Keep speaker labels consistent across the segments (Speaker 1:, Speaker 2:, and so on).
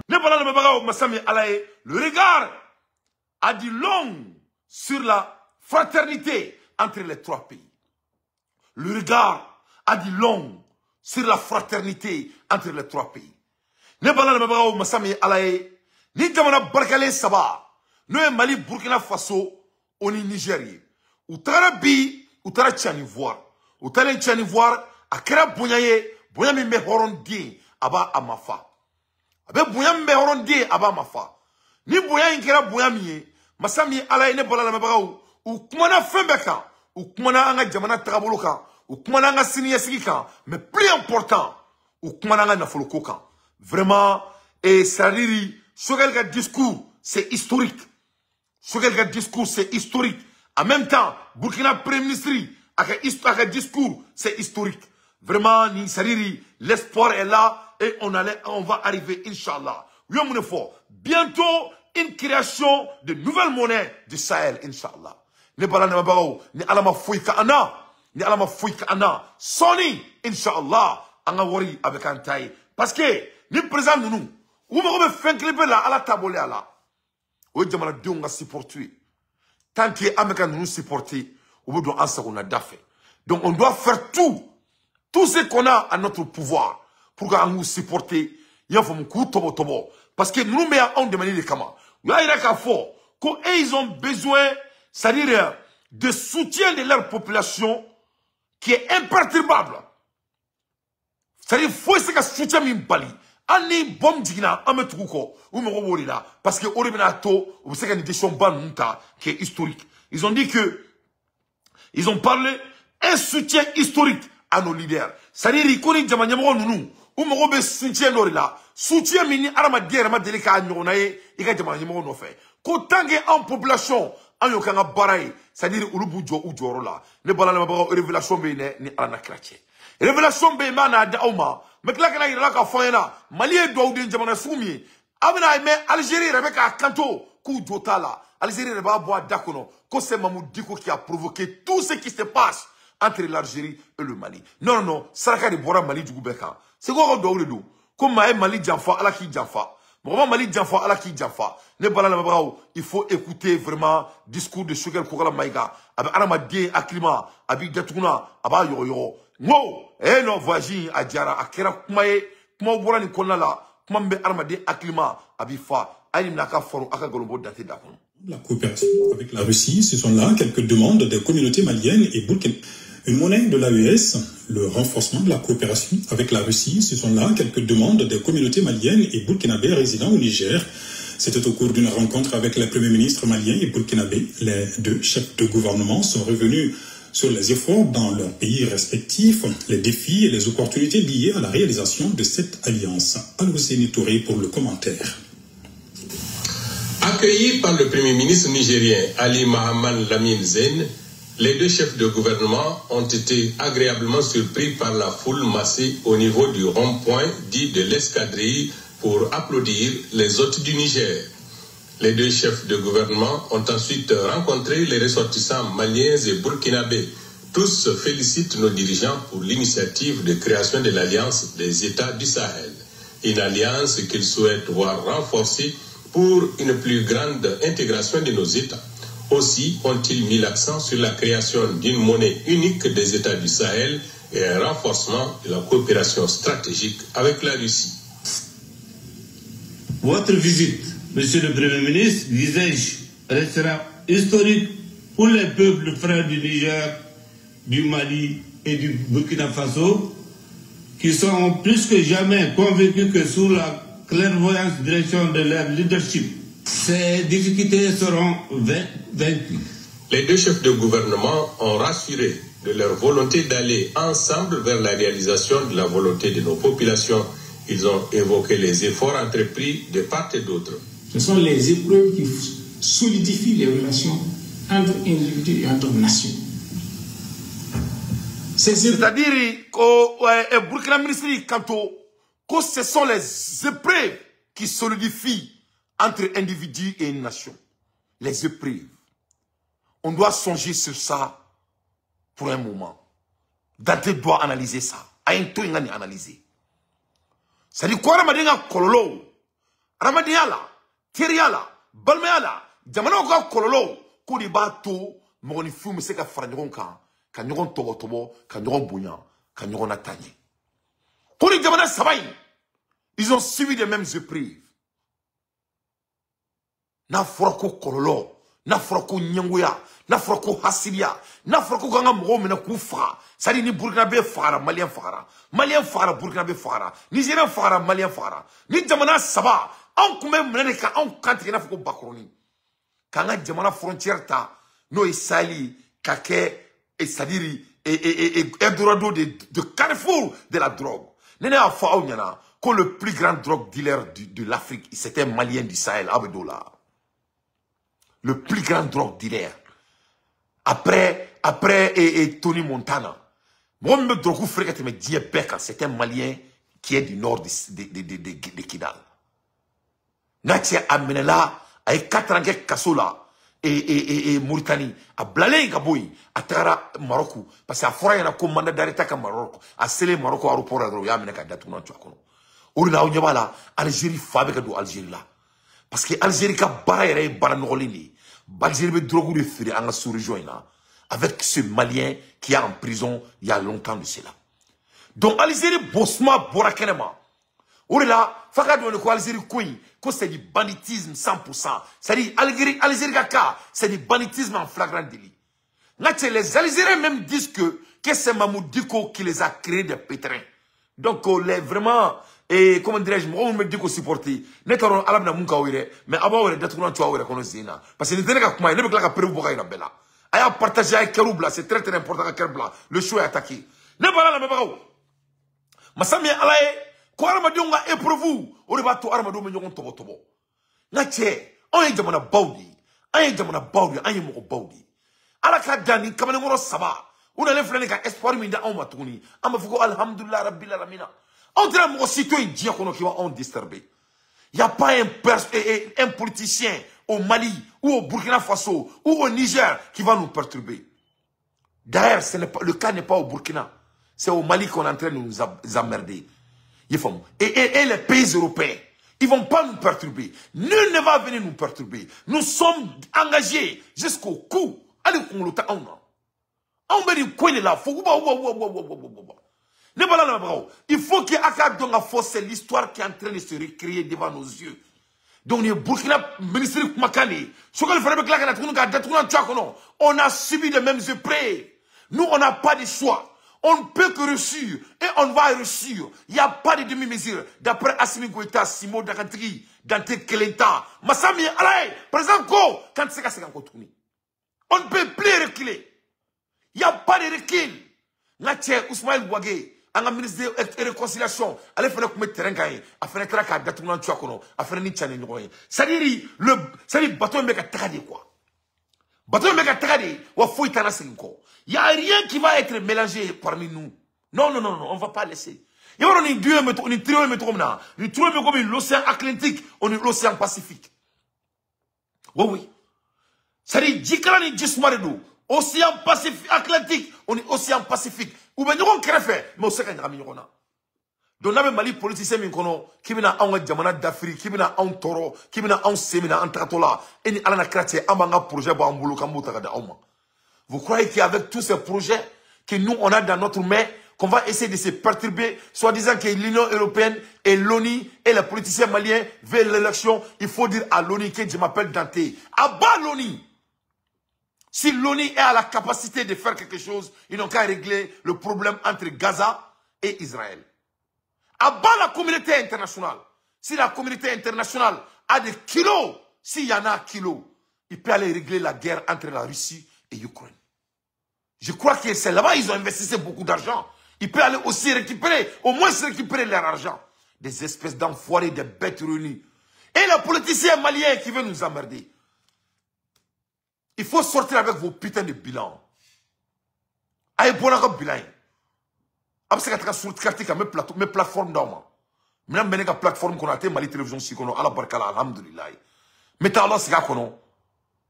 Speaker 1: Ne bala lamɛnbagaw, masa min Ala ye, le regard a dit long sur la fraternité entre les trois pays. Le regard a dit long sur la fraternité entre les trois pays. Ne bala lamɛnbagaw, masa min Ala ye, ni jamana barikalen saba, n'o ye Mali, Burkina Faso o ni Niger ye, u tagara bi, u taara Tiani voir. U taalen Tiani voir, a kɛra bonya ye, bonya min bɛ hɔrɔn den a b'a a mafa. A bɛ bonya min bɛ hɔrɔn den a b'a mafa. Ni bonya in kɛra bonya min ye, masa min Ala ye, ne bala lamɛnbagaw, u kumana fɛn bɛɛ kan. U kumana an ka jamana tagabolo kan, u kumana an ka siniɲɛsigi kan, mais plus important, u kumana an ka nafoloko kan. Vraiment, et c'est-à-dire, Choguel ka discours, c'est historique. Choguel ka discours, c'est historique. En même temps, Burkina Premier ministre a ka discours, c'est historique. Vraiment, c'est-à-dire, l'espoir est là et on va arriver, Inch'Allah. Bientôt, une création de nouvelles monnaies du Sahel, Inch'Allah. Ne bala ne ni alama foyi ka ana, ni alama foyi ka ana, sɔɔni, Inch'Allah, an ka wari a bɛ k'an ta ye. Parce que ni président ninnu, u mago bɛ fɛn kelen pe la, Ala ta bɔlen a la. O ye jamanadenw ka supporter ye. Tant que an bɛ ka ninnu supporter, u bɛ don an sagona da fɛ. Donc on doit faire tout, tout ce qu'on a à notre pouvoir pour k'an k'u supporter, i y'a faamu, k'u tɔbɔtɔbɔ. Parce que ninnu bɛ yan anw dɛmɛni de kama. U y'a yira k'a fɔ ko eux, ils ont besoin, c'est-à-dire de soutien de leur population qui est imperturbable. C'est-à-dire foyi se ka soutien min bali. Hali ni bɔm jiginna, an bɛ tugu kɔ, u mago b'o de la, parce que o de bɛna to u bɛ se ka nin décision ba ninnu ta qui est historique. Ils ont dit que ils ont parlé un soutien historique à nos leaders. C'est-à-dire ko ni jama ɲɛmɔgɔ ninnu, u mago bɛ soutien dɔ de la, soutien min ni adamaden yɛrɛ ma deli k'a ɲɔgɔnna ye i ka jamana ɲɛmɔgɔ nɔfɛ. Ko tant que an population, an y'o k'an ka baara ye, c'est-à-dire olu b'u jɔ u jɔyɔrɔ la. Ne bala lamɛnbagaw, révélation bɛ yen dɛ, ni Ala na kira cɛ. Révélation bɛ yen, n b'a n'a di aw ma. N bɛ tila ka na yira la k'a fɔ an ɲɛna Mali ye dugawuden jamana sugu min ye. Aw bɛna mɛn Algérie yɛrɛ bɛ k'a kanto k'u jo t'a la. Algérie yɛrɛ b'a bɔ a da kɔnɔ ko c'est Mahmoud Dicko qui a provoqué tout ce qui se passe entre l'Algérie et le Mali. Non, non, non, saraka de bɔra Mali jugu bɛɛ kan. Segu ka dugawu de don. Ko maa ye Mali janfa, Ala k'i janfa. Mɔgɔ ma Mali janfa, Ala k'i janfa. Ne bala lamɛnbagaw, il faut écouter vraiment discours de Choguel Kokalla Maïga. A bɛ adamaden hakilima, a b'i datuguna, a b'a yɔgɔyɔgɔ. N ko, eh non, voyage a diyara, a kɛra kuma ye, kumaw bɔra nin kɔnɔna la, kuma min bɛ adamaden hakilima, a b'i fa. A ye nin minɛ a ka faro, a ka nkalon bɔ date da kɔnɔ.
Speaker 2: La coopération avec la Russie, ce sont là quelques demandes des communautés maliennes et burkinabées. Une monnaie de l'AES, le renforcement de la coopération avec la Russie, ce sont là quelques demandes des communautés maliennes et burkinabées résidant au Niger. C'était au cours d'une rencontre avec les premiers ministres maliens et burkinabés. Les deux chefs de gouvernement sont revenus sur les efforts dans leurs pays respectifs, les défis et les opportunités liées à la réalisation de cette alliance. Al-Husseini Touré pour le commentaire.
Speaker 3: Accueillis par le Premier ministre nigérien Ali Mahaman Lamine Zeine, les deux chefs de gouvernement ont été agréablement surpris par la foule massée au niveau du rond-point dit de l'escadrille pour applaudir les hôtes du Niger. Les deux chefs de gouvernement ont ensuite rencontré les ressortissants maliens et burkinabés. Tous félicitent nos dirigeants pour l'initiative de création de l'Alliance des États du Sahel. Une alliance qu'ils souhaitent voir renforcée pour une plus grande intégration de nos États. Aussi ont-ils mis l'accent sur la création d'une monnaie unique des États du Sahel et un renforcement de la coopération stratégique avec la Russie.
Speaker 4: Votre visite, Monsieur le Premier ministre, disais-je, restera historique pour les peuples frères du Niger, du Mali et du Burkina Faso, qui sont plus que jamais convaincus que sous la clairvoyante direction de leur leadership, ces difficultés seront vaincues.
Speaker 3: Les deux chefs de gouvernement ont rassuré de leur volonté d'aller ensemble vers la réalisation de la volonté de nos populations. Ils ont évoqué les efforts entrepris de part et d'autre.
Speaker 5: Ce sont les épreuves qui solidifient les relations entre individus et entre nations.
Speaker 1: C'est-à-dire que Burkina ministre kanto, que ce sont les épreuves qui solidifient entre individus et une nation. Les épreuves. On doit songer sur ça pour un moment. Dante doit analyser ça. A un taux, il a analysé. C'est-à-dire quoi, adamaden ka kɔlɔlɔw Adamadenya la, teriya la, balimaya la, jamanaw ka kɔlɔlɔw k'o de b'a to mɔgɔninfinw bɛ se ka fara ɲɔgɔn kan, ka ɲɔgɔn tɔbɔtɔbɔ, ka ɲɔgɔn bonya, ka ɲɔgɔn lataa ɲɛ. Ko ni jamana saba in, ils ont subi les mêmes épreuves. N'a fɔra ko kɔlɔlɔ, n'a fɔra ko ɲɛngoya, n'a fɔra ko hasidiya, n'a fɔra ko k'an ka mɔgɔw minɛ k'u faga, c'est à dire ni Burkinabé fagara, Malien fagara, Malien fagara, Burkinabé fagara, Nigérien fagara, Malien fagara. Ni jamana saba, anw tun bɛ minɛ de ka anw kan tigɛ i n'a fɔ ko bakɔrɔni, k'an ka jamana frontière ta n'o ye Sahel ye, ka kɛ, c'est à dire Eldorado de carrefour de la drogue. Ne y'a fɔ aw ɲɛna ko le plus grand drogue dealer de l'Afrique, c'était un Malien du Sahel, aw bɛ d'o la. Le plus grand drogue dealer. Après et Tony Montana. Mɔgɔ min bɛ drogue feere ka tɛmɛ diɲɛ bɛɛ kan, c'est un Malien qui est du nord de Kidal. N'a cɛ a minɛla, a ye 4 ans kɛ kaso la et Mauritanie. A bilalen ka bɔ yen, a tagara Maroc parce que a fɔra ɲɛna ko mandat d'arrêt ka Maroc. A selen Maroc aéroport la dɔrɔn, u y'a minɛ ka datugu n'a to a kɔnɔ. O de la aw ɲɛ b'a la, Algérie fa bɛ ka don Algérie la. Parce que Algérie ka baara yɛrɛ ye baara nɔgɔlen de ye. Algérie bɛ drogue de feere an ka sous-région in na, avec ce Malien qui est en prison il y a longtemps de cela. Donc Algérie bosuma bɔra kɛnɛ ma. O de la f'a ka dɔn ko Algérie ko in, ko c'est du banditisme 100%. C'est-à-dire Algérie ka cas, c'est du banditisme en flagrant délit. Nka cɛ, les Algériens même disent que c'est Mahmoud Dicko qui les a créés des pétrins. Donc les vraiment, et comment dirais-je, mɔgɔ minnu bɛ Dicko supporter, ne t'a dɔn Ala bɛna mun k'aw ye dɛ, mais aw b'aw yɛrɛ datugulan to aw yɛrɛ kɔnɔ sen na, parce que nin tɛ ne ka kuma ye, ne bɛ tila ka preuve bɔ ka yira bɛɛ la. A y'a partager, a ye cœur bila, c'est très très important ka cœur bila. Le show est attaqué. Ne bɔra lamɛnbagaw, masa min ye Ala ye, ko hadamadenw ka épreuve, o de b'a to hadamadenw bɛ ɲɔgɔn tɔbɔtɔbɔ. N ka cɛ, anw ye jamanabaw de ye, an ye jamanabaw de ye, an ye mɔgɔbaw de ye. Ala ka dan ni kamalenkɔrɔ saba, u nalen filɛ nin ka espoir min di anw ma tuguni, an b'a fɔ ko alhamdulilah rabbil alamina. Anw tɛna mɔgɔ si to yen diɲɛ kɔnɔ k'i b'anw disturber. Il n'y a pas un politicien au Mali ou au Burkina Faso ou au Niger qui va nous perturber. D'ailleurs, ce n'est pas, le cas n'est pas au Burkina. C'est au Mali qu'on est en train de nous emmerder. Et les pays européens, ils ne vont pas nous perturber. Nul ne va venir nous perturber. Nous sommes engagés jusqu'au cou. Allez, on le on là. Il faut que Aka force, c'est l'histoire qui est en train de se recréer devant nos yeux. Donc, le Burkina, ministre Kumakane, on a subi les mêmes épreuves. Nous, on n'a pas de choix. On ne peut que réussir et on va réussir. Il n'y a pas de demi-mesure. D'après Assimi Goïta, Simo Dakantri, Dante Kelenta, Massami Alaye, président Ko, quand c'est encore tourné. On ne peut plus reculer. Il n'y a pas de recul. Nga Ousmane Wagué, un ministre de réconciliation, allez faire comme terrain gagné, a fait un ka datunan tu akono, a fait ni tchane nyoye. C'est-à-dire le c'est-à-dire bateau mec a tagade quoi. Bateau mec a tagade, wa foi tana senko. Il y a rien qui va être mélangé parmi nous. Non non non non, on va pas laisser. Il y a ni dieu ni trio me tromna, ni trio me comme l'océan Atlantique, on est l'océan Pacifique. Oui oui. C'est-à-dire jikala ni jismaredo. Océan Pacifique, Atlantique, on est océan Pacifique. Ou bien nous avons fait, mais on sait qu'il y a un Donc, nous avons Mali politicien qui vient en jamana d'Afrique, qui vient en toro, qui vient en sémina, en tratola, et ni ala na kratie, amanga projet ba ambolo kambo tagada auma. Vous croyez qu'avec tous ces projets que nous on a dans notre main, qu'on va essayer de se perturber, soi-disant que l'Union européenne et l'ONU et les politiciens maliens veulent l'élection, il faut dire à l'ONU que je m'appelle Dante. À bas l'ONU! Si l'ONU est à la capacité de faire quelque chose, ils n'ont qu'à régler le problème entre Gaza et Israël. À bas la communauté internationale. Si la communauté internationale a des kilos, s'il y en a kilos, il peut aller régler la guerre entre la Russie et l'Ukraine. Je crois que c'est là-bas qu'ils ont investi beaucoup d'argent. Ils peuvent aller aussi récupérer, au moins récupérer leur argent. Des espèces d'enfoirés, des bêtes réunies. Et les politiciens maliens qui veulent nous emmerder. Il faut sortir avec vos putains de bilans. Aïe, bon, bilan. Abse ka sur carte ka mes plateformes d'homme. Maintenant mene ka plateforme qu'on a té Mali télévision si kono ala barkala alhamdulillah. Mettez Allah sika kono.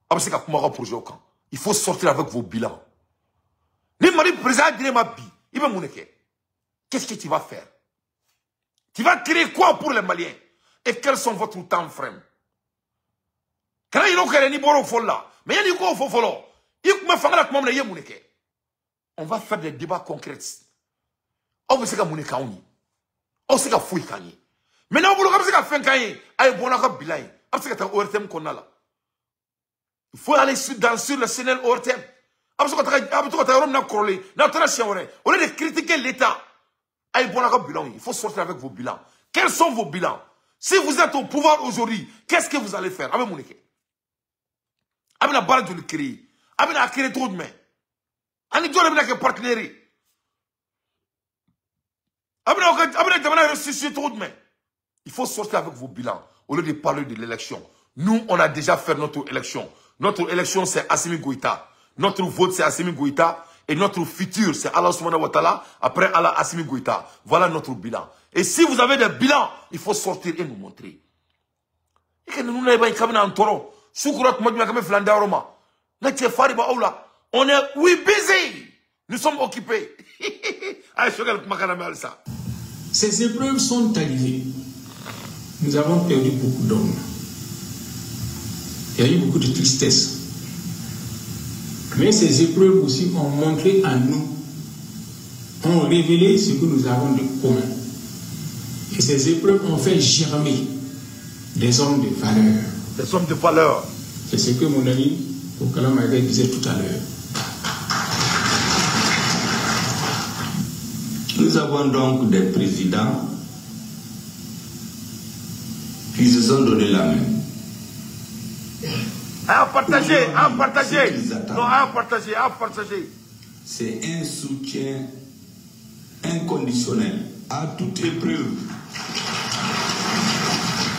Speaker 1: Abse ka kuma ka projet kan. Il faut sortir avec vos bilans. Ni Mali président dire ma bi, il va moneke. Qu'est-ce que tu vas faire? Tu vas créer quoi pour les Maliens? Et quels sont votre temps frame? Kana yino kɛrɛ ni bɔr'o fɔli la, mais yanni i k'o fɔ fɔlɔ, i tun bɛ fanga la tuma min na i ye mun de kɛ? On va faire des débats concrets. Aw bɛ se ka mun de k'anw ye? Aw se ka foyi k'an ye. Mais n'aw bolo k'aw bɛ se ka fɛn k'an ye, a ye bɔ n'aw ka bilan ye. A bɛ se ka taa ORTM kɔnɔna la. Il faut aller sur le CNL ORTM. A bɛ se ka taga, a bɛ to ka taa yɔrɔ min na kɔrɔlen, n'aw taara siɲɛ wɛrɛ, au lieu de critiquer l'État, a ye bɔ n'aw ka bilan ye. Il faut sortir avec vos bilans. Quels sont vos bilans? Si vous êtes au pouvoir aujourd'hui, qu'est-ce que vous allez faire? A bɛ mun de kɛ? A bɛna baara joli créer? A bɛna a créer cogo jumɛn? Ani jɔn de bɛna kɛ partenaire ye? A bɛna jamana restituer cogo jumɛn? Il faut sortir avec vos bilans au lieu de parler de l'élection. Nous, on a déjà fait notre élection. Notre élection, c'est Assimi Goïta. Notre vote, c'est Assimi Goïta. Et notre futur, c'est Allah Subhanahu wa Ta'ala. Après Allah, Assimi Goïta. Voilà notre bilan. Et si vous avez des bilans, il faut sortir et nous montrer. Et que nous n'avons pas un taureau. On est oui busy. Nous sommes occupés.
Speaker 5: Ces épreuves sont arrivées. Nous avons perdu beaucoup d'hommes. Il y a eu beaucoup de tristesse. Mais ces épreuves aussi ont montré à nous, ont révélé ce que nous avons de commun. Et ces épreuves ont fait germer des hommes de valeur.
Speaker 1: Des hommes de valeur.
Speaker 5: C'est ce que mon ami Kokalla Maïga disait tout à l'heure.
Speaker 4: Nous avons donc des présidents qui se sont donné la main.
Speaker 1: À partager, à partager. Non, à partager, à partager.
Speaker 4: C'est un soutien inconditionnel à toute épreuve.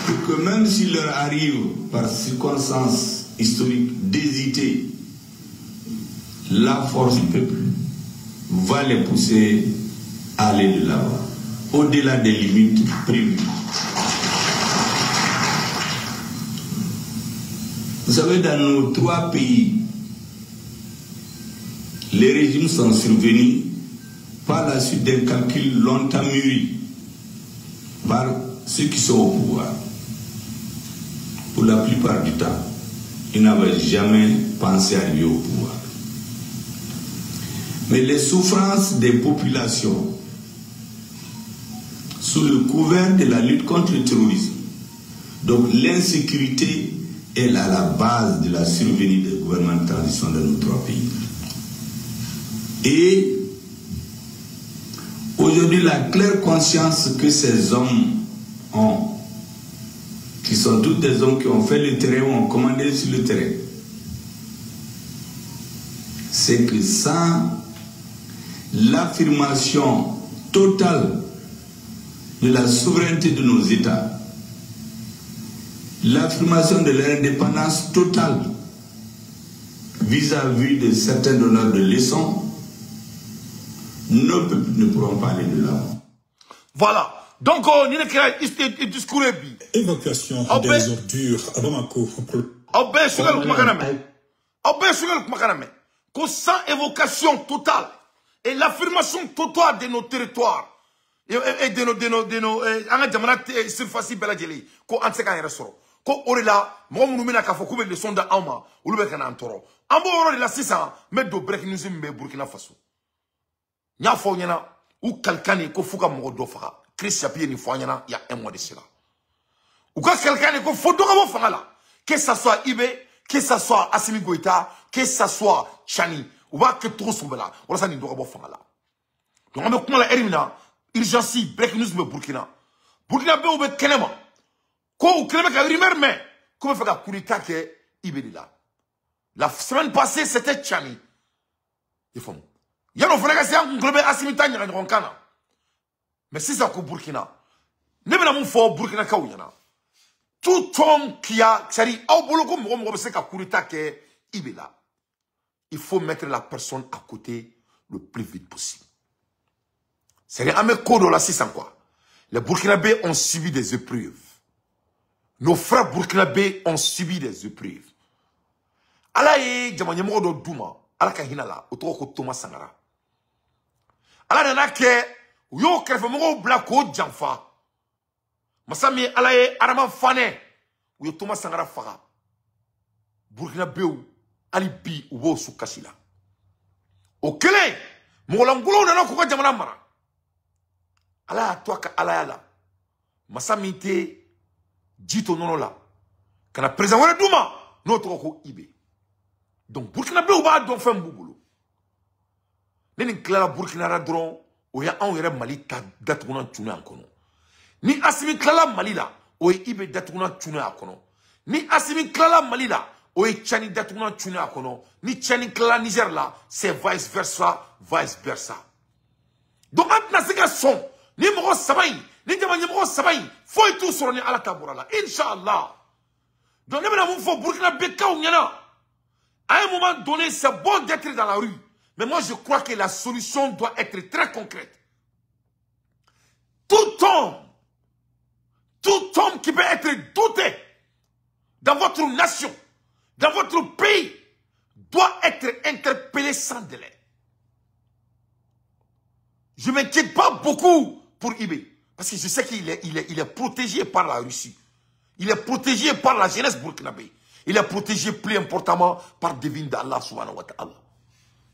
Speaker 4: Pour que même s'il leur arrive, par circonstances historiques, d'hésiter, la force du peuple va les pousser à aller de l'avant, au-delà des limites prévues. Vous savez, dans nos trois pays, les régimes sont survenus par la suite d'un calcul longtemps mûri par ceux qui sont au pouvoir. Pour la plupart du temps, ils n'avaient jamais pensé arriver au pouvoir. Mais les souffrances des populations, sous le couvert de la lutte contre le terrorisme, donc l'insécurité est à la base de la survenue des gouvernements de transition dans nos trois pays. Et aujourd'hui, la claire conscience que ces hommes ont, qui sont tous des hommes qui ont fait le terrain ou ont commandé sur le terrain, c'est que sans l'affirmation totale de la souveraineté de nos États, l'affirmation de leur indépendance totale vis-à-vis de certains donneurs de leçons, nos peuples ne pourront pas aller de l'avant.
Speaker 1: Voilà. Donc, on y a discours.
Speaker 2: Évacuation des ordures à Bamako.
Speaker 1: Sans évocation totale et l'affirmation totale de nos territoires et de nos surface bɛɛ lajɛlen ko an tɛ se k'an yɛrɛ sɔrɔ ko o de la mɔgɔ minnu bɛna k'a fɔ k'u bɛ leçon da anw ma olu bɛ ka n'an tɔɔrɔ. An b'o yɔrɔ de la sisan n bɛ don breaking news min bɛ Burkina Faso. N y'a fɔ aw ɲɛna u kalikan de ko f'u ka mɔgɔ dɔ faga. Chris Chapi ye nin fɔ an ɲɛna il y a un mois de cela. U ka kalikan de ko fo dɔ ka bɔ fanga la, que ça soit IB, que ça soit Assimi Goïta, que ça soit Tchani, u b'a kɛ cogo sugu bɛɛ la walasa nin dɔ ka bɔ fanga la. Donc an bɛ kuma la heure min na, urgence breaking news bɛ Burkina. Burkina bɛɛ bɛ kɛnɛ ma ko u kɛlen bɛ ka rumeur mɛn k'u bɛ fɛ ka coup d'état kɛ IB de la. La semaine passée c'était Tchani. I faamu? Yan'o fana ka se an kun tulo bɛ Assimi ta ɲaga ɲɔgɔn kan na. Mais sisan ko Burkina, ne bɛna mun fɔ Burkinakaw ɲɛna? Tout homme qui a, c'est-à-dire aw bolo ko mɔgɔ mɔgɔ bɛ se ka coup d'état kɛ IB la, il faut mettre la personne à côté le plus vite possible. C'est-à-dire, an bɛ ko dɔ la sisan quoi. Les Burkinabés ont subi des épreuves. Nos frères Burkinabés ont subi des épreuves. Ala ye jama ɲɛmɔgɔ dɔ d'u ma, Ala ka hinɛ la, o tɔgɔ ko Thomas Sankara. Ala nana kɛ u y'o kɛrɛfɛmɔgɔw bila k'o janfa. Masa min ye Ala ye Adama fanɛ u ye Thomas Sankara faga. Burkinabéw hali bi u b'o su kasi la. O kelen mɔgɔlankolonw nana k'u ka jamana mara. Ala y'a to a ka alaya la. Masa min tɛ ji to nɔnɔ la ka na président wɛrɛ d'u ma n'o tɔgɔ ko IB. Donc Burkinabéw b'a dɔn fɛn b'u bolo. Ne nin tilala Burkina la dɔrɔn o ye anw yɛrɛ Mali ta datugunan cunna a kɔnɔ. Ni Assimi tilala Mali la o ye IB datugunan cunna a kɔnɔ. Ni Assimi tilala Mali la o ye Tchani datugunan cunna a kɔnɔ. Ni Tchani tilala Niger la, c'est vice versa, vice versa. Donc an tɛna se ka sɔn ni mɔgɔ saba in ni jama ɲɛmɔgɔ saba in foyi t'u sɔrɔ ni Ala ta bɔra la, Inch'Allah. Donc ne bɛna mun fɔ Burkinabékaw ɲɛna? À un moment donné, c'est bon d'être dans la rue, mais moi je crois que la solution doit être très concrète. Tout homme qui peut être douté dans votre nation, dans votre pays, doit être interpellé sans délai. Je ne m'inquiète pas beaucoup pour IB, parce que je sais qu'il est protégé par la Russie. Il est protégé par la jeunesse burkinabé. Il est protégé plus importantement par devine d'Allah subhanahu wa ta'ala.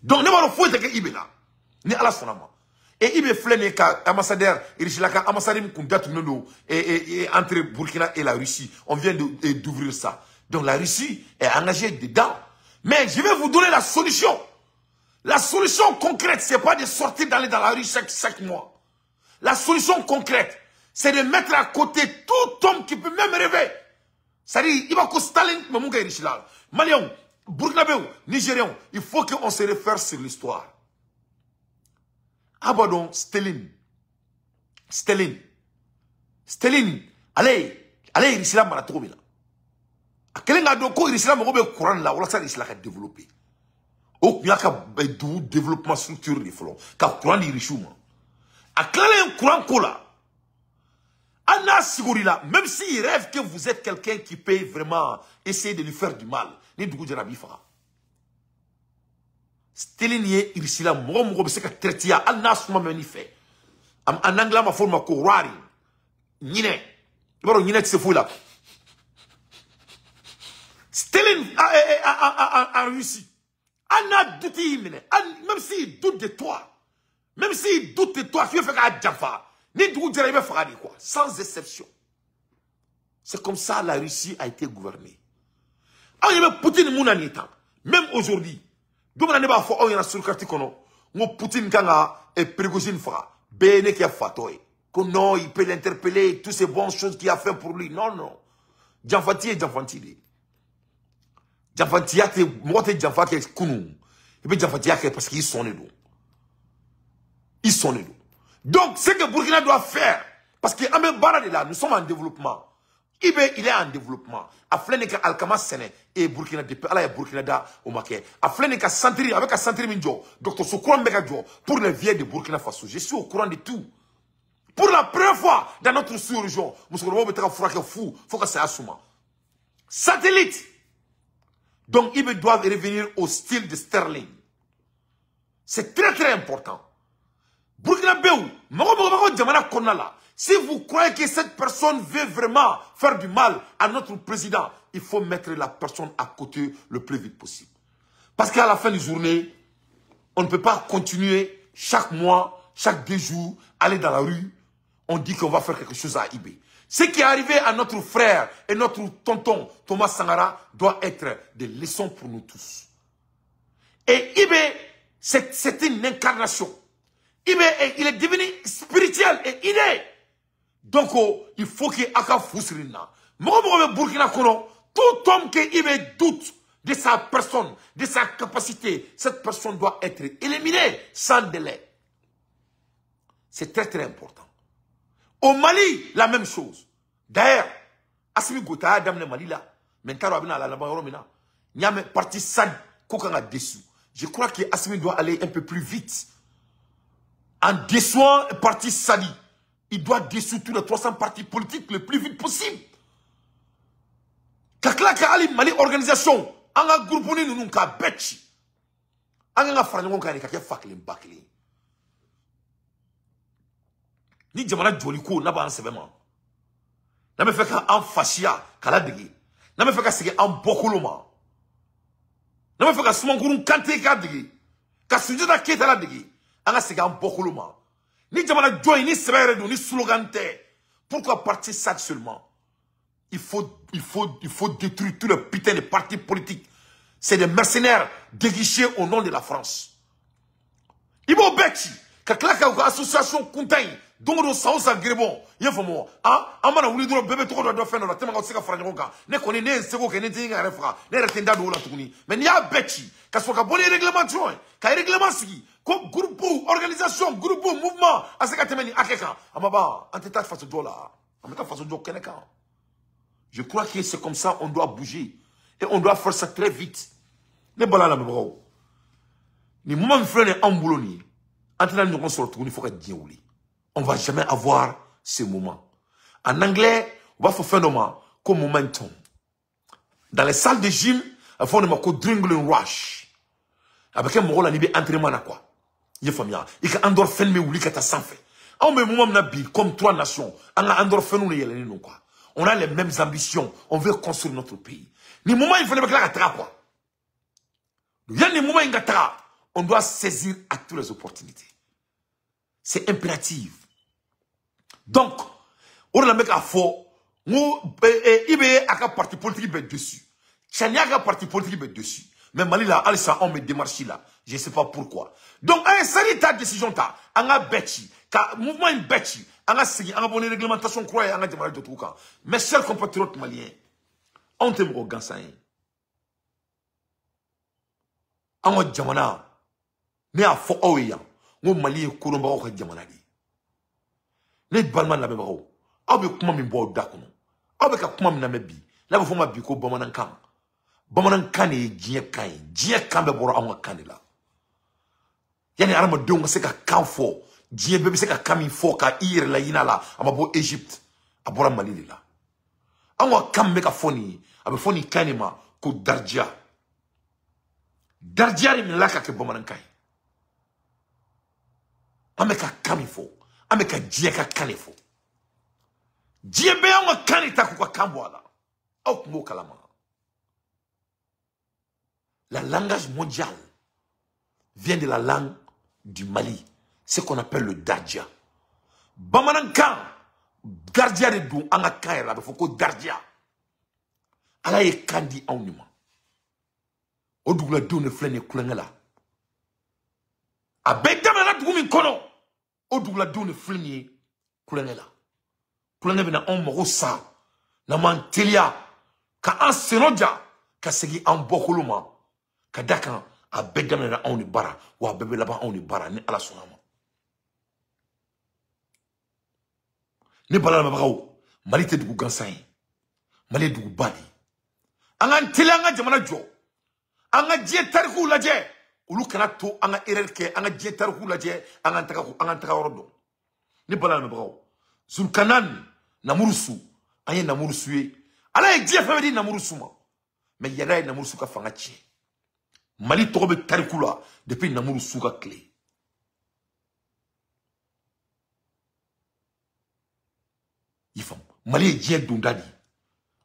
Speaker 1: Donc, ne m'a pas fait que IB là. Ni Allah subhanahu. Et IB filɛ ka ambassadeur Russie la ka ambassadeur min kun datugulen don et entre Burkina et la Russie. On vient d'ouvrir ça. Donc la Russie est engagée dedans. Mais je vais vous donner la solution. La solution concrète, c'est pas de sortir d'aller dans la rue chaque mois. La solution concrète, c'est de mettre à côté tout homme qui peut même rêver. C'est-à-dire, il va que Staline, mais mon gars, il est là. Malien, Burkinabé, Nigérian, il faut qu'on se réfère sur l'histoire. Abadon, Staline, allez, allez, il est là, Maratromila. A kelen ka dɔn ko Russie mago bɛ courant la walasa Russie ka développer. O kun y'a ka dugu développement structure de fɔlɔ ka courant di Russiw ma. A tilalen courant ko la, hali n'a sigir'i la, même s'il rêve que vous êtes quelqu'un qui peut vraiment essayer de lui faire du mal, ni dugu jɛra a b'i faga. Staline ye Russie la mɔgɔ mɔgɔ bɛ se ka traiter hali n'a suma mɛn n'i fɛ. En anglais an b'a fɔ o ma ko rari, ɲinɛ. I b'a dɔn ɲinɛ tɛ se foyi la. Staline en Russie, même s'il doute de toi, même s'il doute de toi, tu veux faire janfa. Ni dugu jɛra i bɛ faga de quoi, sans exception. C'est comme ça la Russie a été gouvernée. Aw ɲɛ bɛ Poutine mun na nin tan, même aujourd'hui, don min na ne b'a fɔ aw ɲɛna sur carte kɔnɔ, n ko Poutine kan ka Prigozhin faga, bɛɛ ye ne kɛ fatɔ ye. Ko non, il peut l'interpeller, toutes ces bonnes choses qu'il a fait pour lui. Non, non. Janfanti ye janfanti de ye. Janfantiya tɛ mɔgɔ tɛ janfa kɛ kunun, i bɛ janfantiya kɛ parce que i sɔn de don, i sɔn de don. Donc ce que Burkina doit faire, parce que an bɛ baara de la, nous sommes en développement. IB il est en développement. A filɛ nin ka alikama sɛnɛ e Burkina depuis Ala ye Burkina da o ma kɛ. A filɛ nin ka centre, a bɛ ka centre min jɔ, dɔgɔtɔrɔso kura min bɛ ka jɔ pour les vieilles de Burkina Faso. Je suis au courant de tout. Pour la première fois dans notre sous-région, musokɔrɔbaw bɛ taga furakɛ fu fo ka saya suma. Satellite. Donc, ils doivent revenir au style de Sterling. C'est très très important. Burkinabéw, si vous croyez que cette personne veut vraiment faire du mal à notre président, il faut mettre la personne à côté le plus vite possible. Parce qu'à la fin de journée, on ne peut pas continuer chaque mois, chaque 2 jours, aller dans la rue, on dit qu'on va faire quelque chose à IB. Ce qui est arrivé à notre frère et notre tonton Thomas Sankara doit être des leçons pour nous tous. Et IB, c'est une incarnation. IB, il est devenu spirituel et inné. Donc, il faut qu'il y ait un fusrina. Burkina Kono, tout homme qui IB doute de sa personne, de sa capacité, cette personne doit être éliminée sans délai. C'est très très important. Au Mali, la même chose. D'ailleurs, Assimi Goïta a daminɛ Mali la, mais n t'a dɔn a bɛna a laban yɔrɔ min na. N y'a mɛn parti SAD ko kan ka dessous. Je crois que Assimi doit aller un peu plus vite. En dessous parti SADI, il doit dissoudre tous les 300 partis politiques le plus vite possible. Ka tila ka hali Mali organisation, an ka groupe ni ninnu k'a bɛɛ ci. An kan ka fara ɲɔgɔn kan de ka kɛ fa kelen ba kelen. Ni jamana jɔli ko n'a b'an sɛbɛ ma. N'an bɛ fɛ ka an fasiya k'a ladege, n'an bɛ fɛ ka segin an bɔkolo ma, n'an bɛ fɛ ka Sumankurun Kante k'a dege, ka Sunjata Keyita ladege, an ka segin an bɔkolo ma. Ni jamana jɔ in ni sɛbɛ yɛrɛ don, ni slogan tɛ, pourquoi parti SAD seulement? Il faut détruire tous les putains de partis politiques. C'est des mercenaires déguisés au nom de la France. Ibo Beti, ka tila ka u ka association kuntan in don o don san o san gerebɔn i y'a faamu ah an mana wuli dɔrɔn bɛɛ bɛ tɔgɔ dɔ dɔ fɛn dɔ la tellement k'aw tɛ se ka fara ɲɔgɔn kan. Ne kɔni ne ye n seko kɛ, ne tɛ n ka yɛrɛ faga, ne yɛrɛ tɛ n da don o la tuguni. Mais n'i y'a bɛɛ ci ka sɔrɔ ka bɔ ni réglementation ye, ka règlement sigi ko groupe organisation groupe mouvement a se ka tɛmɛ nin hakɛ kan, a ma ban, an tɛ taa faso jɔ la, an bɛ taa faso jɔ kɛnɛ kan. Je crois que c'est comme ça on doit bouger et on doit faire ça très vite. Ne bala lamɛnbagaw, ni moment min filɛ nin ye anw bolo nin ye, an tɛna ɲɔgɔn sɔrɔ tuguni fo ka diɲɛ wuli. On va jamais avoir ce moment. En anglais, on va faire un ma ko momentum. Dans les salles de gym, a fɔ o de ma ko adrenaline rush. A bɛ kɛ mɔgɔ la n'i bɛ entraînement na quoi. I ye faamuya, i ka endorphine bɛ wuli ka taa sanfɛ. Anw bɛ moment min na bi, comme trois nations, an ka endorphine de yɛlɛlen don quoi. On a les mêmes ambitions, on veut construire notre pays. Ni moment in fana bɛ tila ka taga quoi. Yanni moment in ka taga, on doit saisir à toutes les opportunités. C'est impératif. Donc, on a mis à fond, IB a un parti politique dessus. Tchania a un parti politique dessus. Mais Mali là, Alissa, on me démarche là. Je ne sais pas pourquoi. Donc, un sari ta décision ta, on a bêti, ka mouvement in bêti, on a sigi, on a bonne réglementation croyée, on a démarré de tout cas. Mes chers compatriotes maliens, on te m'o gansan. On a jamana, ne a fo aw yan. Ngo Mali ye kolonbagaw ka jamana de ye. Ne balima lamɛnbagaw, aw bɛ kuma min bɔ aw da kɔnɔ, aw bɛ ka kuma min lamɛn bi, n'a bɛ fɔ o ma bi ko bamanankan. Bamanankan de ye diɲɛ kan ye. Diɲɛ kan bɛɛ bɔra anw ka kan de la. Yani hadamadenw ka se ka kan fɔ, diɲɛ bɛɛ bɛ se ka kan min fɔ ka i yɛrɛ laɲinɛ a la, a ma bɔ Égypte, a bɔra Mali de la. Anw ka kan min bɛ ka fɔ nin ye, a bɛ fɔ nin kan de ma ko darija. Darija de minɛla ka kɛ bamanankan ye. An bɛ ka kan min fɔ, an bɛ ka diɲɛ ka kan de fɔ. Diɲɛ bɛɛ y'anw ka kan de ta k'u ka kan bɔ a la. Aw tun b'o kalama. La langage mondiale vient de la langue du Mali, ce qu'on appelle le darija. Bamanankan, darija de don an ka kan yɛrɛ la, a bɛ fɔ ko darija. Ala ye kan di anw de ma. O duguladenw de filɛ nin ye kulonkɛ la. A bɛɛ daminɛna dugu min kɔnɔ, o duguladenw de filɛ nin ye kulonkɛ la. Kulonkɛ bɛna anw mago sa, n'an m'an teliya ka an sennɔ ja ka segin an bɔkolo ma, ka da kan a bɛɛ daminɛna anw de bara, wa a bɛɛ bɛ laban anw de bara ni Ala sɔnna ma. Ne balimaw, Mali tɛ dugu gansan ye, Mali ye duguba de ye. An k'an teliya an ka jamana jɔ, an ka diɲɛ tarikuw lajɛ. Olu kana to an ka erreur kɛ, an ka diɲɛ tarikuw lajɛ, an k'an taga yɔrɔ dɔn. Ne balimaw, Zulkanan Namurusu, an ye Namurusu ye. Ala ye diɲɛ fɛn bɛɛ di Namurusu ma, mais yɛrɛ ye Namurusu ka fanga tiɲɛ. Mali tɔgɔ bɛ tariku la depuis Namurusu ka tile. I faamu, Mali ye diɲɛ donda de ye.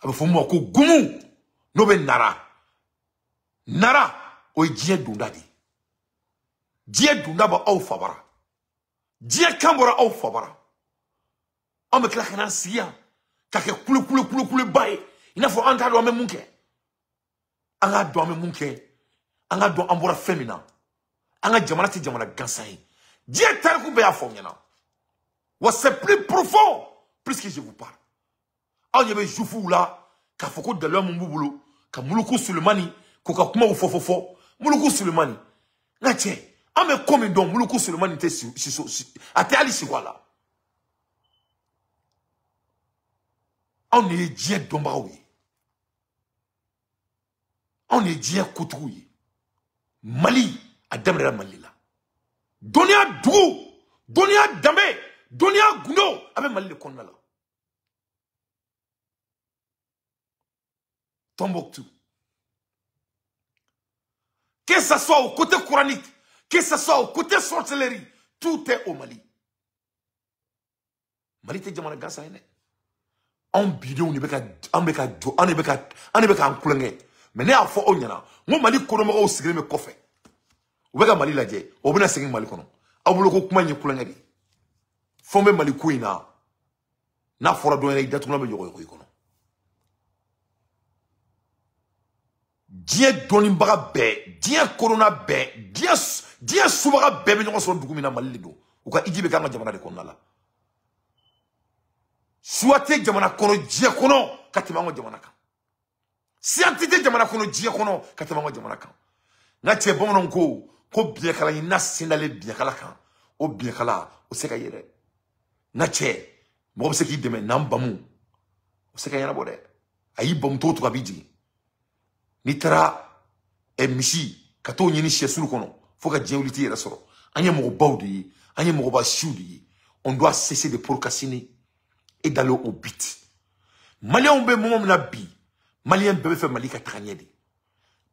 Speaker 1: A bɛ fɔ min ma ko gumu, n'o bɛ Nara. Nara, o ye diɲɛ donda de ye. Diɲɛ donda bɛ aw fabara. Diɲɛ kan bɔra aw fabara. Anw bɛ tila ka n'an sigi yan ka kɛ kule kule kule kuleba ye, i n'a fɔ an t'a dɔn an bɛ mun kɛ. An k'a dɔn an bɛ mun kɛ. An k'a dɔn an bɔra fɛn min na. An ka jamana tɛ jamana gansan ye. Diɲɛ tariku bɛɛ y'a fɔ aw ɲɛna. Wa c'est plus profond plus que je vous parle. Aw ɲɛ bɛ jufuw la k'a fɔ ko daluya mun b'u bolo ka Muluku Sulemani k'u ka kumaw fɔ fɔ fɔ. Muluku Sulemani, n ka cɛ, an bɛ ko min dɔn, Muluku Sulemani tɛ si, a tɛ hali sigi a la. Anw de ye diɲɛ dɔnbagaw ye. Anw de ye diɲɛ kotigiw ye. Mali, a daminɛra Mali la. Dɔnniya dugu, dɔnniya danbe, dɔnniya gundo, a bɛ Mali de kɔnɔna la. Tombouctou. Que ce soit au côté coranique, que ce soit au côté sorcellerie, tout est au Mali. Mali tɛ jamana gansan ye dɛ. Anw bidenw de bɛ ka an bɛ ka jɔ an de bɛ ka an de bɛ k'an kulonkɛ. Mais ne y'a fɔ aw ɲɛna n ko Mali kɔnɔmɔgɔw sigilen bɛ kɔfɛ. U bɛ ka Mali lajɛ, o bɛna segin Mali kɔnɔ. Aw bolo ko kuma in ye kulonkɛ de ye. Fɛn bɛ Mali ko in na, n'a fɔra dɔ ɲɛna i datugulan bɛ yɔgɔyɔgɔ i kɔnɔ. Diɲɛ dɔnnibaga bɛɛ, diɲɛ korona bɛɛ, diɲɛ subaga bɛɛ bɛ ɲɔgɔn sɔrɔ dugu min na Mali de don. U ka iji bɛ k'an ka jamana de kɔnɔna la. Suwa tɛ jamana kɔnɔ diɲɛ kɔnɔ ka tɛmɛ an ka jamana kan. Siyanti tɛ jamana kɔnɔ diɲɛ kɔnɔ ka tɛmɛ an ka jamana kan. N ka cɛ bamananw ko ko biɲɛkala ɲinina sen dalen biɲɛkala kan, o biɲɛkala o tɛ se ka ye dɛ. N ka cɛ, mɔgɔ bɛ se k'i dɛmɛ n'an bamu, o tɛ se ka ɲɛnabɔ dɛ. A y'i bamu cogo o cogo a b'i jigin. N'i taara misi ka t'o ɲini sɛsulu kɔnɔ fo ka diɲɛ wuli t'i yɛrɛ sɔrɔ. An ye mɔgɔbaw de ye, an ye mɔgɔba siw de ye. On doit cesser de procrastiner et d'aller au but. Maliens bɛ moment min na bi, Malien bɛɛ bɛ fɛ Mali ka taga ɲɛ de.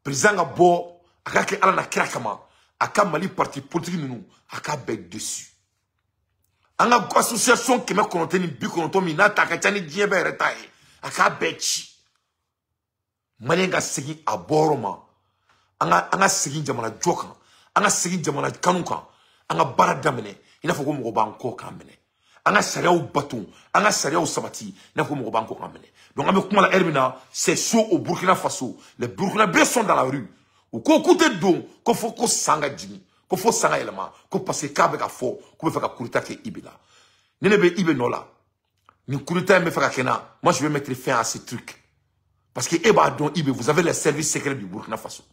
Speaker 1: Président ka bɔ a ka kɛ Ala na kira kama, a ka Mali parti politique ninnu a k'a bɛɛ dessus. An ka association 990 min n'a ta ka ca ni diɲɛ bɛɛ yɛrɛ ta ye, a k'a bɛɛ ci. Malien ka segin a bɔyɔrɔ ma, an ka segin jamana jɔ kan, an ka segin jamana kanu kan, an ka baara daminɛ i n'a fɔ ko mɔgɔ b'an kɔ k'an minɛ. An ka sariyaw bato, an ka sariyaw sabati i n'a fɔ mɔgɔ b'an kɔ k'an minɛ. Donc an bɛ kuma la heure min na, c'est chaud au Burkina Faso. Les Burkinabés sont dans la rue. U ko k'u tɛ don ko fo ko san ka jigin, ko fo san ka yɛlɛma, ko parce que k'a bɛ ka fɔ k'u bɛ fɛ ka coup d'état kɛ IB la. Ni ne bɛ IB nɔ la, nin coup d'état in bɛ fɛ ka kɛ n na, moi je vais mettre fin à ce truc. Parce que e b'a dɔn IB, vous avez les services secrets du Burkina Faso.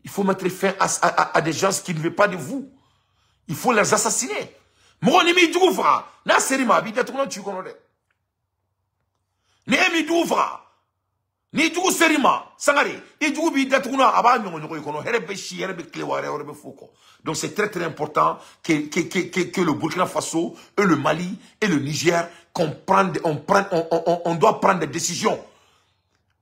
Speaker 1: Il faut mettre fin à des gens qui ne veulent pas de vous. Il faut les assassiner. Mɔgɔ ni m'i jugu faga, n'a ser'i ma a b'i datugulan ci i kɔnɔ dɛ. Ni e m'i jugu faga, n'i jugu ser'i ma, Sangare, i jugu b'i datugulan a b'a ɲɔgɔn i kɔnɔ, hɛrɛ bɛ si, hɛrɛ bɛ tile wa hɛrɛ bɛ fo kɔ. Donc c'est très très important que le Burkina Faso et le Mali et le Niger qu'on prenne, on doit prendre des décisions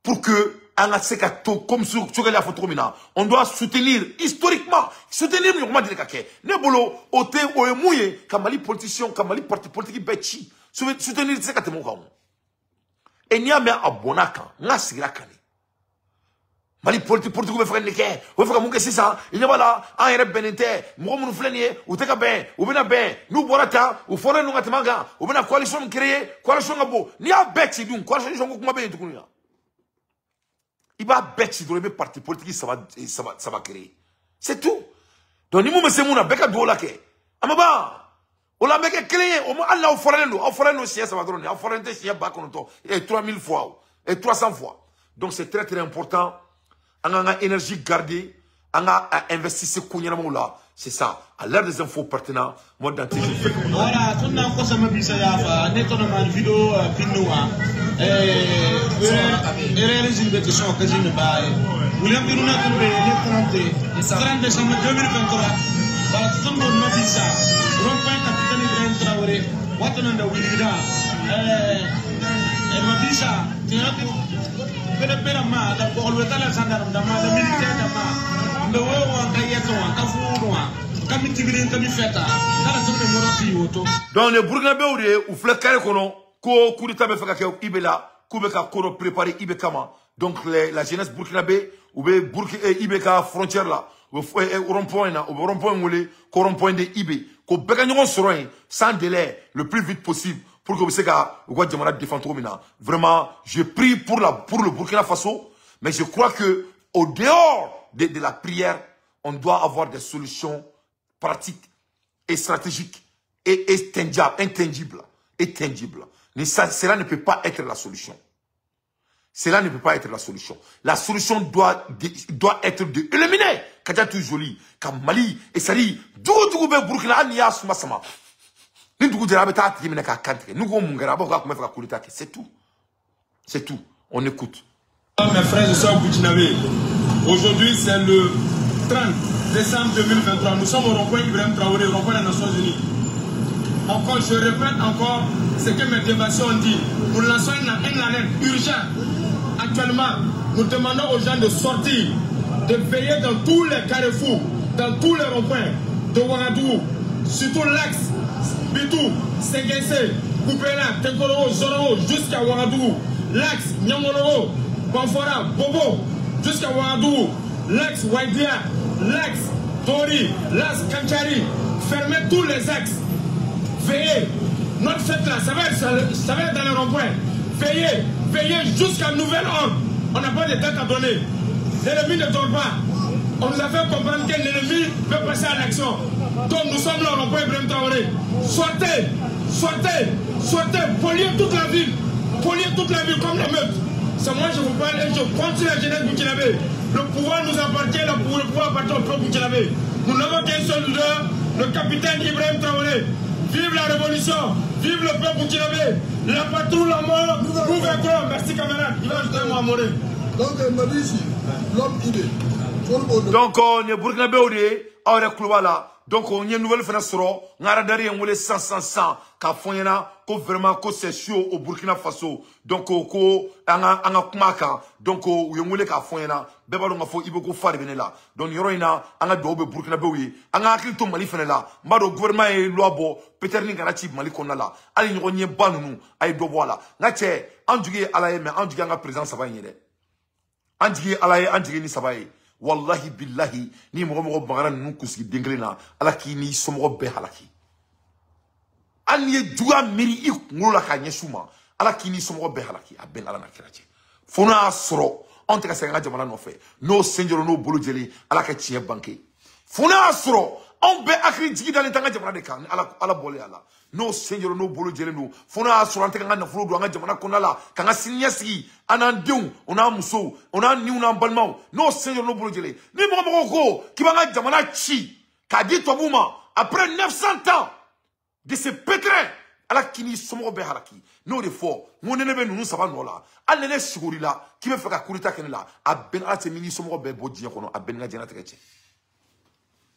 Speaker 1: pour que an ka se ka to comme Choguel y'a fɔ cogo min na, on doit soutenir historiquement, soutenir ɲɔgɔn ma deli ka kɛ. Ne bolo o tɛ o ye mun ye ka Mali politicien ka Mali parti politique bɛɛ ci, soutenir tɛ se ka tɛmɛ o kan o. Et n'i y'a mɛn a bɔnna kan, n ka sigira kan de. Mali politique bɛ fɛ ka nin kɛ, u bɛ fɛ ka mun kɛ sisan, i ɲɛ b'a la an yɛrɛ bɛnnen tɛ, mɔgɔ minnu filɛ nin ye u tɛ ka bɛn, u bɛna bɛn, n'u bɔra tan u fɔra ninnu ka tɛmɛ an kan, u bɛna coalition min créer, coalition ka bon, n'i y'a bɛɛ ci dun, coalition ko kuma bɛ yen tuguni yan. I b'a bɛɛ ci dɔrɔn i bɛ parti politique saba créer. C'est tout. Donc ni mun bɛ se mun na bɛɛ ka dugawu la kɛ. A ma ban. O la an bɛ kɛ kelen ye. O ma hali n'aw faralen don, aw faralen don siɲɛ 3 dɔrɔn de. Aw faralen tɛ siɲɛ 9,000 3000 fois et 300 fois. Donc c'est très très important. An k'an ka énergie garder, an ka investir ko ɲɛnamaw la. C'est ça. À l'heure des infos pertinentes, moi Dante, je fais.
Speaker 4: Voilà, tout le monde a bisa ya ne tono man vidéo pinnuwa. Erreur zilbe te so kazine baye. William Biruna tono be le 30 décembre 2023. Voilà, tout le monde m'a dit ça. Rond-point capitaine Ibrahim Traoré. Watona nda wilida. Ma bisa, tiens pere pere ma da bogol tala gendarme da ma da militaire da ma. Mbe wo wa ka yeto wa ka fu wa.
Speaker 1: Donc les Burkinabés de u filɛ carré kɔnɔ ko coup d'état bɛ fɛ ka kɛ IB la, k'u bɛ ka ko dɔ préparer IB kama. Donc la jeunesse burkinabé u bɛ IB ka frontière la, u bɛ rond-point na, u bɛ rond-point wele ko rond-point de IB, ko bɛɛ ka ɲɔgɔn sɔrɔ yen sans délai, le plus vite possible, pour que u bɛ se ka u ka jamana défendre cogo min na. Vraiment, je prie pour le Burkina Faso, mais je crois que au dehors de la prière, on doit avoir des solutions pratiques et stratégiques et intangibles. Mais ça, cela ne peut pas être la solution. Cela ne peut pas être la solution. La solution doit être de éliminer Kadiatou Joly, ka Mali, et ça dit, dugu bɛ Burkina, hali n'i y'a suma sama. Ni dugu jɛra, a bɛ taa tigi minɛ k'a kan tigɛ. N'u ko mun kɛra, a b'a fɔ k'a tun bɛ fɛ ka coup d'état kɛ. C'est tout. C'est tout. On écoute.
Speaker 6: Mes frères et sœurs burkinabés, aujourd'hui c'est le 30 décembre 2023. Nous sommes au rond-point Ibrahim Traoré, au rond-point des Nations Unies. Encore, je répète encore ce que mes dévations ont dit. Nous lançons une alerte urgente. Actuellement, nous demandons aux gens de sortir, de veiller dans tous les carrefours, dans tous les ronds-points de Ouagadougou, surtout l'axe Bitou, Senguensé, Koupéla, Tenkoro, Zoro, jusqu'à Ouagadougou. L'axe Niangoloro, Banfora, Bobo, jusqu'à Ouagadougou. L'axe Waïdia, l'axe Tori, l'axe Kanchari. Fermez tous les axes. Veillez. Notre fête là, ça va être dans le rond-point. Veillez, veillez jusqu'à nouvel ordre. On n'a pas de date à donner. L'ennemi ne dort pas. On nous a fait comprendre que l'ennemi veut passer à l'action. Donc nous sommes là au rond-point Ibrahim Traoré. Sortez, sortez, sortez, polluez toute la ville. Polluez toute la ville comme la meute. C'est moi je vous parle et je compte sur la jeunesse burkinabé. Le pouvoir nous appartient, le pouvoir appartient au peuple burkinabé. Nous n'avons qu'un seul leader, le capitaine Ibrahim Traoré. Vive la révolution, vive le peuple burkinabé. La patrouille, la mort, nous vaincrons. Merci camarade. Il va ajouter un mot à mourir.
Speaker 7: Donc, l'homme idée.
Speaker 1: Donc, on est burkinabé, on est Kouloubala. Donc, on y a une nouvelle fenêtre, on a radari on voulait 100, 100, 100, qu'a fonyana, ko vraiment, ko c'est chaud au Burkina Faso. Donc, ko, anga kumaka. Donc, on voulait qu'a fonyana, beba longa fo, iboko fari bene la. Donc, yoroina, anga dobe Burkina Bewi, anga akil to Mali fene la. Mado gouvernement e loi bo, peut-être ni gana chip Mali kona la. Ali nyonye ba nunu, ayi dobo la. Nga che, anjuge alaye, mais anjuge anga président ça va yere. Anjuge alaye, anjuge ni ça va yere. Wallahi billahi ni mɔgɔ mɔgɔ bagara ninnu kunsigi den kelen na ala k'i n'i somɔgɔ bɛɛ halaki hali n'i ye juguya miiri i kunkolo la k'a ɲɛsin u ma ala k'i n'i somɔgɔ bɛɛ halaki a bɛɛ ni ala n'a kira cɛ fo n'a y'a sɔrɔ anw tɛ ka segin an ka jamana nɔfɛ n'o sen jɔra n'o bolo jɛlen ala ka tiɲɛ banke fo n'a y'a sɔrɔ anw bɛɛ hakili jigi dalen tɛ an ka jamana de kan ni ala bɔlen a la n'o sen jɔra n'o bolo jɛlen don fo n'a y'a sɔrɔ an tɛ k'an ka nafolo don an ka jamana kɔnɔna la k'an ka siniɲɛsigi an n'an denw o n'an musow o n'an niw n'an balimaw n'o sen jɔra n'o bolo jɛlen ni mɔgɔ mɔgɔ ko k'i b'an ka jamana ci k'a di tubabuw ma après 900 ans de ce pétrin ala k'i n'i somɔgɔw bɛɛ halaki n'o de fɔ n ko ni ne bɛ ninnu saba nɔ la hali ni ne sigir'i la k'i bɛ fɛ ka coup d'état kɛ ne la a bɛɛ ni ala cɛ min n'i somɔgɔw bɛɛ bɔ diɲɛ kɔnɔ a bɛɛ ni ka diɲɛlatigɛ cɛ.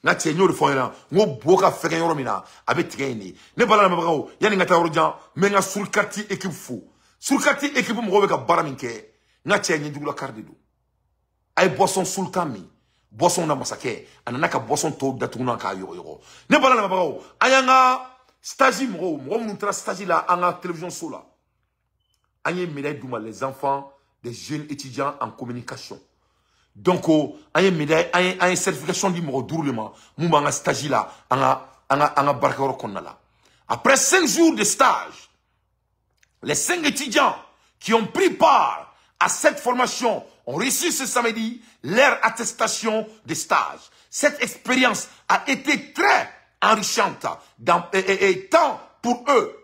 Speaker 1: N ka cɛ n y'o de fɔ aw ɲɛna n ko bo ka fɛgɛn yɔrɔ min na a bɛ tigɛ yen de ne bala lamɛnbagaw yanni n ka taa yɔrɔ jan n bɛ n ka surukati équipe fo surukati équipe mɔgɔw bɛ ka baara min kɛ n ka cɛ ɲɛjugula kari de don a ye boisson sultan min boisson na masakɛ a nana ka boisson tɔw datugu na k'a yɔgɔyɔgɔ ne bala lamɛnbagaw an y'an ka stage mɔgɔw mɔgɔ minnu taara stage la an ka télévision so la an ye médaille d'u ma les enfants des jeunes étudiants en communication. Donc, an ye médaille, an ye certification di mɔgɔ duuru de ma mun b'an ka stage la an ka baarakɛyɔrɔ kɔnɔna la. Après 5 jours de stage, les 5 étudiants qui ont pris part à cette formation ont reçu ce samedi leur attestation de stage. Cette expérience a été très enrichissante et tant pour eux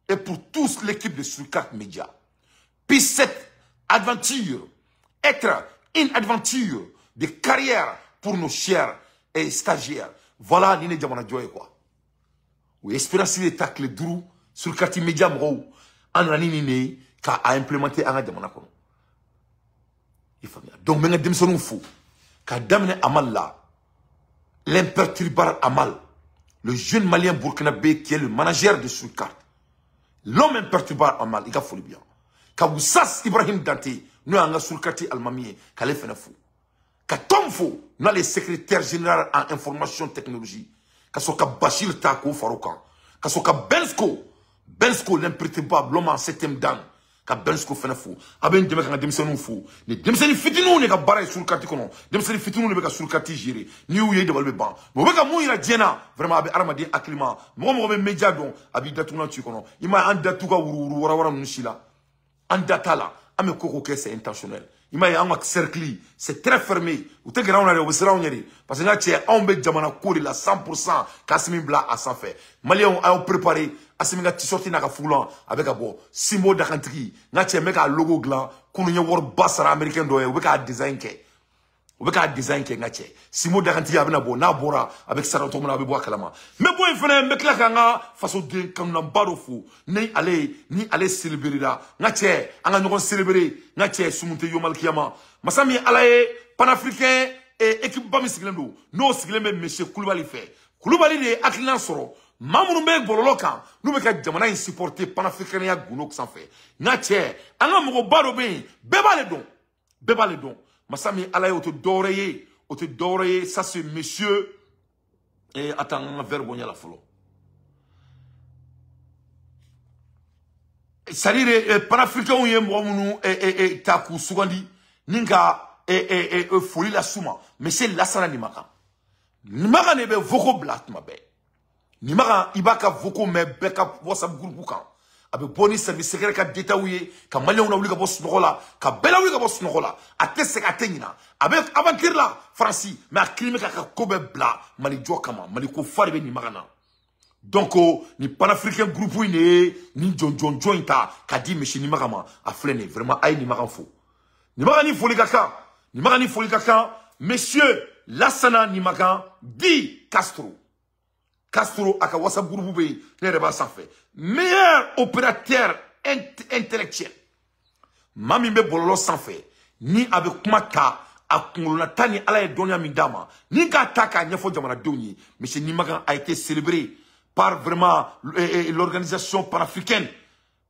Speaker 1: et pour tous l'équipe de Surcart Média. Puis cette aventure être une aventure de carrière pour nos chers et stagiaires. Voilà l'ine jamana joye quoi. Oui, espérance de tacle duru sur quartier média mɔgɔw an nana ni nin ka a implémenter an ka jamana kɔnɔ. I faamuya. Donc n bɛ n ka denmisɛnninw fo ka daminɛ Amal la, l'imperturbable Amal, le jeune malien burkinabé qui est le manager de Surcart. L'homme imperturbable Amal, i ka foli bi yan. Ka Woussas Ibrahim Dante n'o y'an ka surkati alimami ye k'ale fɛnɛ fo ka Tom fo n'ale ye secrétaire général en information technologie ka sɔrɔ ka Bachir ta k'o fara o kan ka sɔrɔ ka Bensko l'imperturbable l'homme en septième dan ka Bensko fɛnɛ fo a bɛ n dɛmɛ ka n ka denmisɛnninw fo ni denmisɛnnin fitininw de ka baara ye surkati kɔnɔ denmisɛnnin fitininw de bɛ ka surkati gérer n'i y'u ye dabali bɛ ban mais u bɛ ka mun yira diɲɛ na vraiment a bɛ hadamaden hakili ma mɔgɔ mɔgɔ bɛ média dɔn a b'i datugulan ci kɔnɔ i m'a ye an datugu ka wuruwuru warawara ninnu si la an da t'a la. An bɛ ko ko kɛ c'est intentionnel. I m'a ye an ka cercle c'est très fermé. U tɛ gɛrɛ anw na dɛ u bɛ siran anw ɲɛ de parce que n ka cɛ anw bɛ jamana ko de la 100% k'Asimi bila a sanfɛ. Maliyɛnw a y'aw préparé Asimi ka t-shirt n'a ka fugulan a bɛ ka bɔ Simbo dakantigi n ka cɛ n bɛ k'a logo dilan kunun n ye wariba sara américain dɔ ye u bɛ k'a design kɛ. U bɛ k'a design kɛ n ka cɛ Simbo dakantigi a bɛna bɔ n'a bɔra a bɛ sara cogo min na a bɛ bɔ a kalama n bɛ bɔ yen fɛnɛ n bɛ tila k'an ka fasoden kanunaba dɔ fo ni ale célébrer la n ka cɛ an ka ɲɔgɔn célébrer n ka cɛ sumu tɛ yomalikiyama masa min ala ye panafricain équipe ba min sigilen don n'o sigilen bɛ monsieur Kulubali fɛ Kulubali de ye hakilina sɔrɔ maa minnu bɛ bɔlɔlɔ kan n'u bɛ ka jamana in supporter panafricain gundo sanfɛ n ka cɛ an ka mɔgɔba dɔ bɛ yen bɛɛ b'ale dɔn bɛɛ b'ale dɔn. Masa min ala ye o tɛ dɔwɛrɛ ye o tɛ dɔwɛrɛ ye ça c'est monsieur attends n ka verre bɔ ɲɛ la fɔlɔ. c'est-à-dire panafricains ye mɔgɔ minnu ta k'u sugandi ni ka foli las'u ma monsieur Lassana Nimakan. Nimakan de bɛ voco bila tuma bɛɛ. Nimakan i b'a ka voco mɛn bɛɛ ka WhatsApp groupe kan. A bɛ bɔ ni service secret ka détails ye ka maliyɛnw lawuli ka bɔ sunɔgɔ la ka bɛɛ lawuli ka bɔ sunɔgɔ la. A tɛ sɛgɛn a tɛ ɲina. A bɛ aventure la Faransi mais a kirin bɛ k'a ka ko bɛɛ bila Mali jɔ kama. Mali ko fa de bɛ Nimakan na. Donc ni panafricain groupe in de ye ni jɔn in ta k'a di monsieur Nimakan ma. A filɛ nin ye vraiment a ye Nimakan fo. Nimakan ni foli ka kan. Nimakan ni foli ka kan. Monsieur Lassana Nimakan dit Castro. Castro a ka WhatsApp groupe bɛ yen ne yɛrɛ b'a sanfɛ. Meilleur opérateur intellectuel. Maa min bɛ bɔlɔlɔ sanfɛ ni a bɛ kuma ta a kunkololata ni Ala ye dɔnniya min d'a ma ni k'a ta k'a ɲɛfɔ jamanadenw ye. Monsieur Nimakan a été célébré par vraiment l'organisation panafricaine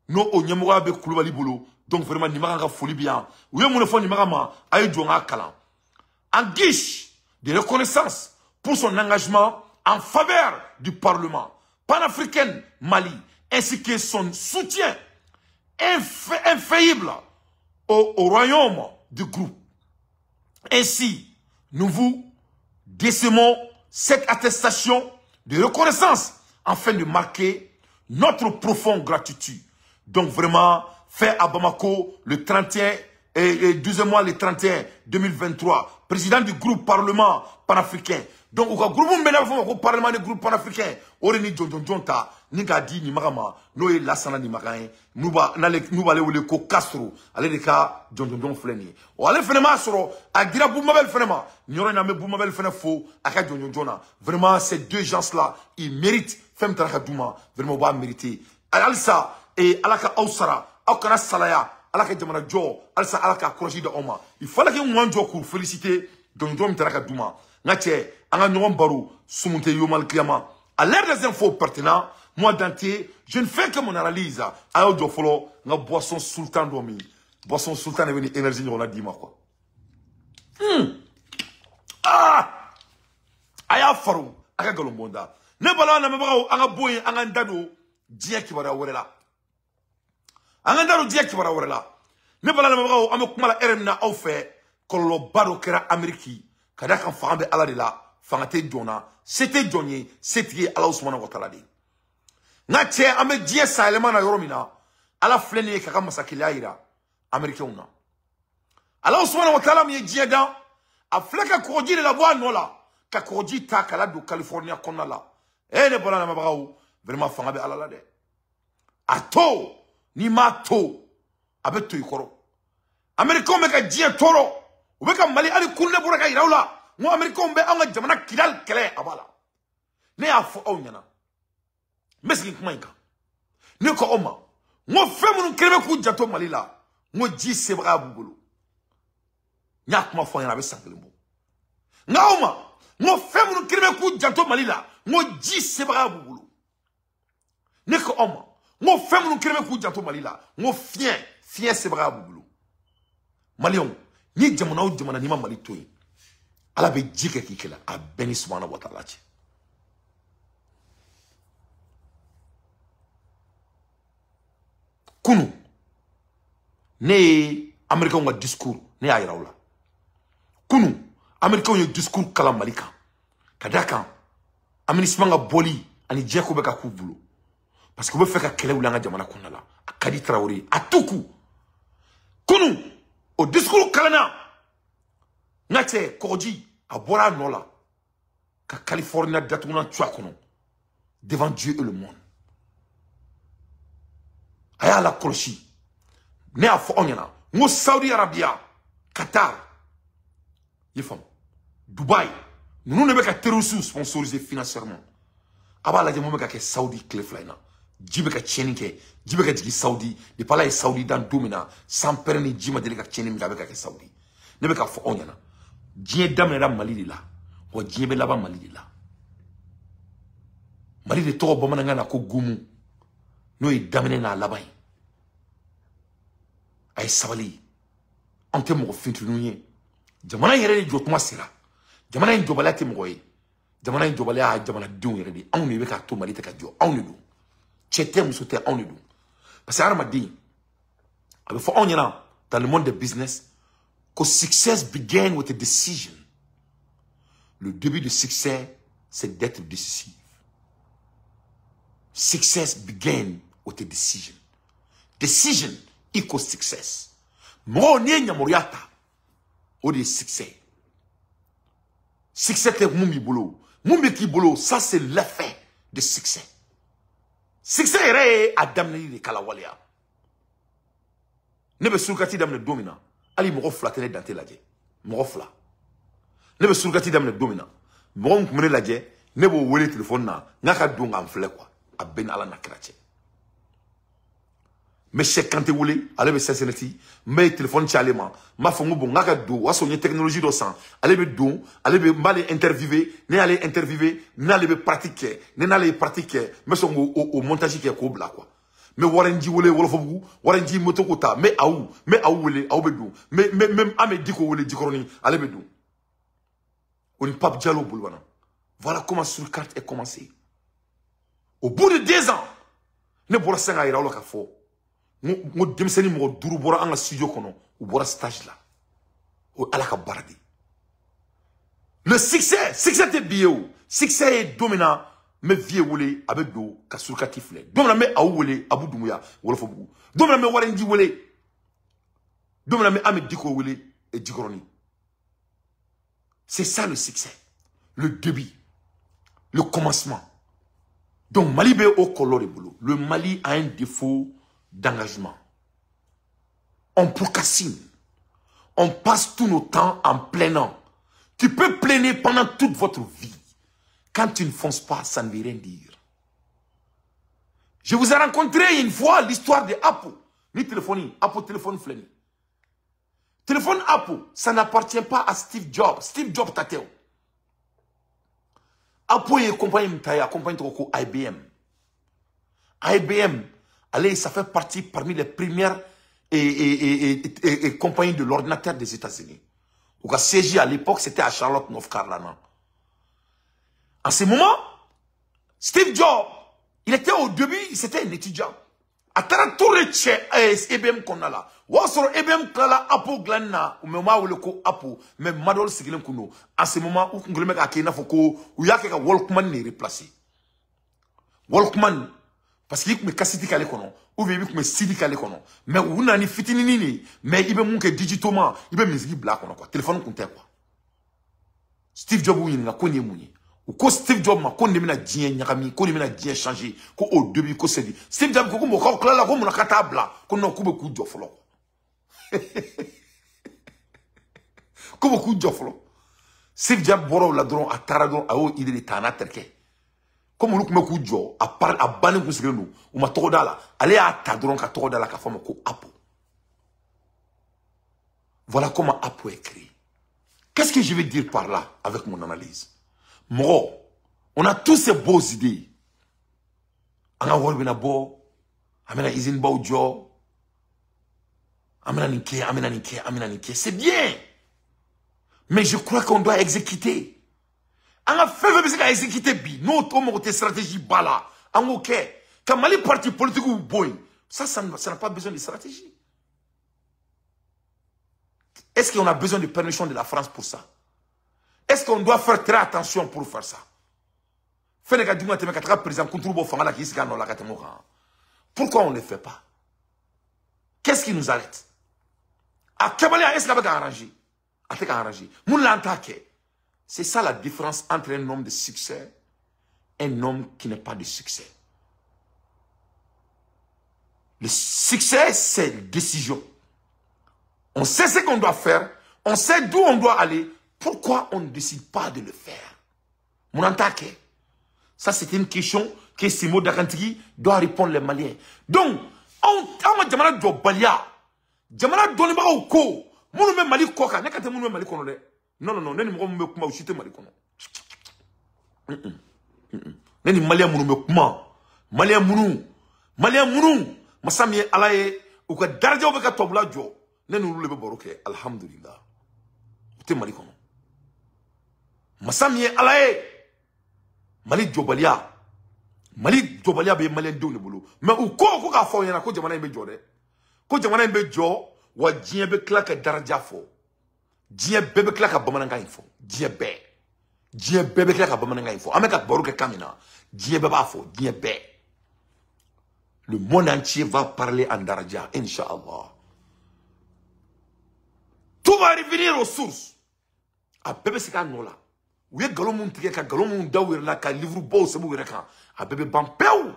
Speaker 1: n'o o ɲɛmɔgɔya bɛ Kulubali bolo. Donc vraiment Nimakan ka foli bɛ yan. U ye mun de fɔ Nimakan ma? A ye jɔ n k'a kalan. En guise de reconnaissance pour son engagement en faveur du Parlement panafricain Mali, ainsi que son soutien infaillible au royaume du groupe. Ainsi, nous vous décimons cette attestation de reconnaissance afin de marquer notre profonde gratitude. Donc vraiment, fait à Bamako le 31 et 12 mois le 31 2023, président du groupe Parlement panafricain. Donc, au groupe au parlement du groupe panafricain, Oreni John ta, ni ka di ni magama, no ye Lassana Nimakan, nous ba aller wele ko Castro, ale de ka John filɛ. O ale fɛnɛ ma sɔrɔ a dira Boumabel fɛnɛ ma, ni yɔrɔ in na an bɛ Boumabel fɛnɛ fo a ka John na. Vraiment ces deux gens là, ils méritent fɛn min taara ka d'u ma, vraiment u b'a mériter. Halisa Ala ka aw sara, aw kana salaya, Ala ka jamana jɔ, halisa Ala ka kɔlɔsi di aw ma. Il fallait que n jɔ k'u féliciter John min taara ka d'u ma. N ka cɛ, an ka ɲɔgɔn baro sumun tɛ yomal kiyama. À l'ère des infos pertinentes, moi Dante, je ne fais que mon analyse. A y'aw jɔ fɔlɔ n ka boisson sultan dɔ min. Boisson sultan de bɛ ni énergie ɲɔgɔnna d'i ma quoi. Ah! A y'a faro, a ka nkalon bɔ n da. Ne balima lamɛnbagaw, an ka bɔ yen, an k'an da don diɲɛ kibaruya wɛrɛ la. An k'an da don diɲɛ kibaruya wɛrɛ la. Ne balima lamɛnbagaw, an bɛ kuma la heure min na aw fɛ, kɔlɔlɔba dɔ kɛra Amérique. Ka d'a kan fanga bɛ Ala de la, fanga tɛ jɔn na, se tɛ jɔn ye, setigi ye Ala subahana wa taala de ye. N ka cɛ, an bɛ diɲɛ sanyɛlɛma na yɔrɔ min na, Ala filɛ nin ye k'a ka masakɛya yira Américains na. Ala subahana wa taala min ye diɲɛ dan, a filɛ ka kɔgɔji de labɔ a nɔ la, ka kɔgɔji ta k'a ladon California kɔnɔna la. Ne bɔra lamɛnbagaw, vraiment fanga bɛ Ala la dɛ. A to, n'i m'a to, a bɛ to i kɔrɔ. Américains bɛ ka diɲɛ tɔɔrɔ. U bɛ ka Mali hali kurun de bɔra ka yira u la. N ko Américains bɛ anw ka jamana Kidali kɛlɛ a b'a la. Ne y'a fɔ aw ɲɛna. N bɛ segin kuma in kan. Ne ko aw ma, n ko fɛn minnu kɛlen bɛ k'u janto Mali la, n ko ji sebagaya b'u bolo. N y'a kuma fɔ aw ɲɛna a bɛ san kelen bɔ. N ko aw ma, n ko fɛn minnu kɛlen bɛ k'u janto Mali la, n ko ji sebagaya b'u bolo. Ne ko aw ma, n ko fɛn minnu kɛlen bɛ k'u janto Mali la, n ko fiɲɛ sebagaya b'u bolo. Maliyɛnw, ni jamana o jamana n'i ma Mali to yen, Ala bɛ ji kɛ k'i kɛlɛ, a bɛɛ ni subahana wa taala cɛ. Kunu, ne ye Américains ka discours, ne y'a yira u la. Kunu, Américains ye discours kalan Mali kan. Ka d'a kan, aménagement ka bɔli ani diɲɛ ko bɛ ka k'u bolo. Parce que u bɛ fɛ ka kɛlɛ wuli an ka jamana kɔnɔna la. A ka di Traoré ye, a t'u ku. Kunu, o discours kalanna, n ka cɛ kɔgɔji a bɔra a nɔ la ka California datugulan tu a kɔnɔ devant Dieu et le monde. A y'a lakɔlɔsi. Ne y'a fɔ aw ɲɛna n ko Saudi Arabia, Qatar, i ye faamu, Dubaï, ninnu de bɛ ka terroristes sponsoriser financièrement. A b'a lajɛ mun bɛ ka kɛ Saudi tile fila in na. Ji bɛ ka tiɲɛni kɛ, ji bɛ ka jigin Saudi. Depuis Ala ye Saudi dan don min na, san pɛrɛn ni ji ma deli ka tiɲɛni min kɛ, a bɛ ka kɛ Saudi. Ne bɛ k'a fɔ aw ɲɛna, diɲɛ daminɛra Mali de la, wa diɲɛ bɛ laban Mali de la. Mali de tɔgɔ bamanankan na ko gumu, n'o ye daminɛ n'a laban ye. A ye sabali, anw tɛ mɔgɔ fitininw ye. Jamana yɛrɛ de jɔ kuma sera. Jamana in jɔbaliya tɛ mɔgɔ ye. Jamana in jɔbaliya ye jamanadenw yɛrɛ de ye. Anw de bɛ k'a to Mali tɛ ka jɔ, anw de don. Cɛ tɛ, muso tɛ, anw de don. Parce que hadamaden, a bɛ fɔ anw ɲɛna dans le monde des business que success begins with a decision. Le début du succès, c'est d'être décisif. Success begins with a decision. Decision equals success. Mɔgɔw n'i ye yamaruya ta, o de ye succès. Succès tɛ mun b'i bolo. Mun bɛ k'i bolo, ça c'est l'effet de succès. Succès yɛrɛ ye a daminɛli de kala waleya. Ne bɛ surukati daminɛ don min na, hali mɔgɔ fila tɛ ne dante lajɛ. Mɔgɔ fila. Ne bɛ surukati daminɛ don min na, mɔgɔ min tun bɛ ne lajɛ, ne b'o wele téléphone na, n k'a ka don k'an filɛ quoi. A bɛɛ ni Ala n'a kira cɛ. N bɛ Cheikh Kante wele, ale bɛ Cincinnati, n bɛ téléphone ci ale ma, n b'a fɔ n ko bon n k'a ka don, o y'a sɔrɔ n ye technologie dɔ san, ale bɛ don, ale bɛ n b'ale interviewer, ne y'ale interviewer, n'ale bɛ pratique kɛ, ne n'ale ye pratique kɛ, n bɛ sɔn k'o montage kɛ k'o bila quoi. N bɛ Warren G wele Wɔlɔfɔbugu, Warren G moto ko ta, n bɛ aw wele, aw bɛ don, n bɛ an bɛ Diko wele Jikɔrɔni, ale bɛ don. O ni Pape Diallo Bolibana. Voilà comment Surcarte est commencé. Au bout de 2 ans, ne bɔra sisan k'a yira aw la k'a fɔ n ko denmisɛnnin mɔgɔ 5 bɔra an ka studio kɔnɔ, u bɔra stage la. O ye Ala ka baara de ye. Le succès, succès tɛ bi ye o. Succès ye don min na n bɛ Vieux wele, a bɛ don ka Surkati filɛ. Don min na n bɛ aw wele, Abu Dumbuya, Wɔlɔfɔbugu. Don min na n bɛ Warren G wele. Don min na n bɛ Ahmed Diko wele, Jikɔrɔni. C'est ça le succès. Le début. Le commencement. Donc Mali bɛ o kɔlɔlɔ de bolo. Le Mali a un défaut d'engagement. On procrastine. On passe tout nos temps en plaignant. Tu peux plaigner pendant toute votre vie. Quand tu ne fonces pas, ça ne veut rien dire. Je vous ai rencontré une fois l'histoire de Apple. Ni téléphonie, Apple téléphone fleni. Téléphone Apple, ça n'appartient pas à Steve Jobs. Steve Jobs tateo. Apple est compagnie mtaya, compagnie toko IBM. IBM, allez, ça fait partie parmi les premières et compagnies de l'ordinateur des États-Unis. Au CJ à l'époque, c'était à Charlotte, North Carolina. En ce moment, Steve Jobs, il était au début, c'était un étudiant. A taara tour de cɛ IBM kɔnɔna la, o y'a sɔrɔ IBM tilala Apple dilanni na, mais u m'a wele ko Apple, mais Madol sigilen kun don. En ce moment, u kun kɛlen bɛ k'a kɛ i n'a fɔ ko u y'a kɛ ka Walkman de remplacer. Walkman, parce que i kun bɛ cassette k'ale kɔnɔ, ou bien i kun bɛ CD k'ale kɔnɔ, mais u nana ni fitininin de ye, mais i bɛ mun kɛ digitalement, i bɛ musique bila a kɔnɔ quoi, téléphone kun tɛ quoi. Steve Jobs y'u ɲininka ko nin ye mun ye. U ko Steve Jobs ma ko nin bɛna diɲɛ ɲagami, ko nin bɛna diɲɛ changer, ko au début ko c'est dit. Steve Jobs ko ko mɔgɔw tilala ko mun na ka taa bila, ko non k'u bɛ k'u jɔ fɔlɔ. K'u bɛ k'u jɔ fɔlɔ. Steve Jobs bɔra o la dɔrɔn, a taara dɔrɔn, a y'o idée de ta a n'a terikɛ. Comme olu tun bɛ k'u jɔ, a par a bannen kun sigilen don, u ma tɔgɔ d'a la. Ale y'a ta dɔrɔn ka tɔgɔ d'a la k'a fɔ a ma ko Apple. Voilà comment Apple est créé. Qu'est-ce que je veux dire par là avec mon analyse? Mɔgɔ, on a tous ces beaux idées. An ka wari bɛna bɔ, an bɛna usine baw jɔ, an bɛna nin kɛ, an bɛna nin kɛ, an bɛna nin kɛ. C'est bien. Mais je crois qu'on doit exécuter. An ka fɛn fɛn bɛ se ka exécuter bi, n'o to mago tɛ stratégie ba la, an k'o kɛ. Ka Mali parti politique bɔ yen, ça n'a pas besoin de stratégie. Est-ce qu'on a besoin de permission de la France pour ça? Est-ce qu'on doit faire très attention pour faire ça? Pourquoi on ne le fait pas? Qu'est-ce qui nous arrête? À Kebali, est-ce qu'il va arranger? C'est ça la différence entre un homme de succès et un homme qui n'est pas de succès. Le succès, c'est une décision. On sait ce qu'on doit faire, on sait d'où on doit aller. Pourquoi on ne décide pas de le faire? Mounantake. Ça, c'est une question que Simo Dakantigi doit répondre les Maliens. Donc, on a jamana jɔ baliya. Jamana dɔnnibagaw ko minnu bɛ Mali kɔ kan, ne ka tɛ minnu bɛ Mali kɔnɔ dɛ. Non, non, non, ne ni mɔgɔ min bɛ kuma, o si tɛ Mali kɔnɔ. Ne ni Malien minnu bɛ kuma, Malien minnu, masa min ye Ala ye, u ka darajaw bɛ ka tubabula jɔ, ne n'olu de bɛ baro kɛ, alhamdulillah. U tɛ Mali kɔnɔ. Masa min ye Ala ye, Mali jɔbaliya, Mali jɔbaliya bɛ maliyɛndenw de bolo. Mais u ko k'a fɔ aw ɲɛna ko jamana in bɛ jɔ dɛ. Ko jamana in bɛ jɔ wa diɲɛ bɛ tila ka daraja fɔ. Diɲɛ bɛɛ bɛ tila ka bamanankan in fɔ. Diɲɛ bɛɛ. Diɲɛ bɛɛ bɛ tila ka bamanankan in fɔ. An bɛ ka baro kɛ kan min na, diɲɛ bɛɛ b'a fɔ, diɲɛ bɛɛ. Le monde entier va parler en daraja, Inch'Allah. Tout va revenir aux sources. A bɛɛ bɛ se k'a nɔ la. U ye nkalon mun tigɛ ka nkalon mun da u yɛrɛ la ka livre baw sɛbɛn u yɛrɛ kan, a bɛɛ bɛ ban pewu.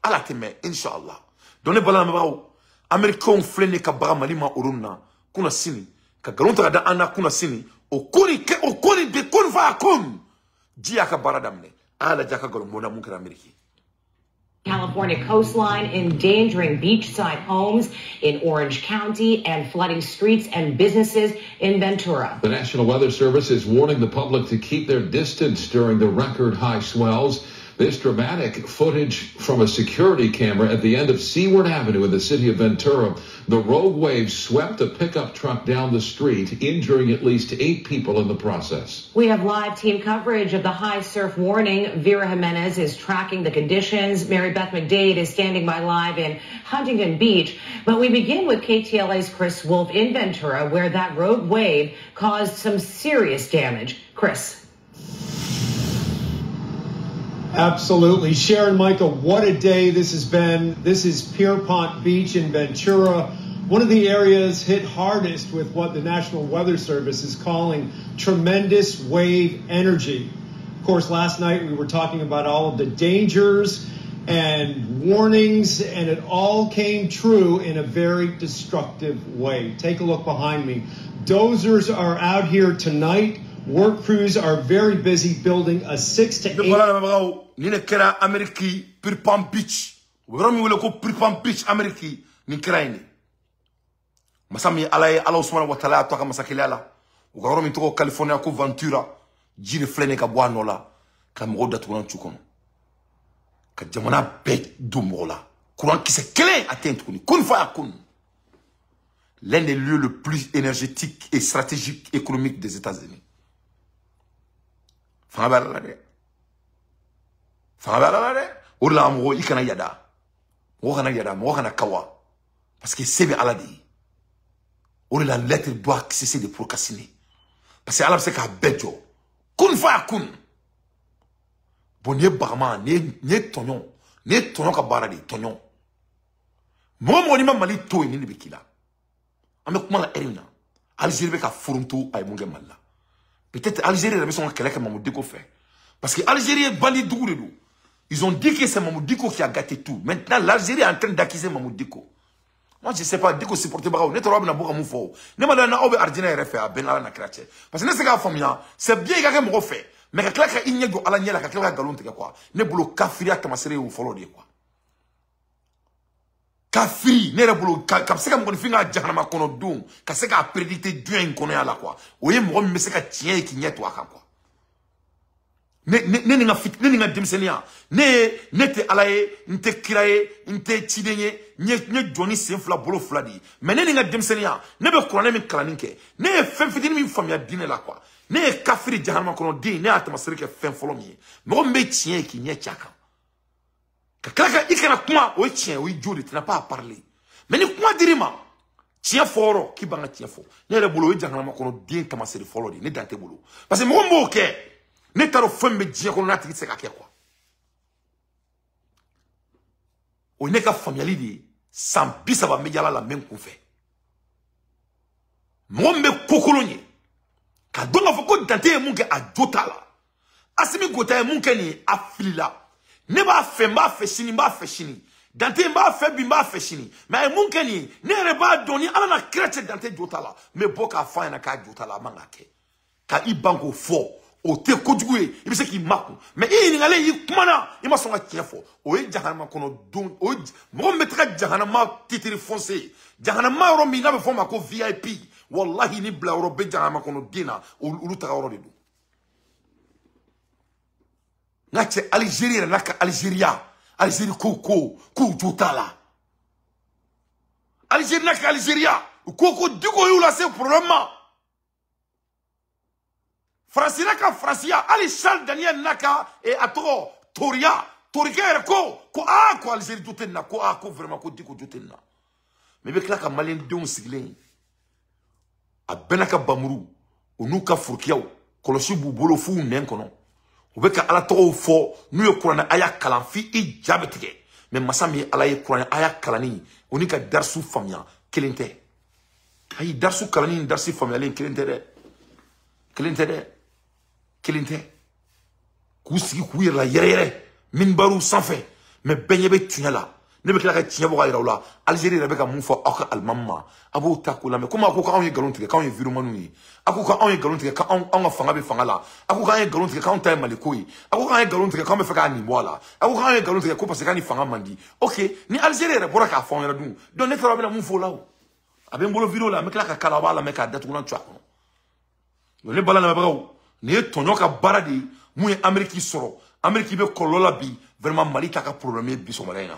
Speaker 1: Ala tɛ mɛn, Inch'Allah. Donc ne balamɛbagaw, Américains filɛ nin ye ka baga Mali ma o don na kunna sini, ka nkalon ta ka da an na kunna sini, o ko nin kɛ, o ko nin de ko nin fa kun. Ji y'a ka baara daminɛ. A y'a lajɛ a ka nkalon bɔnna mun kɛra Amérique.
Speaker 8: California coastline, endangering beachside homes in Orange County and flooding streets and businesses in Ventura.
Speaker 9: The National Weather Service is warning the public to keep their distance during the record high swells. This dramatic footage from a security camera at the end of Seaward Avenue in the city of Ventura. The rogue wave swept a pickup truck down the street, injuring at least 8 people in the process.
Speaker 8: We have live team coverage of the high surf warning. Vera Jimenez is tracking the conditions. Mary Beth McDade is standing by live in Huntington Beach. But we begin with KTLA's Chris Wolf in Ventura, where that rogue wave caused some serious damage. Chris.
Speaker 10: Absolutely. Sharon, Michael, what a day this has been. This is Pierpont Beach in Ventura, one of the areas hit hardest with what the National Weather Service is calling tremendous wave energy. Of course, last night we were talking about all of the dangers and warnings, and it all came true in a very destructive way. Take a look behind me. Dozers are out here tonight. Work crews are very busy building a 6 to 8.
Speaker 1: Ni ne kɛra Amérique Pierpont Beach. U bɛ yɔrɔ min wele ko Pierpont Beach Amérique, nin kɛra yen de. Masa min ye Ala ye, Ala subahana wa taala y'a to a ka masakɛya la. U ka yɔrɔ min tɔgɔ California ko Ventura, ji de filɛ nin ye ka bɔ a nɔ la ka mɔgɔw datugulan tu kɔnɔ. Ka jamana bɛɛ don mɔgɔ la. Courant kisɛ kelen a tɛ yen tuguni. Kun fa ya kun. L'un des lieux le plus énergétique et stratégique économique des États-Unis. Fanga bɛ Ala la dɛ. Fanga bɛ Ala la dɛ. O de la mɔgɔ i kana yada. Mɔgɔ kana yada, mɔgɔ kana kawa. Parce que se bɛ Ala de ye. O de la l'être doit cesser de procrastiner. Parce que Ala bɛ se k'a bɛɛ jɔ. Kun fa ya kun. Bon, nin ye bagama, nin ye tɔɲɔ. Nin ye tɔɲɔ ka baara de ye, tɔɲɔ. Mɔgɔ mɔgɔ n'i ma Mali to yen, nin de bɛ k'i la. An bɛ kuma la heure min na, Algérie bɛ ka foronto a ye mun kɛ Mali la. Peut-être Algérie yɛrɛ bɛ sɔn ka kɛlɛ kɛ Mahmoud Dicko fɛ. Parce que Algérie ye bandit dugu de don. Ils ont dit que c'est Mahmoud Dicko qui a gâté tout. Maintenant, l'Algérie est en train d'accuser Mahmoud Dicko. Moi, je sais pas, Dicko supporter bagaw. Ne tɔɔrɔ bɛna bɔ ka mun fɔ o. Ne ma da na aw bɛ Arijinɛ yɛrɛ fɛ, a bɛɛ n'Ala na kira cɛ. Parce que ne se k'a faamuya, c'est bien i ka kɛ mɔgɔ fɛ, mais ka tila ka i ɲɛ jɔ Ala ɲɛ la, ka tila ka nkalon tigɛ quoi. Ne bolo kafiriya taamasere ye o fɔlɔ de ye quoi. Kafiri, ne yɛrɛ bolo ka se ka mɔgɔninfin ka jahanama kɔnɔ don, ka se k'a prédicter diɲɛ in kɔnɔya la quoi. O ye mɔgɔ min bɛ se ka tiɲɛ ye k'i ɲɛ to a kan quoi. Ne ni n ka denmisɛnninya, ne tɛ Ala ye, n tɛ kira ye, n tɛ ciden ye, n ye jɔ ni sen fila bolo fila de ye. Mais ne ni n ka denmisɛnninya, ne bɛ kuranɛ min kalanni kɛ, ne ye fɛn fitinin min faamuya diinɛ la quoi. Ne ye kafiri jahanama kɔnɔ den, ne y'a taamasere kɛ fɛn fɔlɔ min ye. Mɔgɔ min bɛ tiɲɛ ye k'i ɲɛ ci a kan. Ka tila ka i kana kuma, o ye tiɲɛ, o ye jo de, tu n'as pas à parler. Mais ni kuma dir'i ma, tiɲɛ fɔ yɔrɔ, k'i ban ka tiɲɛ fɔ. Ne yɛrɛ bolo, o ye jahanama kɔnɔ den taamasere fɔlɔ de ye, ne dan tɛ bolo. Parce que mɔgɔ min b'o kɛ, ne t'a dɔn fɛn min bɛ diɲɛ kɔnɔ n'a tigi tɛ se ka kɛ quoi. O ye ne ka faamuyali de ye, san 30 n bɛ yaala la n bɛ n kun fɛ. Mɔgɔ min bɛ ko kolon ye, ka dɔn k'a fɔ ko Dante ye mun kɛ, a jo t'a la. Assimi Goïta ye mun kɛ nin ye, a filila. Ne b'a fɛ, n b'a fɛ sini, n b'a fɛ sini. Dante n b'a fɛ bi, n b'a fɛ sini. Mais a ye mun kɛ nin ye, ne yɛrɛ b'a dɔn ni Ala na kira cɛ Dante jo t'a la. N bɛ bɔ k'a fɔ a ɲɛna k'a jo t'a la, a man ka kɛ. Ka i ban k'o fɔ, o tɛ kojugu ye, i bɛ se k'i makun. Mais i ɲininkalen, i kumana, i ma sɔn ka tiɲɛ fɔ. O ye jahanama kɔnɔ don, o ye mɔgɔ min bɛ taga jahanama titre foncier, jahanama yɔrɔ min n'a bɛ fɔ o ma ko VIP, walahi ni bila yɔrɔ bɛ jahanama kɔnɔ den na, olu taga yɔrɔ de don. N ka cɛ Algérie yɛrɛ n'a ka Algérie, Algérie ko k'u jo t'a la. Algérie n'a ka Algérie, u ko Dicko y'u lase problème ma. Faransi n'a ka Faransiya, hali Charles Daniel n'a ka a tɔgɔ Toriya, Torikɛ yɛrɛ ko aa ko Algérie jo tɛ nin na, ko aa ko vraiment ko Diko jo tɛ nin na. Mais i bɛ tila ka maliyɛndenw sigilen a bɛɛ n'a ka bamuru u n'u ka furukiyaw kɔlɔsi b'u bolo f'u nɛn kɔnɔ. U bɛ ka ala tɔgɔw fɔ n'u ye kuranɛ aya kalan f'i i ja bɛ tigɛ. Mais masa min ye ala ye kuranɛ aya kalanni o ni ka darisu faamuya kelen tɛ. Ayi, darisu kalanni ni darisi faamuyalen kelen tɛ dɛ, kelen tɛ dɛ, kelen tɛ. K'u sigi k'u yɛrɛ la yɛrɛ yɛrɛ minbaruw sanfɛ, mais bɛɛ ɲɛ bɛ tiɲɛ la. Ne bɛ tila ka tiɲɛ bɔ ka yira u la. Algérie yɛrɛ bɛ ka mun fɔ aw ka alimami ma, a b'o ta k'o lamɛn. Komi a ko k'anw ye nkalon tigɛ, k'anw ye virumaniw ye, a ko k'anw ye nkalon tigɛ, k'anw ka fanga bɛ fanga la, a ko k'an ye nkalon tigɛ, k'anw ta ye Maliko ye, a ko k'an ye nkalon tigɛ, k'anw bɛ fɛ k'a nin bɔ a la, a ko k'an ye nkalon tigɛ ko parce que k'a ni fanga man di. Ok, ni Algérie yɛrɛ bɔra k'a fɔ anw ɲɛna dun, donc ne taara bɛna mun fɔ o la o? A bɛ n bolo vidéo la, an bɛ tila ka kala, a b'a lamɛn k'a datugulan to a kɔnɔ. Ne bala lamɛnbagaw, nin ye tɔɲɔ ka baara de ye. Mun ye Amérique sɔrɔ? Amérique bɛ kɔlɔlɔ la bi, vraiment Mali ta ka problème ye bi sɔgɔmada in na.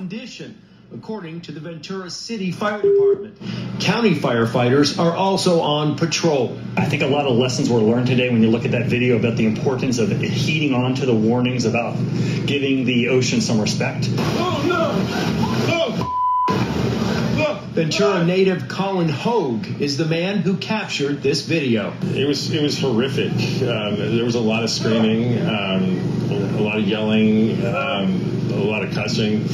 Speaker 10: According to the Ventura City Fire Department, county firefighters are also on patrol.
Speaker 11: I think a lot of lessons were learned today when you look at that video about the importance of heeding on to the warnings about giving the ocean some respect.
Speaker 6: Oh, no! Oh.
Speaker 10: Ventura native Colin Hogue is the man who captured this video.
Speaker 12: It was horrific. There was a lot of screaming, a lot of yelling, a lot of cussing.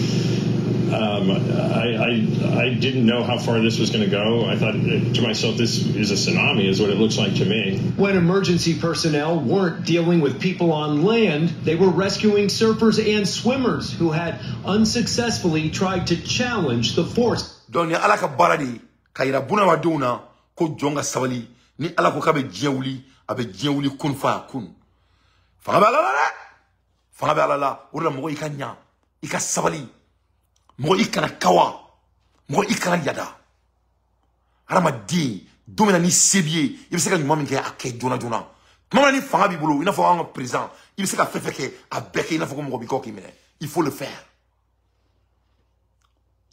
Speaker 12: I didn't know how far this was going to go. I thought to myself, this is a tsunami, is what it looks like to me.
Speaker 10: When emergency personnel weren't dealing with people on land, they were rescuing surfers and swimmers who had unsuccessfully tried to challenge the force.
Speaker 1: Donc, ni ala ka baara de ye ka yira bunadamadenw na ko jɔn ka sabali. Ni ala ko k'a bɛ diɲɛ wuli, a bɛ diɲɛ wuli kun fa kun. Fanga bɛ ala la dɛ, fanga bɛ ala la. O de la mɔgɔ i ka ɲa, i ka sabali, mɔgɔ i kana kawa, mɔgɔ i kana yada. Hadamaden don min na ni se b'i ye, i bɛ se ka ɲuman min kɛ, a kɛ joona joona. Tuma min na ni fanga b'i bolo, i n'a fɔ an ka président, i bɛ se ka fɛn fɛn kɛ, a bɛɛ kɛ i n'a fɔ ko mɔgɔ b'i kɔ k'i minɛ. Il faut le faire,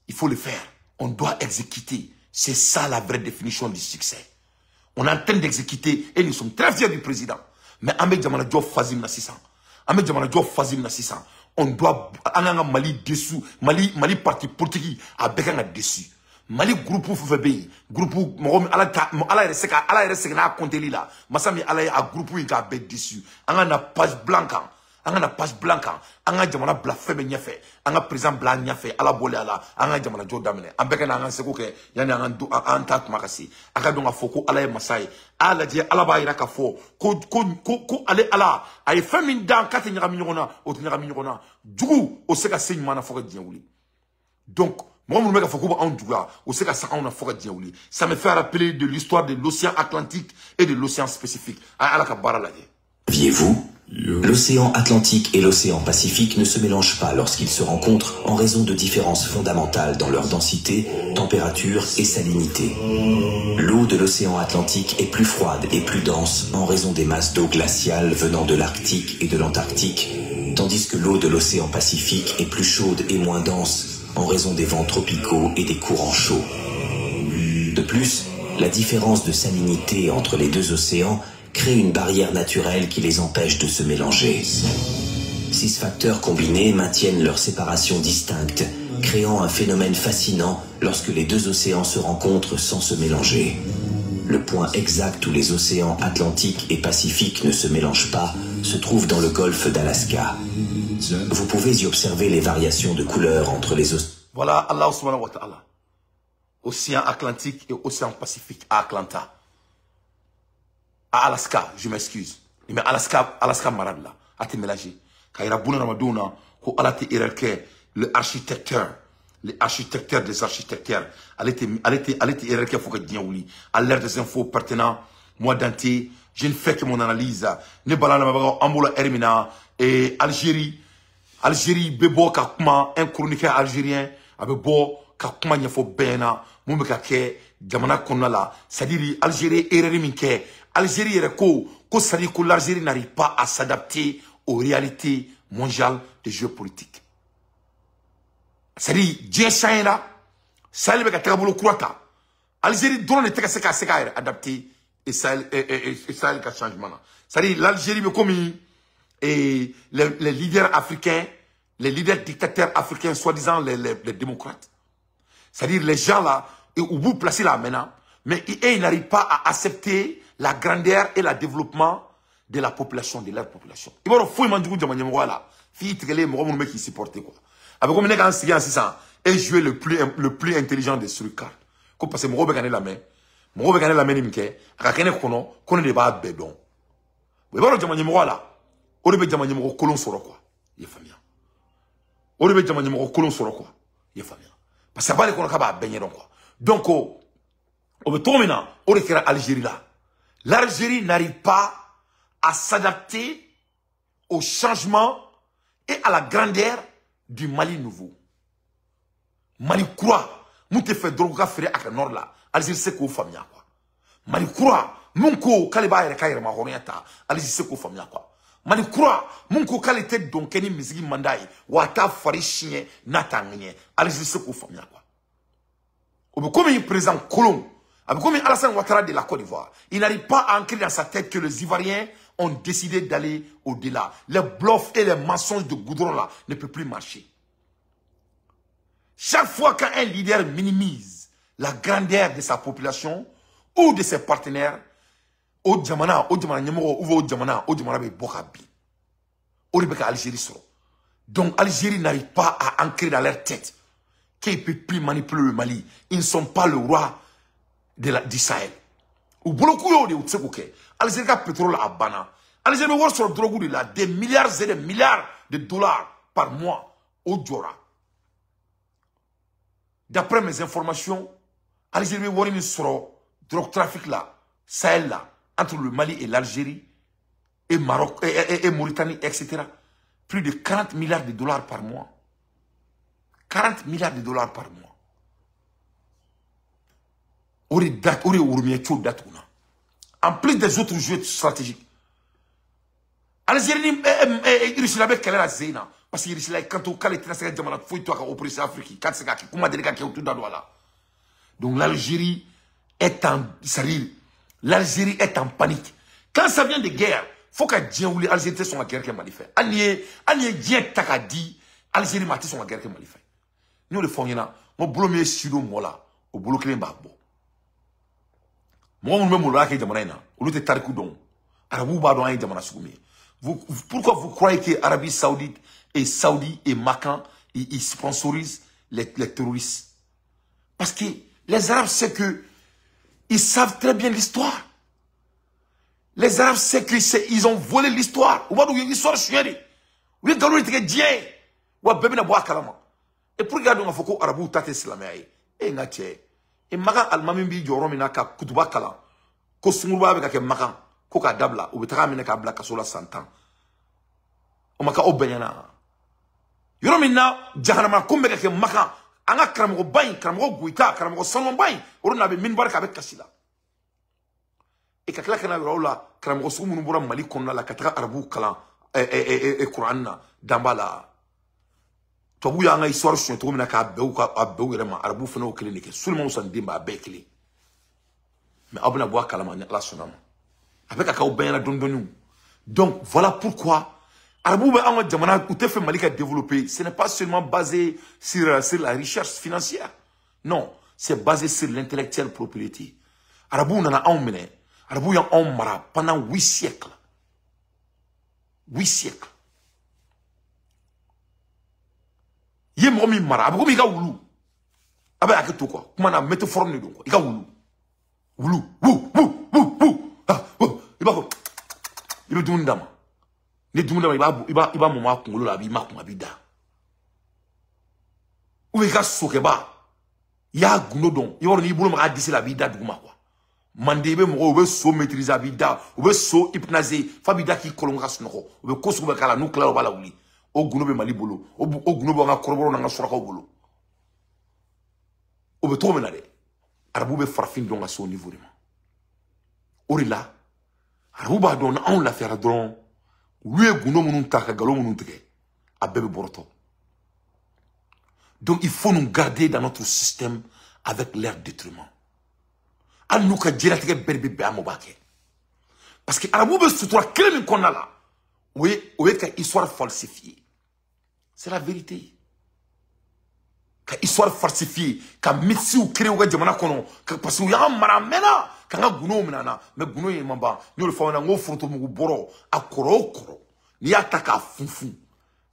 Speaker 1: il faut le faire. On doit exécuter. C'est ça la vraie définition du succès. On est en train d'exécuter et nous sommes très fiers du président. Mais an bɛ jamana jɔ phase min na sisan, an bɛ jamana jɔ phase min na sisan, on doit an kan ka Mali dessous, Mali parti politique a bɛɛ kan ka dessus. Mali groupe fɛn fɛn bɛ yen, groupe mɔgɔ min ala ta ala yɛrɛ se ka ala yɛrɛ seginna a compteli la, masa min ala ye a groupe in k'a bɛɛ dessus. An ka na page blanche kan. An ka na page blanche kan, an ka jamana bila fɛn bɛɛ ɲɛfɛ, an ka président bila an ɲɛfɛ, ala bɔlen a la, an ka jamana jɔ daminɛ. An bɛɛ ka na an ka seko kɛ yanni an ka an ta tuma ka se. A ka dɔn k'a fɔ ko ala ye masa ye. A y'a lajɛ, ala b'a yira k'a fɔ ko ko ko ko ale ala a ye fɛn min dan k'a tɛ ɲagami ɲɔgɔn na, o tɛ ɲagami ɲɔgɔn na. Jugu o se ka se ɲuman na fo ka diɲɛ wuli. Donc mɔgɔ minnu bɛ k'a fɔ k'u b'anw juguya, o se ka se anw na fo ka diɲɛ wuli. Ça me fait rappeler de l'histoire de l'océan Atlantique et de l'océan Pacifique. A ye ala ka baara lajɛ.
Speaker 13: Saviez-vous? L'océan Atlantique et l'océan Pacifique ne se mélangent pas lorsqu'ils se rencontrent en raison de différences fondamentales dans leur densité, température et salinité. L'eau de l'océan Atlantique est plus froide et plus dense en raison des masses d'eau glaciale venant de l'Arctique et de l'Antarctique, tandis que l'eau de l'océan Pacifique est plus chaude et moins dense en raison des vents tropicaux et des courants chauds. De plus, la différence de salinité entre les deux océans crée une barrière naturelle qui les empêche de se mélanger. 6 facteurs combinés maintiennent leur séparation distincte, créant un phénomène fascinant lorsque les deux océans se rencontrent sans se mélanger. Le point exact où les océans Atlantique et Pacifique ne se mélangent pas se trouve dans le golfe d'Alaska. Vous pouvez y observer les variations de couleurs entre les océans.
Speaker 1: Voilà, Allah subhanahu wa ta'ala. Océan Atlantique et océan Pacifique à Atlanta. À Alaska, je m'excuse. Mais Alaska, Alaska marade là, a été mélangé. Quand il a bouna Ramadona, ko ala te erreur le architecteur des architecteurs, elle était erreur faut que diɲɛ wuli. À l'ère des infos pertinents, moi Dante, je ne fais que mon analyse. Ne bala na baga ambola Hermina et Algérie, Algérie bɛ bɔ ka kuma, un chroniqueur algérien a bɛ bɔ ka kuma ɲɛfɔ bɛɛ ɲɛna mun bɛ ka kɛ jamana kɔnɔna la. C'est-à-dire Algérie erreur min kɛ, Algérie yɛrɛ ko c'est-à-dire que l'Algérie n'arrive pas à s'adapter aux réalités mondiales de géopolitique. C'est-à-dire diɲɛ changera, Sahel bɛ ka tagabolo kura ta. Algérie dɔrɔn de tɛ ka se k'a yɛrɛ adapter et Sahel et Sahel ka changement na. C'est-à-dire l'Algérie bɛ komi et les leaders africains Les leaders dictateurs africains, soi-disant les démocrates. C'est-à-dire les gens là, où vous placez là maintenant, mais ils n'arrivent pas à accepter la grandeur et le développement de la population, de leur population. Ils vont fouiller Mandjougou Djamanyamwa là. Fille tigele, mɔgɔ minnu bɛ k'i supporter quoi. A bɛ komi ne k'an sigi yan sisan et jouer le plus intelligent des sur carte. Ko parce que mɔgɔw bɛ ka ne lamɛn, mɔgɔw bɛ ka ne lamɛnni min kɛ, a ka kɛ ne kɔnɔ ko ne de b'a bɛɛ dɔn. I b'a dɔn jama ɲɛmɔgɔ la, o de bɛ jama ɲɛmɔgɔ kolon sɔrɔ quoi. I ye faamuya? O de bɛ jama ɲɛmɔgɔ kolon sɔrɔ quoi. I ye faamuya? Parce que a b'ale kɔnɔ k'a b'a bɛɛ ɲɛdɔn quoi. Donc o bɛ cogo min na, o de kɛra Algérie la. L'Algérie n'arrive pas à s'adapter au changement et à la grandeur du Mali nouveau. Mali kura, mun tɛ fɛ dɔrɔn ka feere a ka nord la, Algérie se k'o faamuya quoi. Mali kura, mun ko k'ale b'a yɛrɛ ka yɛrɛma hɔrɔnya ta, Algérie se k'o faamuya quoi. Mali kura, mun ko k'ale tɛ dɔn kɛ ni misigi man d'a ye, wa a t'a fari siɲɛ n'a t'a ŋɛɲɛ, Algérie se k'o faamuya quoi. O bɛ komi président kolon, a bɛ komi Alassane Ouattara de la Côte d'Ivoire, il n'arrive pas à ancrer dans sa tête que les Ivoiriens ont décidé d'aller au-delà. Les bluffs et les mensonges de goudron là ne peuvent plus marcher. Chaque fois qu'un leader minimise la grandeur de sa population ou de ses partenaires, au Djamana, au Djamana Nyamoro, ou au Djamana bɛ bɔ ka bin. O de bɛ ka Algérie sɔrɔ. Donc Algérie n'arrive pas à ancrer dans leur tête qu'ils ne peuvent plus manipuler le Mali. Ils ne sont pas le roi du Sahel. U bolo k'u y'o de u tɛ se k'o kɛ. Algérie ka pétrole a banna. Algérie bɛ wari sɔrɔ drogue de la, des milliards et des milliards de dollars par mois o jɔra. D'après mes informations, Algérie bɛ wari min sɔrɔ drogue trafic la, Sahel la, entre le Mali et l'Algérie et Maroc et Mauritanie, etc. Plus de 40 milliards de dollars par mois. 40 milliards de dollars par mois. O de dat o de Oromia co datuguna. En plus des autres jeux stratégiques. Algérie ni Russie la bɛ kɛlɛ la sen na parce que Russie la kanto k'ale tɛna se ka jamana foyi to a ka opération Afrique k'a tɛ se k'a kɛ kuma deli ka kɛ u t'u da don a la. Donc l'Algérie est en, c'est-à-dire l'Algérie est en panique. Quand ça vient de guerre, faut ka diɲɛ wuli Algérie tɛ sɔn ka guerre kɛ Mali fɛ. Hali n'i ye diɲɛ ta k'a di Algérie ma, a tɛ sɔn ka guerre kɛ Mali fɛ. N y'o de fɔ aw ɲɛna, n ko bolo min ye si don mɔ la, o bolo kelen b'a bɔ. Mɔgɔ minnu bɛ maloya kɛ jamana in na, olu tɛ tariku dɔn. Arabuw b'a dɔn an ye jamana sugu min ye. Pourquoi vous croyez que Arabie Saoudite et Saoudi et Makan, ils sponsorisent les terroristes? Parce que les Arabes, c'est que ils savent très bien l'histoire. Les Arabes, c'est que ils ont volé l'histoire. U b'a dɔn u ye histoire suɲɛ de. U ye nkalon de tigɛ diɲɛ ye. Wa bɛɛ bɛna bɔ a kalama. Et pour que k'a dɔn k'a fɔ ko Arabuw ta tɛ silamɛya ye, e n ka cɛ, e Makan alimami b'i jɔ yɔrɔ min na ka kutuba kalan, ko sunkuruba bɛ ka kɛ Makan, ko k'a dabila, u bɛ taga minɛ k'a bila kaso la san 10. O ma kɛ aw bɛɛ ɲɛna. Yɔrɔ min na jahanama ko bɛ ka kɛ Makan, an ka karamɔgɔba in, karamɔgɔ Goyita, karamɔgɔ sanumanba in, o de na bɛ minibari kan, a bɛ kasi la. E ka tila ka na yɔrɔ la, karamɔgɔ sugu minnu bɔra Mali kɔnɔna la ka taga arabuw kalan Kuran na, dan b'a la. Tubabuw y'an ka histoire suɲɛ cogo min na k'a bɛn u ka a bɛn u yɛrɛ ma, arabuw fana y'o kelen de kɛ. Suleman San den ba a bɛɛ ye kelen. Mais aw bɛna bɔ a kalama ni Ala sɔnna ma. A bɛ ka k'aw bɛɛ ɲɛna dɔɔni dɔɔni. Donc voilà pourquoi arabuw bɛ an ka jamana, u tɛ fɛ Mali ka développer. Ce n'est pas seulement basé sur la richesse financière. Non, c'est basé sur l'intellectuelle propriété. Arabuw nana anw minɛ, arabuw y'anw mara pendant 8 siècles. 8 siècles. I ye mɔgɔ min mara, a bɛ komi i ka wulu. A bɛ hakɛ to quoi. Kuma na métaphore de don quoi. I ka wulu. Wulu, wu, wu, wu, wu. Ah, wu. I b'a fɔ, i bɛ dumuni d'a ma. Ni dumuni d'a ma, i b'a mɔmɔ a kunkolo la, a b'i makun, a b'i da. Ou bien i ka sokɛba, i y'a gundo dɔn, i b'a dɔn n'i bolo maga a disi la, a b'i da duguma quoi. Manden i bɛ mɔgɔw, u bɛ so maîtriser, a b'i da, u bɛ so hypnotiser, f'a b'i da k'i kɔlɔn ka sunɔgɔ. U bɛ ko sugu bɛɛ k'a la, n'u tilala u b'a lawuli. O gundo bɛ Mali bolo, o gundo b'an ka kɔrɔbɔrɔw n'an ka surakaw bolo. O bɛ cogo min na dɛ, arabuw bɛ farafin dɔn ka se o niveau de ma. O de la, arabuw b'a dɔn n'anw lafiyara dɔrɔn, olu ye gundo minnu ta ka nkalon minnu tigɛ, a bɛɛ bɛ bɔrɔtɔ. Donc il faut nous garder dans notre système avec leur détriment. Hali n'u ka diɲɛlatigɛ bɛɛ de bɛ bɛn a ma, u b'a kɛ. Parce que arabuw bɛ sutura kelen min kɔnɔna la, o ye ka histoire falsifier. C'est la vérité. Ka histoire falsifiée, ka mythe créer u ka jamana kɔnɔ, parce que u y'an mara a mɛnna, k'an ka gundo minɛ an na, mais gundo in ma ban. N y'o de fɔ aw ɲɛna, n ko forotomugu bɔrɔ, a kɔrɔ o kɔrɔ, n'i y'a ta k'a funfun,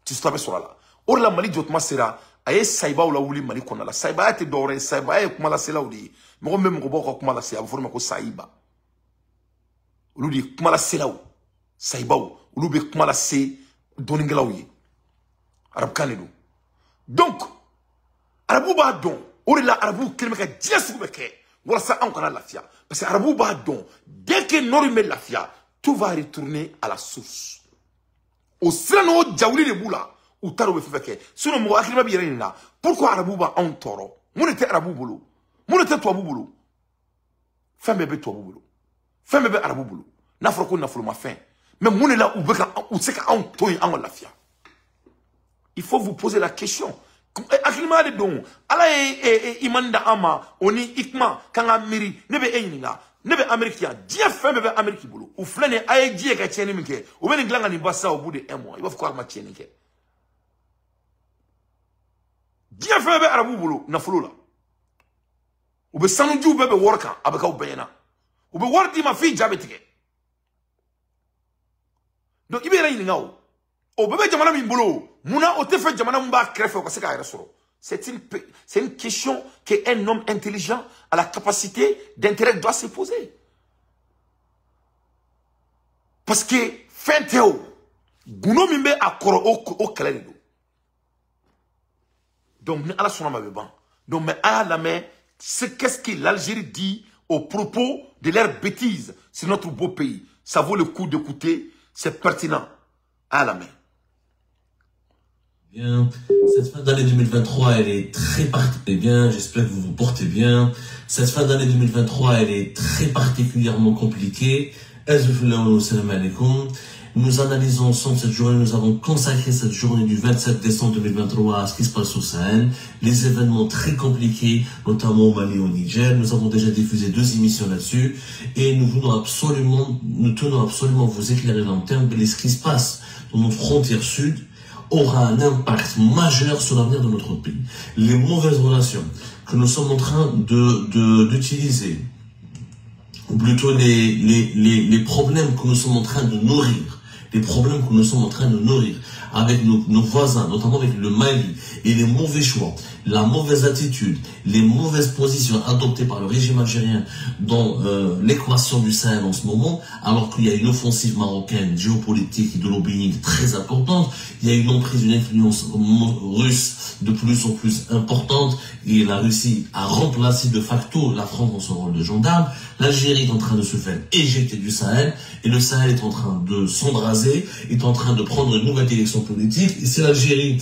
Speaker 1: tisɔ bɛ sɔrɔ a la. O de la Mali jɔtuma sera, a ye sayibaw lawuli Mali kɔnɔna la. Sayibaya tɛ dɔwɛrɛ ye, sayibaya ye kumalaselaw de ye. Mɔgɔ min bɛ mɔgɔbaw ka kuma lase, a bɛ fɔ o ma ko sayiba. Olu de ye kumalaselaw, sayibaw, olu bɛ kuma lase dɔnnikɛlaw ye. Arabukan de don. Donc arabu b'a dɔn, o de la arabuw kɛlen bɛ ka diɲɛ sugu bɛɛ kɛ walasa anw kana lafiya. Parce que arabuw b'a dɔn, dès que nord in bɛ lafiya, tout va retourner à la source. O sira n'o jawuli de b'u la, u t'a dɔn u bɛ fɛn fɛn kɛ. Sinon mɔgɔ hakilima b'i yɛrɛ ɲininka, pourquoi arabuw b'anw tɔɔrɔ? Mun de tɛ arabu bolo? Mun de tɛ tubabu bolo? Fɛn bɛɛ bɛ tubabu bolo, fɛn bɛɛ bɛ arabu bolo. N'a fɔra ko nafolomafɛn, mais mun de la u bɛ ka u tɛ se ka anw to yen, anw ka lafiya? Il faut vous poser la question. Hakilimaya de don. Ala ye imani da an ma, o ni ikma k'an ka miiri. Ne bɛ e ɲininka, ne bɛ Amérique yan, diɲɛ fɛn bɛɛ bɛ Amérique bolo. U filɛ nin ye, a ye ji ye ka tiɲɛni min kɛ, u bɛ nin dilan ka nin ba sisan au bout de un mois, i b'a fɔ ko a ma tiɲɛni kɛ. Diɲɛ fɛn bɛɛ bɛ arabu bolo nafolo la. U bɛ sanujiw bɛɛ bɛ wari kan, a bɛ k'aw bɛɛ ɲɛna. U bɛ wari d'i ma f'i ja bɛ tigɛ. Donc i bɛ yɛrɛ ɲininka o. O bɛɛ bɛ jamana min bolo, munna o tɛ fɛ jamana min b'a kɛrɛfɛ o ka se k'a yɛrɛ sɔrɔ? C'est une question qu'un homme intelligent a la capacité d'intérêt doit se poser. Parce que fɛn tɛ o, gundo min bɛ a kɔrɔ o kɛlɛ de don. Donc ni Ala sɔnna ma, a bɛ ban. Donc mais a y'a lamɛn, c'est qu'est-ce que l'Algérie dit au propos de leurs bêtises sur notre beau pays. Ça vaut le coup d'écouter, c'est pertinent. A y'a lamɛn.
Speaker 14: Bien, cette fin d'année 2023, elle est très particulière. Bien, j'espère que vous vous portez bien. Cette fin d'année 2023, elle est très particulièrement compliquée. Nous analysons ensemble cette journée, nous avons consacré cette journée du 27 décembre 2023 à ce qui se passe au Sahel, les événements très compliqués, notamment au Mali et au Niger. Nous avons déjà diffusé 2 émissions là-dessus et nous voulons absolument, nous tenons absolument à vous éclairer dans le terme de ce qui se passe dans nos frontières sud aura un impact majeur sur l'avenir de notre pays. Les mauvaises relations que nous sommes en train d'utiliser, ou plutôt les problèmes que nous sommes en train de nourrir, les problèmes que nous sommes en train de nourrir avec nos voisins, notamment avec le Mali, et les mauvais choix, la mauvaise attitude, les mauvaises positions adoptées par le régime algérien dans l'équation du Sahel en ce moment, alors qu'il y a une offensive marocaine géopolitique et de lobbying très importante, il y a une emprise, une influence russe de plus en plus importante, et la Russie a remplacé de facto la France dans son rôle de gendarme. L'Algérie est en train de se faire éjecter du Sahel, et le Sahel est en train de s'embraser, est en train de prendre une nouvelle direction politique, et c'est l'Algérie,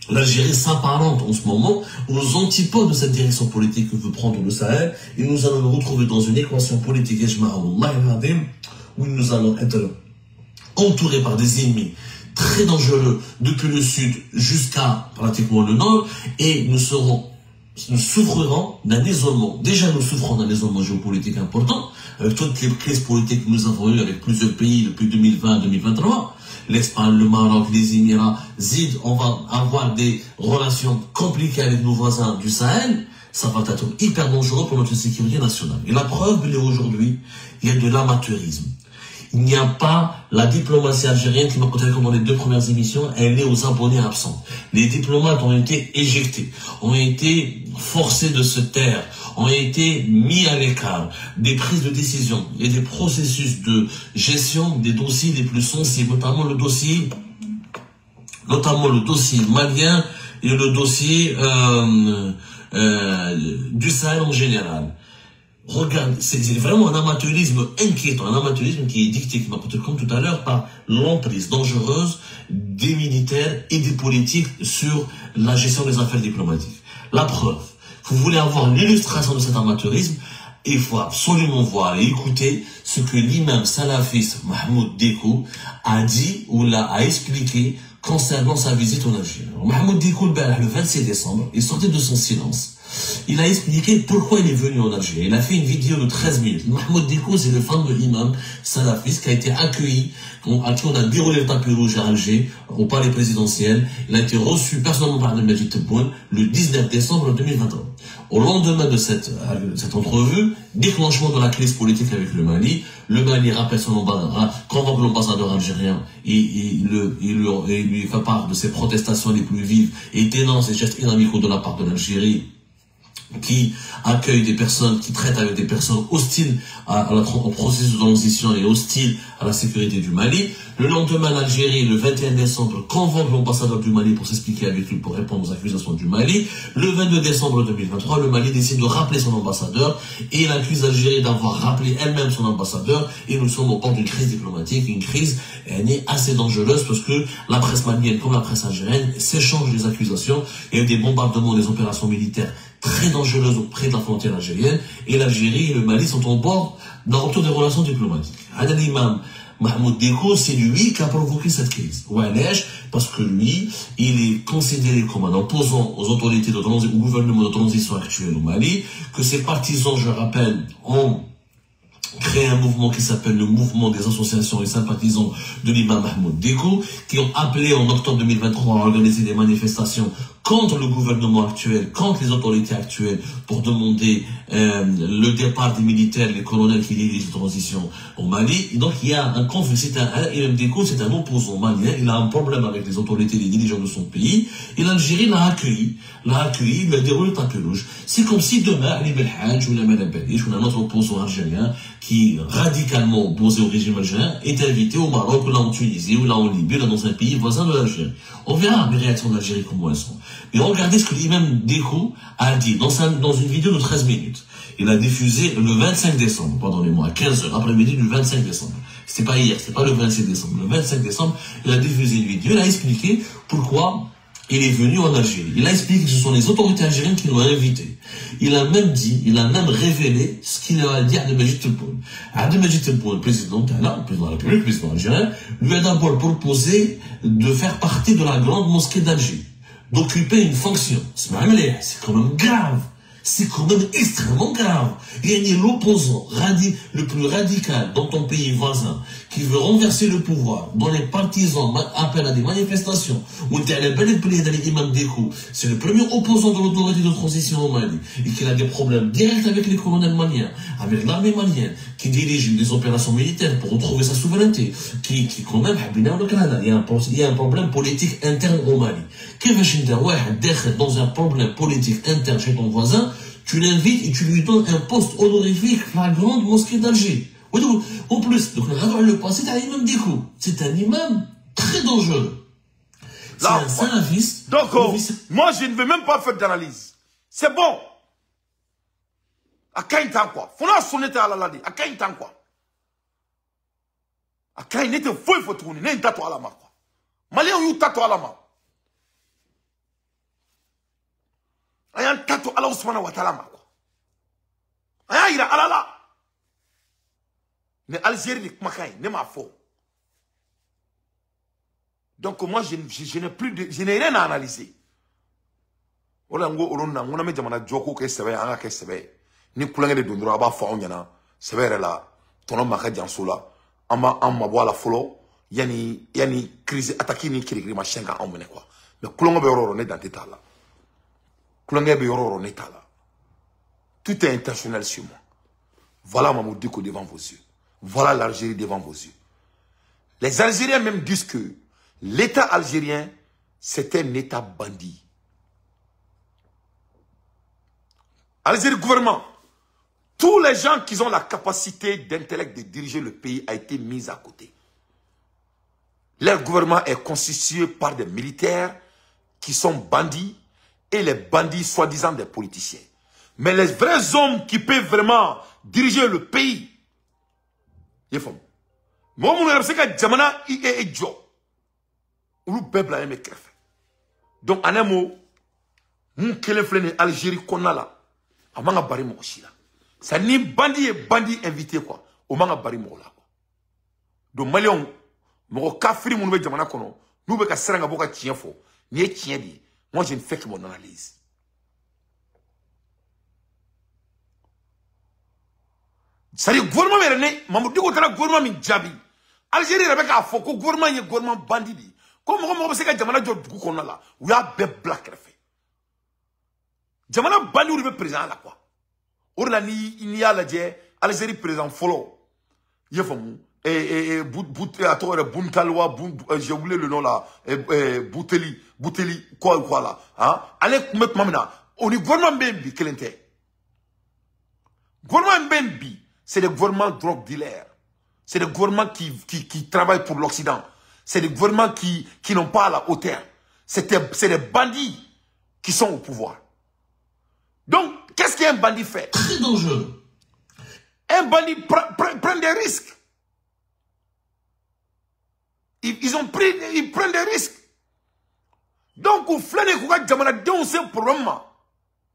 Speaker 14: l'Algérie s'apparente en ce moment aux antipodes de cette direction politique que veut prendre le Sahel, et nous allons nous retrouver dans une équation politique, où nous allons être entourés par des ennemis très dangereux depuis le sud jusqu'à pratiquement le nord, et nous souffrirons d'un isolement. Déjà, nous souffrons d'un isolement géopolitique important, avec toutes les crises politiques que nous avons eues avec plusieurs pays depuis 2020-2023, l'Espagne, le Maroc, les Émirats, Zid, on va avoir des relations compliquées avec nos voisins du Sahel. Ça va être hyper dangereux pour notre sécurité nationale. Et la preuve, elle est aujourd'hui, il y a de l'amateurisme. Il n'y a pas la diplomatie algérienne qui m'a contacté dans les 2 premières émissions, elle est aux abonnés absents. Les diplomates ont été éjectés, ont été forcés de se taire, ont été mis à l'écart des prises de décision et des processus de gestion des dossiers les plus sensibles, notamment le dossier malien et le dossier du Sahel en général. Regarde, c'est vraiment un amateurisme inquiétant, un amateurisme qui est dicté, comme tout à l'heure, par l'emprise dangereuse des militaires et des politiques sur la gestion des affaires diplomatiques. La preuve, vous voulez avoir l'illustration de cet amateurisme, il faut absolument voir et écouter ce que l'imam salafiste Mahmoud Dicko a dit ou l'a a expliqué concernant sa visite en Algérie. Mahmoud Dicko, le 26 décembre, est sorti de son silence. Il a expliqué pourquoi il est venu en Algérie. Il a fait une vidéo de 13 minutes. Mahmoud Dicko, c'est le fameux imam salafiste qui a été accueilli, à qui on a déroulé le tapis rouge à Alger, au palais présidentiel. Il a été reçu personnellement par Abdelmadjid Tebboune le 19 décembre 2023. Au lendemain de cette entrevue, déclenchement de la crise politique avec le Mali. Le Mali rappelle son ambassadeur, convoque l'ambassadeur algérien et lui fait part de ses protestations les plus vives et dénonce les gestes inamicaux de la part de l'Algérie, qui accueille des personnes, qui traite avec des personnes hostiles au processus de transition et hostiles à la sécurité du Mali. Le lendemain, l'Algérie, le 21 décembre, convoque l'ambassadeur du Mali pour s'expliquer avec lui, pour répondre aux accusations du Mali. Le 22 décembre 2023, le Mali décide de rappeler son ambassadeur et il accuse l'Algérie d'avoir rappelé elle-même son ambassadeur. Et nous sommes au bord d'une crise diplomatique, une crise elle est assez dangereuse parce que la presse malienne comme la presse algérienne s'échangent des accusations. Il y a eu des bombardements, des opérations militaires très dangereuses auprès de la frontière algérienne, et l'Algérie et le Mali sont au bord d'un rupture des relations diplomatiques. L'imam Mahmoud Dicko, c'est lui qui a provoqué cette crise. Oualèche, parce que lui, il est considéré comme un opposant aux autorités de transition, au gouvernement de transition actuel au Mali, que ses partisans, je rappelle, ont créé un mouvement qui s'appelle le mouvement des associations et sympathisants de l'imam Mahmoud Dicko, qui ont appelé en octobre 2023 à organiser des manifestations contre le gouvernement actuel, contre les autorités actuelles, pour demander le départ des militaires, les colonels qui dirigent la transition au Mali. Et donc il y a un conflit, c'est un imam Dicko, c'est un opposant malien, il a un problème avec les autorités, les dirigeants de son pays, et l'Algérie l'a accueilli, il lui a déroulé le tapis rouge. C'est comme si demain, Ali Belhadj ou Amel Badish ou un autre opposant algérien qui est radicalement opposé au régime algérien est invité au Maroc, ou là en Tunisie, ou là en Libye, ou là dans un pays voisin de l'Algérie. On verra les réactions de l'Algérie comment elles sont. Mais regardez ce que l'imam Dicko a dit dans une vidéo de 13 minutes. Il a diffusé le 25 décembre, pardonnez-moi, à 15h, après-midi du 25 décembre. C'était pas hier, c'était pas le 26 décembre. Le 25 décembre, il a diffusé une vidéo, il a expliqué pourquoi il est venu en Algérie. Il a expliqué que ce sont les autorités algériennes qui l'ont invité. Il a même dit, il a même révélé ce qu'il a dit à Abdelmadjid Tebboune. Abdelmadjid Tebboune, président de la République, le président algérien, lui a d'abord proposé de faire partie de la grande mosquée d'Alger, d'occuper une fonction. C'est quand même grave. C'est quand même extrêmement grave. Il y a l'opposant le plus radical dans ton pays voisin qui veut renverser le pouvoir, dont les partisans appellent à des manifestations, où l'imam Dicko, c'est le premier opposant de l'autorité de transition au Mali, et qu'il a des problèmes directs avec les colonels maliens, avec l'armée malienne, qui dirige des opérations militaires pour retrouver sa souveraineté, qui quand même, il y a un problème politique interne au Mali. Dans un problème politique interne chez ton voisin, tu l'invites et tu lui donnes un poste honorifique à la grande mosquée d'Alger. En plus, donc, le passé, c'est un imam Dicko. C'est un imam très dangereux. C'est un salafiste.
Speaker 1: Donc, moi, je ne vais même pas faire d'analyse. C'est bon. À quel temps quoi? Faut la sonner à la ladi. À quel temps quoi? À quel temps faut tourner. N'est pas à la main quoi. Malien ou tato à la main. Ayan tato ala Ousmane Ouattara ma quoi. Ayan ira ala la. Mais Algérie ni kumakan ne m'a faux. Donc moi je n'ai plus de, je n'ai rien à analyser. Ola ngo olonna ngona me jamana joko ke sebe anga ke sebe. Ni kulange de dondro aba fa onyana sebe yɛrɛ la tɔnɔ ma ka janso la. An ma an mabɔ a la fɔlɔ yani crise attaque ni kirikiri ma siyɛn ka anw minɛ quoi. Mais kulange bɛ yɔrɔ yɔrɔ ne dan tɛ t'a la. Kulange bɛ yɔrɔ yɔrɔ ne t'a la. Tout est intentionnel sur moi. Voilà Mahmoud Dicko devant vos yeux. Voilà l'Algérie devant vos yeux. Les Algériens même disent que l'État algérien, c'est un État bandit. Algérie gouvernement, tous les gens qui ont la capacité d'intellect de diriger le pays a été mis à côté. Leur gouvernement est constitué par des militaires qui sont bandits et les bandits soi-disant des politiciens. Mais les vrais hommes qui peuvent vraiment diriger le pays, ils font. Moi, mon c'est que Jamana est Joe. Ou peuple a aimé crève. Donc, en un mot, mon kele Algérie qu'on a là, a manga bari mo aussi là. Ça ni bandit et bandit invité quoi. O manga bari mo là. Donc, Malion, mon kafiri mon be Jamana kono, nous be ka seranga boka tien fo. Ni tien dit. Moi, je ne fais que mon analyse. C'est-à-dire gouvernement yɛrɛ ne Mahmoud Dicko taara gouvernement min jaabi Algérie yɛrɛ bɛ k'a fɔ ko gouvernement ye gouvernement bandit de ye ko mɔgɔ mɔgɔ bɛ se ka jamana jɔ dugu kɔnɔna la u y'a bɛɛ bila kɛrɛfɛ jamana banditw de bɛ président la quoi. O de la n'i y'a lajɛ Algérie président fɔlɔ i y'a faamu a tɔgɔ yɛrɛ Buntalwa, j'ai oublié le nom là, Bouteli quoi là, hein, ale tun bɛ tuma min na o ni gouvernement bɛ yen bi kelen tɛ. Gouvernement bɛ yen bi, c'est des gouvernements drogue dealers, c'est des gouvernements qui travaillent pour l'Occident, c'est des gouvernements qui n'ont pas la hauteur, c'est des bandits qui sont au pouvoir. Donc, qu'est-ce qu'un bandit fait?
Speaker 14: Très dangereux.
Speaker 1: Un bandit prend des risques. Ils prennent des risques. Donc, au flanc de jamana denw se problème ma.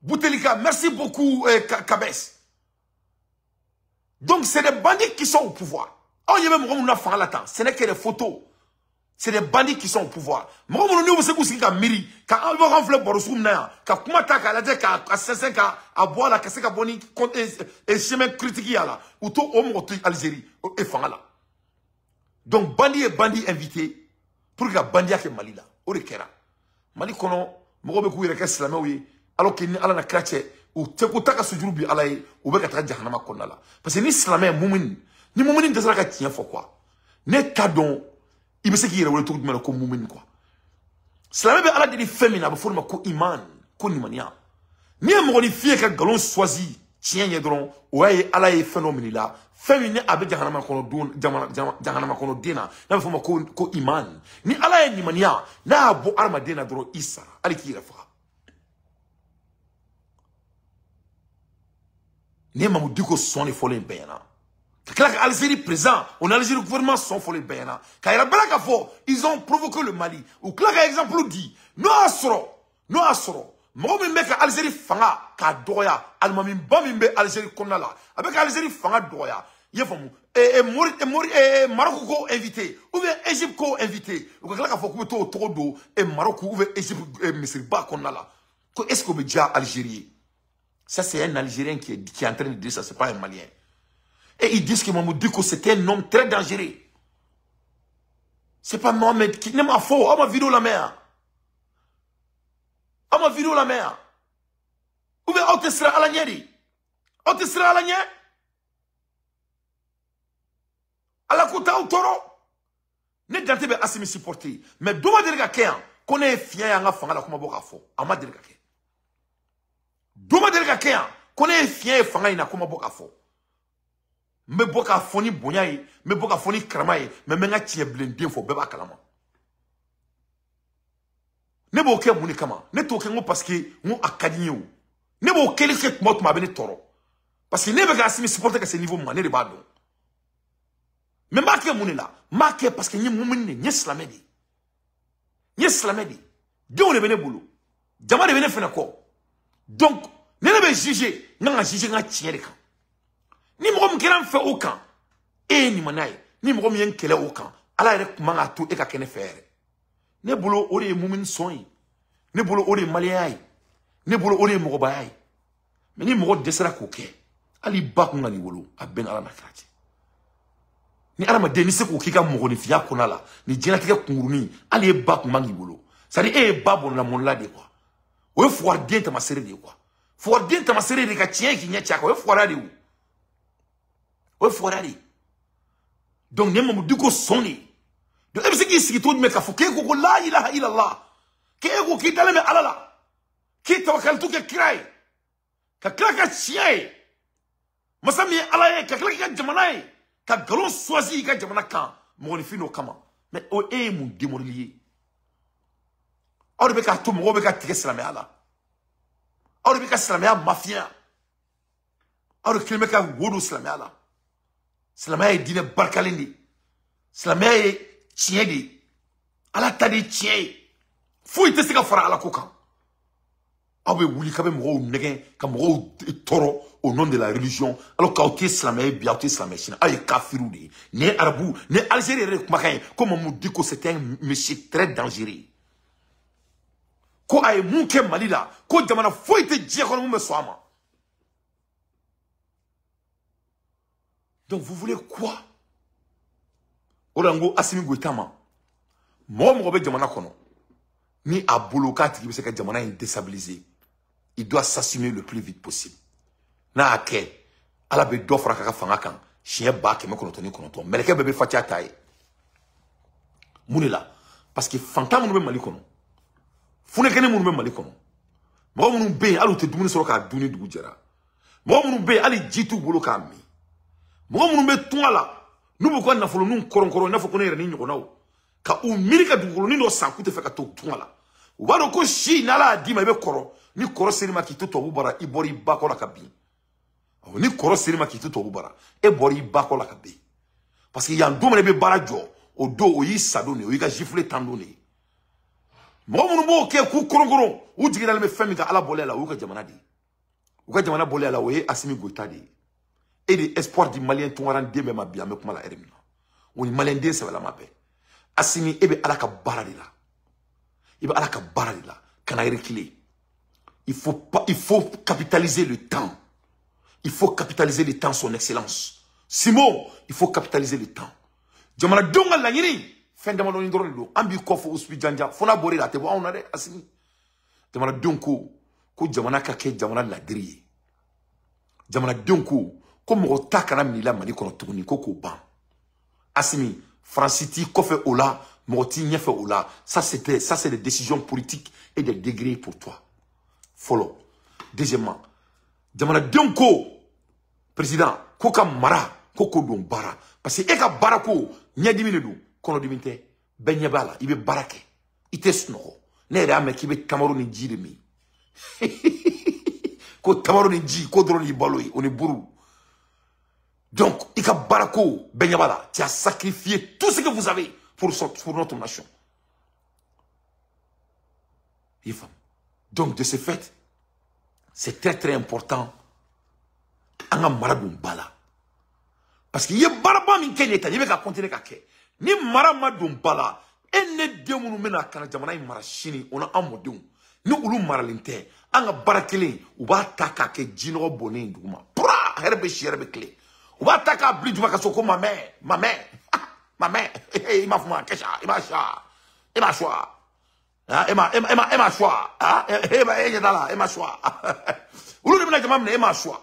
Speaker 1: Boutelika, merci beaucoup, Kabes. Donc, c'est des bandits qui sont au pouvoir. Oh, il y a même un fanga la tan. Ce n'est que des photos. C'est des bandits qui sont au pouvoir. Mɔgɔ minnu n'u bɛ se k'u sigi ka miiri, ka an bɛ k'an filɛ baro sugu min na yan, ka kuma ta k'a lajɛ k'a sɛnsɛn k'a bɔ a la, ka se ka bɔ ni chemin critique y'a la. U t'o o mɔgɔ to Algérie e fanga la. Donc, bandit ye bandit invité pour que ka bandiya kɛ Mali la. O de kɛra. Mali kɔnɔ, mɔgɔw bɛ k'u yɛrɛ kɛ silamɛw ye, alors que ni Ala na kira cɛ, u tɛ ko ta ka sujuru bi Ala ye, u bɛ ka taga jahanama kɔnɔna la. Parce que ni silamɛ mumuni, ni mumuni dɛsɛra ka tiɲɛ fɔ quoi, ne t'a dɔn i bɛ se k'i yɛrɛ wele cogo jumɛn na ko mumuni quoi. Silamɛ bɛ Ala deli fɛn min na, a bɛ fɔ o de ma ko iman, ko limaniya. N'i ye mɔgɔninfin ye ka nkalon choisi tiɲɛ ɲɛ dɔrɔn, o y'a ye Ala ye fɛn dɔ minɛ i la, fɛn min ni a bɛ jahanama kɔnɔ don, jahanama kɔnɔ den na, n'a bɛ fɔ o ma ko iman. Ni Ala ye limaniya, n'a y'a bɔ hadamaden na dɔrɔn, i sara, hali k'i yɛrɛ faga. Ni ye Mahmoud Dicko sɔn de fɔlen bɛɛ ɲɛna. Ka tila ka Algérie président, o ni Algérie gouvernement sɔn fɔlen bɛɛ ɲɛna. Ka yɛrɛ bɛɛ la k'a fɔ, ils ont provoqué le Mali. U tila ka exemple di, n'o y'a sɔrɔ, mɔgɔ min bɛ ka Algérie fanga k'a dɔgɔya, alimamiba min bɛ Algérie kɔnɔna la, a bɛ ka Algérie fanga dɔgɔya. I y'a faamu, Maroc k'o invité, ou bien Égypte k'o invité, u ka tila k'a fɔ k'u bɛ t'o tɔgɔ don Maroc ou bien Égypte misiriba kɔnɔna la. Ko est-ce qu'o bɛ diya Algérie ye? Ça, c'est un Algérien qui est en train de dire ça, c'est pas un Malien. Et ils disent que Mahmoud Dicko, c'était un homme très dangereux. C'est pas Mohamed qui... Ne m'a faux, à ma vidéo la mer. À ma vidéo la mer. Ou bien, on te sera à la nyeri. On te sera à la nyeri. À la kota ou toro. Ne dante be asimi supporter. Mais douma delga kean, qu'on est fier en fanga la kuma boka fo. Ama delga ke. Douma delga kean, qu'on est fier fanga ina kuma boka fo. Me boka foni bonya ye, me boka foni karama ye, mais me nga tiɲɛ bilen fɔ bɛɛ b'a kalama. Ne b'o kɛ mun de kama? Ne t'o kɛ n ko parce que n ko a ka di n ye o. Ne b'o kɛli kɛ tuma o tuma a bɛ ne tɔɔrɔ. Parce que ne bɛ ka Assimi supporter ka se niveau min ma, ne de b'a dɔn. Mais n b'a kɛ mun de la? N b'a kɛ parce que n ye mumuni de ye, n ye silamɛ de ye. N ye silamɛ de ye. Denw de bɛ ne bolo. Jama de bɛ ne fɛnɛ kɔ. Donc, ne bɛ juger, n kan ka juger n ka tiɲɛ de kan. Ni mɔgɔ min kɛra n fɛ o kan, e ye limaniya ye. Ni mɔgɔ min ye n kɛlɛ o kan, Ala yɛrɛ tun man k'a to e ka kɛ ne fɛ yɛrɛ. Ne bolo o de ye mumuni sɔn ye. Ne bolo o de ye maliyɛnya ye. Ne bolo o de ye mɔgɔbaya ye. Mais ni mɔgɔ dɛsɛra k'o kɛ, hali ba kun ka n'i wolo, a bɛɛ ni Ala n'a kira cɛ. Ni hadamaden n'i se k'o k'i ka mɔgɔninfinya kɔnɔna la, ni diɲɛlatigɛ kunkurunin, hali e ba kun man k'i wolo. C'est à dire e ye ba bɔnna de ye quoi. O ye fugariden taamasere de ye quoi. Fugariden taamasere de ka tiɲɛ k'i ɲɛ ci a kan, o ye fugariya de ye o. O ye fugariya de ye. Donc nin ye Mahmoud Dicko sɔn de ye. Donc e bɛ se k'i sigi cogo jumɛn k'a fɔ k'e ko ko la ilaha illallah, k'e ko k'i dalen bɛ Ala la, k'i tawakalitu kɛ kira ye, ka tila ka tiɲɛ ye, masa min ye Ala ye, ka tila k'i ka jamana ye, ka nkalon choisi i ka jamana kan mɔgɔninfin dɔ kama. Mais o e ye mun démorali ye? Aw de bɛ k'a to mɔgɔw bɛ ka tigɛ silamɛya la. Aw de bɛ ka silamɛya mafiya. Aw de kelen bɛ ka wo don silamɛya la. Silamɛya ye diinɛ barikalen de ye. Silamɛya ye tiɲɛ de ye. Ala ta de ye tiɲɛ ye. Foyi tɛ se ka fara Ala ko kan. Aw bɛ wuli k'a bɛ mɔgɔw nɛgɛn ka mɔgɔw tɔɔrɔ au nom de la religion, alors qu'aw tɛ silamɛ ye bi, aw tɛ silamɛ sini. Aw ye kafiriw de ye. Nin ye arabu, nin ye Algérie yɛrɛ de kumakan ye ko Mahmoud Dicko c'était un monsieur très dangereux. Ko a ye mun kɛ Mali la, ko jamana foyi tɛ diɲɛ kɔnɔ mun bɛ sɔn a ma. Donc vous voulez quoi? O la n ko Assimi Goïta ma, mɔgɔ mɔgɔ bɛ jamana kɔnɔ ni a bolo k'a tigi bɛ se ka jamana in déstabiliser, il doit s'assumer le plus vite possible. N'a y'a kɛ, Ala bɛ dɔ fara a ka fanga kan siɲɛ 999. Mɛlɛkɛ bɛɛ bɛ fatiya ta ye. Mun de la? Parce que fantan minnu bɛ Mali kɔnɔ, funɛkɛni minnu bɛ Mali kɔnɔ, mɔgɔ minnu bɛ yen hali u tɛ dumuni sɔrɔ k'a dun ni dugu jɛra, mɔgɔ minnu bɛ yen hali ji t'u bolo k'a min, mɔgɔ minnu bɛ tunga la n'u b'u ka nafoloninw kɔrɔnkɔrɔn i n'a fɔ ko ne yɛrɛ ni ɲɔgɔnnaw, ka u miiri ka dugukolonin dɔ san k'u tɛ fɛ ka to tunga la. U b'a dɔn ko si n'Ala y'a d'i ma i bɛ kɔrɔ, ni kɔrɔ ser'i ma k'i to tubabu bara, i bɔra i ba kɔ la ka bin. Ni kɔrɔ ser'i ma k'i to tubabu bara, e bɔra i ba kɔ la ka bin. Parce que yan don min na i bɛ baara jɔ, o don o y'i sadon de ye, o y'i ka gifle tan don de ye. Mɔgɔ minnu b'o kɛ k'u koronkoron, u jigi dalen bɛ fɛn min kan Ala bɔlen a la, o y'u ka jamana de ye. U ka jamana bɔlen a la, o ye Assimi Goïta de ye. E de espoir di Malien tunkaran den bɛɛ ma bi, an bɛ kuma la heure min na. O ni Malien den sɛbɛlama bɛɛ. Assimi, e bɛ Ala ka baara de la. I bɛ Ala ka baara de la. Kana reculer. Il faut pas, il faut capitaliser le temps. Il faut capitaliser le temps, son excellence. Simon, il faut capitaliser le temps. Jamanadenw ka laɲini fɛn damadɔni dɔrɔn de don. An b'i kɔ fɔ Usui Janja, fo n'a bɔra e la, a tɛ bɔ anw na dɛ, Assimi. Jamanadenw ko ko jamana ka kɛ jamana ladiri ye. Jamanadenw ko ko mɔgɔ ta kana minɛ i la Mali kɔnɔ tuguni, ko k'o ban. Assimi, Faransi t'i kɔfɛ o la, mɔgɔ t'i ɲɛfɛ o la. Ça c'était, ça c'est des décisions politiques et des degrés pour toi. Fɔlɔ. Deuxièmement, jamanadenw ko président ko ka mara ko k'o don baara, parce que e ka baara ko ɲɛdimi de don, kɔnɔdimi tɛ, bɛɛ ɲɛ b'a la, i bɛ baara kɛ, i tɛ sunɔgɔ. Ne yɛrɛ y'a mɛn k'i bɛ tamaro ni ji de min. Ko tamaro ni ji ko dɔrɔn y'i balo ye, o ni buru. Donc i ka baara ko bɛɛ ɲɛ b'a la, tu as sacrifié tout ce que vous avez pour notre nation. I faamu? Donc de ce fait, c'est très très important an ka mara don ba la. Parce que i ye baaraba min kɛ nin ye tan, i bɛ ka continuer ka kɛ. Ni mara ma don ba la, e ne den minnu bɛna ka na jamana in mara sini, o n'an mɔdenw, ni olu maralen tɛ, an ka baara kelen, u b'a ta k'a kɛ jinɔgɔ bɔnnen ye duguma. Pura, hɛrɛ bɛ si, hɛrɛ bɛ tile. U b'a ta k'a bili duguma ka so ko mamɛ, mamɛ, mamɛ, i m'a fɔ ma kɛsa, i m'a sa, i m'a choix. E ma choix. E ɲɛ t'a la, e ma choix. Olu de bɛna jama minɛ, e ma choix.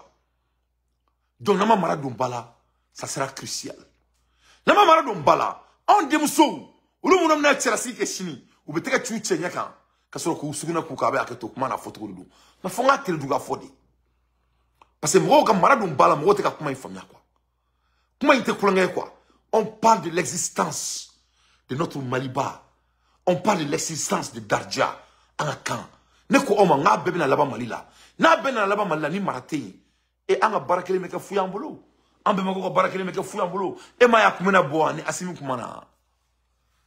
Speaker 1: Donc n'an ma mara don ba la, ça sera crucial. N'an ma mara don ba la, anw denmusow, olu minnu bɛna cɛlasigi kɛ sini, u bɛ tɛgɛ ci u cɛ ɲɛ kan, ka sɔrɔ k'u sugunɛ k'u kan, a bɛ hakɛ to kuma n'a fɔcogo de don. Mais fo n k'a teri dugu ka fɔ de. Parce que mɔgɔw ka mara don ba la, mɔgɔw tɛ ka kuma in faamuya quoi. Kuma in tɛ kulonkɛ ye quoi. On parle de l'existence de notre Maliba. On parle de l'existence de Darja an ka kan. Ne ko aw ma n k'a bɛɛ bɛna laban Mali la. N'a bɛɛ nana laban Mali la ni mara tɛ yen, e an ka baara kelen bɛ kɛ fu y'an bolo. An bɛnbakɛw ka baara kelen bɛ kɛ fu y'an bolo. E m'a ye a kun bɛna bɔ ni Assimi kumana.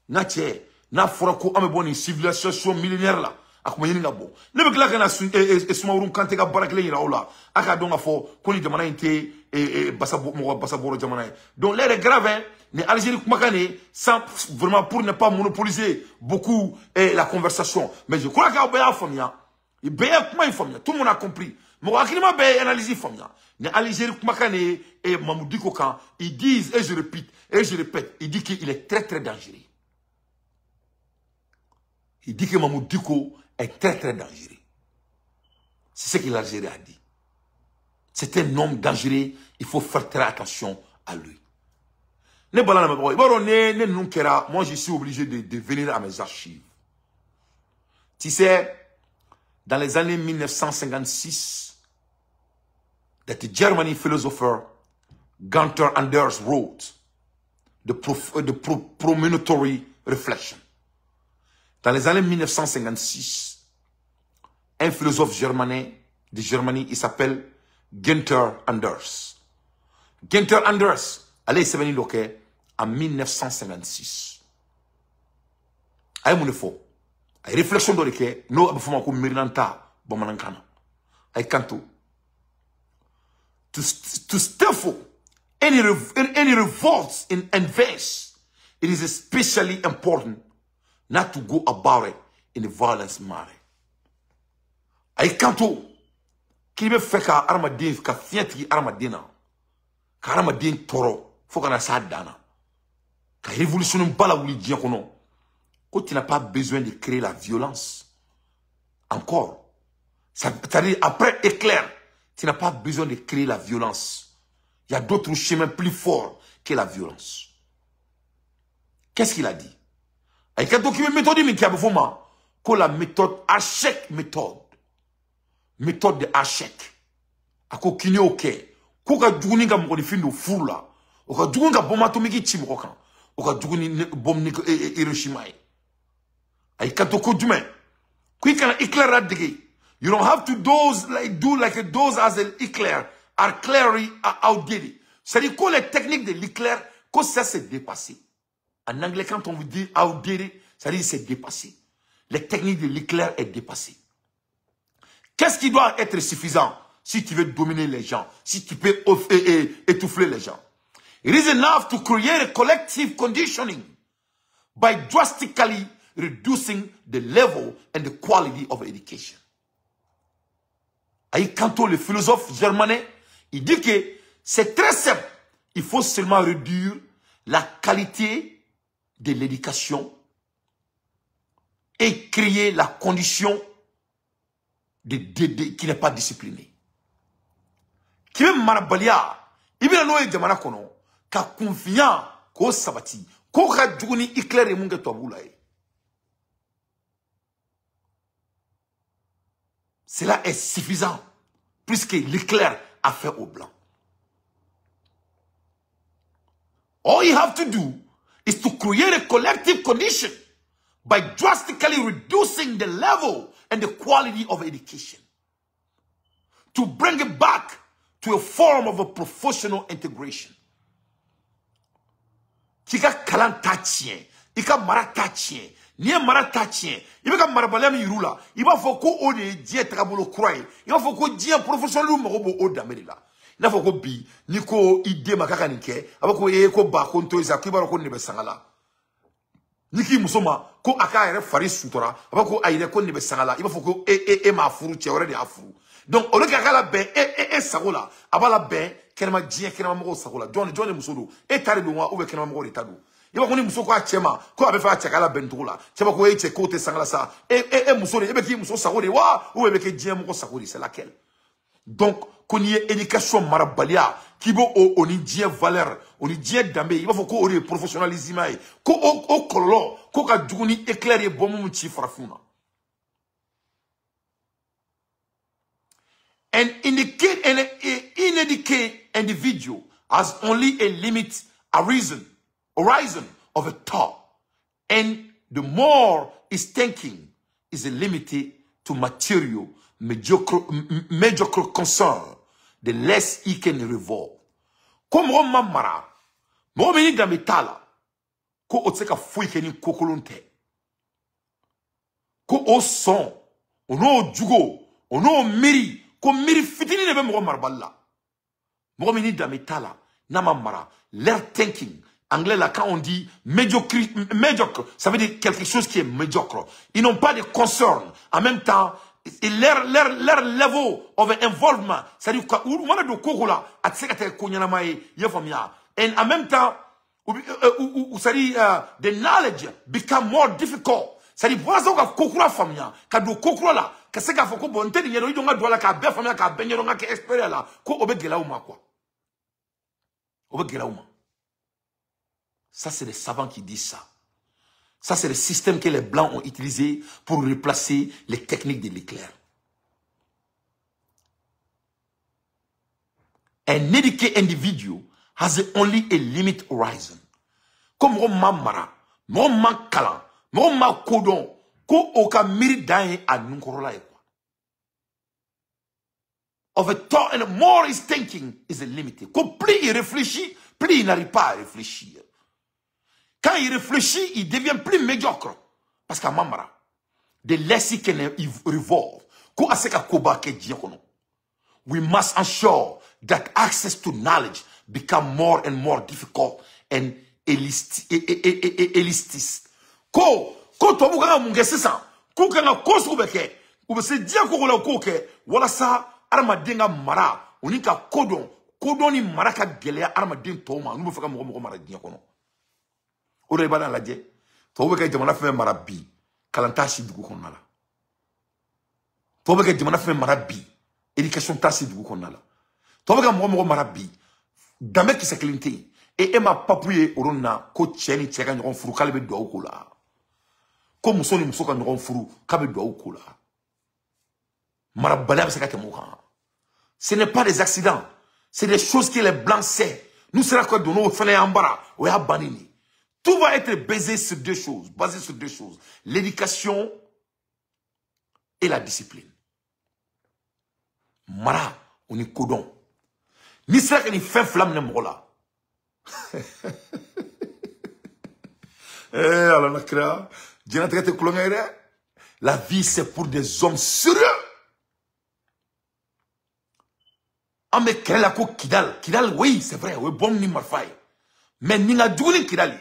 Speaker 1: N'a cɛ, n'a fɔra ko an bɛ bɔ nin civilisation millénaire la, a kun bɛ ɲini ka bɔ. Ne bɛ tila ka na Sumaworo Kante ka baara kelen yira aw la. A k'a dɔn k'a fɔ ko nin jamana in tɛ mɔgɔ basabɔrɔ jamana ye. Donc l'air est grave, hein. Ni Algérie kumakan de, sans vraiment pour ne pas monopoliser beaucoup la conversation. Mais je crois qu'aw bɛɛ y'a faamuya. Bɛɛ ye kuma in faamuya. Tout le monde a compris. Mɔgɔ hakilima bɛɛ ye analyse faamuya. Ni Algérie kumakan de ye Mahmoud Dicko kan, ils disent, et je répète, il dit qu'il est très très dangereux. Il dit que Mahmoud Dicko est très très dangereux. C'est ce que l'Algérie a dit. C'est un homme dangereux, il faut faire très attention à lui. Moi, je suis obligé de venir à mes archives. Tu sais, dans les années 1956, that the German philosopher Gunther Anders wrote the Promontory Reflection. Dans les années 1956, un philosophe germanais de Germanie, il s'appelle Günther Anders. Günther Anders, allez, c'est venu loquet en 1956. Aye mun fo. Aye réflexion dɔ de kɛ n'o a bɛ fɔ ma ko mirinanta bamanankan na. Aye kanto. To stifle any revolts in advance, it is especially important not to go about it in a violent manner. Aye kanto k'i bɛ fɛ ka hadamaden ka fiɲɛ tigi hadamaden na. Ka hadamaden tɔɔrɔ fo ka na s'a dan na. Ka révolution ba lawuli diɲɛ kɔnɔ. Ko tu n'as pas besoin de créer la violence. Encore. C'est-à-dire, après éclair, tu n'as pas besoin de créer la violence. Il y a d'autres chemins plus forts que la violence. Qu'est-ce qu'il a dit? Il y a une méthode qui a que la méthode Hachek méthode. Méthode de Hachek. A ko kini o kɛ ko ka jugu ni ka mɔgɔninfin don furu la o ka jugu ni ka bombe atomique ci mɔgɔ kan o ka jugu ni bombe ni Hiroshima ye. A y'i kanto ko jumɛn ko i kana Hitler ladege. You don't have to dose like do like a dose as an Hitler are clearly outdated. C'est-à-dire que les techniques de l'Hitler, que ça c'est dépassé. En anglais, quand on vous dit outdated, c'est-à-dire c'est dépassé. Les techniques de l'Hitler est dépassée. Qu'est-ce qui doit être suffisant si tu veux dominer les gens, si tu peux étouffer les gens? It is enough to create a collective conditioning by drastically reducing the level and the quality of education. Aïe Kanto, le philosophe germanais, il dit que c'est très simple. Il faut seulement réduire la qualité de l'éducation et créer la condition qui n'est pas disciplinée. Qui veut marabalia, il veut n'o ye jamana kɔnɔ ka kunfinya k'o sabati k'o ka jugu ni Hitler ye mun kɛ tubabuw la ye. Cela est suffisant puisque l'Hitler a fait au blanc. All you have to do is to create a collective condition by drastically reducing the level and the quality of education to bring it back to a form of a professional integration. K'i ka kalan ta tiɲɛ, i ka mara ta tiɲɛ. N'i ye mara ta tiɲɛ, i bɛ ka marabaliya min yir'u la, i b'a fɔ ko o de ye diɲɛ tagabolo kura ye, i b'a fɔ ko diɲɛ professionnel mago b'o o danbe de la. I n'a fɔ ko bi, n'i ko i den ma k'a ka nin kɛ, a b'a fɔ ko ee ko ba ko n to yen sa, k'i b'a dɔn ko nin de bɛ sanga la. N'i k'i muso ma ko a k'a yɛrɛ fari sutura, a b'a fɔ ko ayi dɛ ko nin de bɛ sanga la, i b'a fɔ ko e m'a furu, cɛ wɛrɛ de y'a furu. Donc au lieu k'a labɛn e sago la, a b'a labɛn kɛnɛma diɲɛ kɛnɛmamɔgɔw sago la. Jɔn de muso don? E ta de don wa ou bien kɛnɛmamɔgɔw de ta don? I b'a fɔ ni muso ko a cɛ ma ko a bɛ fɛ a cɛ k'a labɛn cogo la, cɛ b'a ko e cɛ k'o tɛ sanga la sa, e muso de, e bɛ k'i muso sago de wa ou bien e bɛ kɛ diɲɛ mɔgɔ sago de? C'est laquelle? Donc ko n'i ye éducation marabaliya k'i b'o o ni diɲɛ valeur o ni diɲɛ danbe, i b'a fɔ ko o de ye professionnalisme ye, ko o kɔlɔlɔ ko ka jugu ni éclair ye bombe min ci farafinw na. An ineducated individual has only a limit horizon of a thought, and the more his thinking is limited to material mediocre concern, the less he can revolve. Ko mɔgɔ ma mara, mɔgɔ min ni danbe t'a la, ko o tɛ se ka foyi kɛ ni kokolon tɛ, ko o sɔn o n'o jugo o n'o miiri, ko miiri fitinin de bɛ mɔgɔ marabali la. Mɔgɔ min ni danbe t'a la, n'a ma mara, leur thinking, anglais là, quand on dit médiocre, ça veut dire quelque chose qui est médiocre. Ils n'ont pas de concern. En même temps, leur level of involvement, c'est-à-dire que mana do koko la, a tɛ se ka kɛ ko ɲɛnama ye, i y'a faamuya. And en même temps, c'est-à-dire the knowledge become more difficult. C'est-à-dire walasa u ka ko kura faamuya, ka don ko kura la, ka se k'a fɔ ko bon n tɛ nin ɲɛdɔn, i jɔ n ka don a la k'a bɛɛ faamuya, k'a bɛɛ ɲɛdɔn, n ka kɛ expert la, ko o bɛ gɛlɛya u ma quoi. O bɛ gɛlɛya u ma. Ça, c'est les savants qui disent ça. Ça, c'est le système que les Blancs ont utilisé pour replacer les techniques de l'éclair. An educated individual has only a limit horizon. Comme mɔgɔ ma mara, mɔgɔ ma kalan, mɔgɔ ma kodɔn, ko o ka miiri dan ye a nunkɔrɔla ye quoi. Of a thought and more his thinking is limited. Ko plus il réfléchit, plus il n'arrive pas à réfléchir. Quand il réfléchit, il devient plus médiocre. Parce qu'à Mamara, the less he can revolve. We must ensure that access to knowledge become more and more difficult and élitiste. Ko tubabu kan ka mun kɛ sisan? K'u kan ka ko sugu bɛɛ kɛ. U bɛ se diɲɛ ko ko la, u k'o kɛ walasa adamaden ka mara o ni ka ko dɔn, Kodɔn ni mara ka gɛlɛya hadamaden tɔw ma n'u bɛ fɛ ka mɔgɔ mara diɲɛ kɔnɔ. O de i b'a lajɛ tɔw bɛ kɛ jamana fɛn mara bi kalan t'a si dugu kɔnɔna la. Tɔw bɛ kɛ jamana fɛn mara bi éducation t'a si dugu kɔnɔna la. Tɔw bɛ ka mɔgɔ mara bi danbe kisɛ kelen tɛ yen. E ma papu ye o yɔrɔ na ko cɛ ni cɛ ka ɲɔgɔn furu k'ale bɛ duwawu k'o la. Ko muso ni muso ka ɲɔgɔn furu k'a bɛ duwawu k'o la. Marabaliya bɛ se ka tɛmɛ o kan. Ce n'est pas des accidents. C'est des choses que les blancs savent. Nous sera que donner au fana en bara, o y'a banni ni. Tout va être basé sur deux choses, basé sur deux choses. L'éducation et la discipline. Mara, on est codon. Ni sera que ni fin flamme ne mɔgɔ la. Eh, alors la créa, diɲɛlatigɛ tɛ kulonkɛ ye dɛ. La vie c'est pour des hommes sérieux. An bɛ kɛlɛ la ko Kidal, Kidal oui c'est vrai, o ye bombe ni marifa ye. Mais nin ka jugu ni Kidal ye.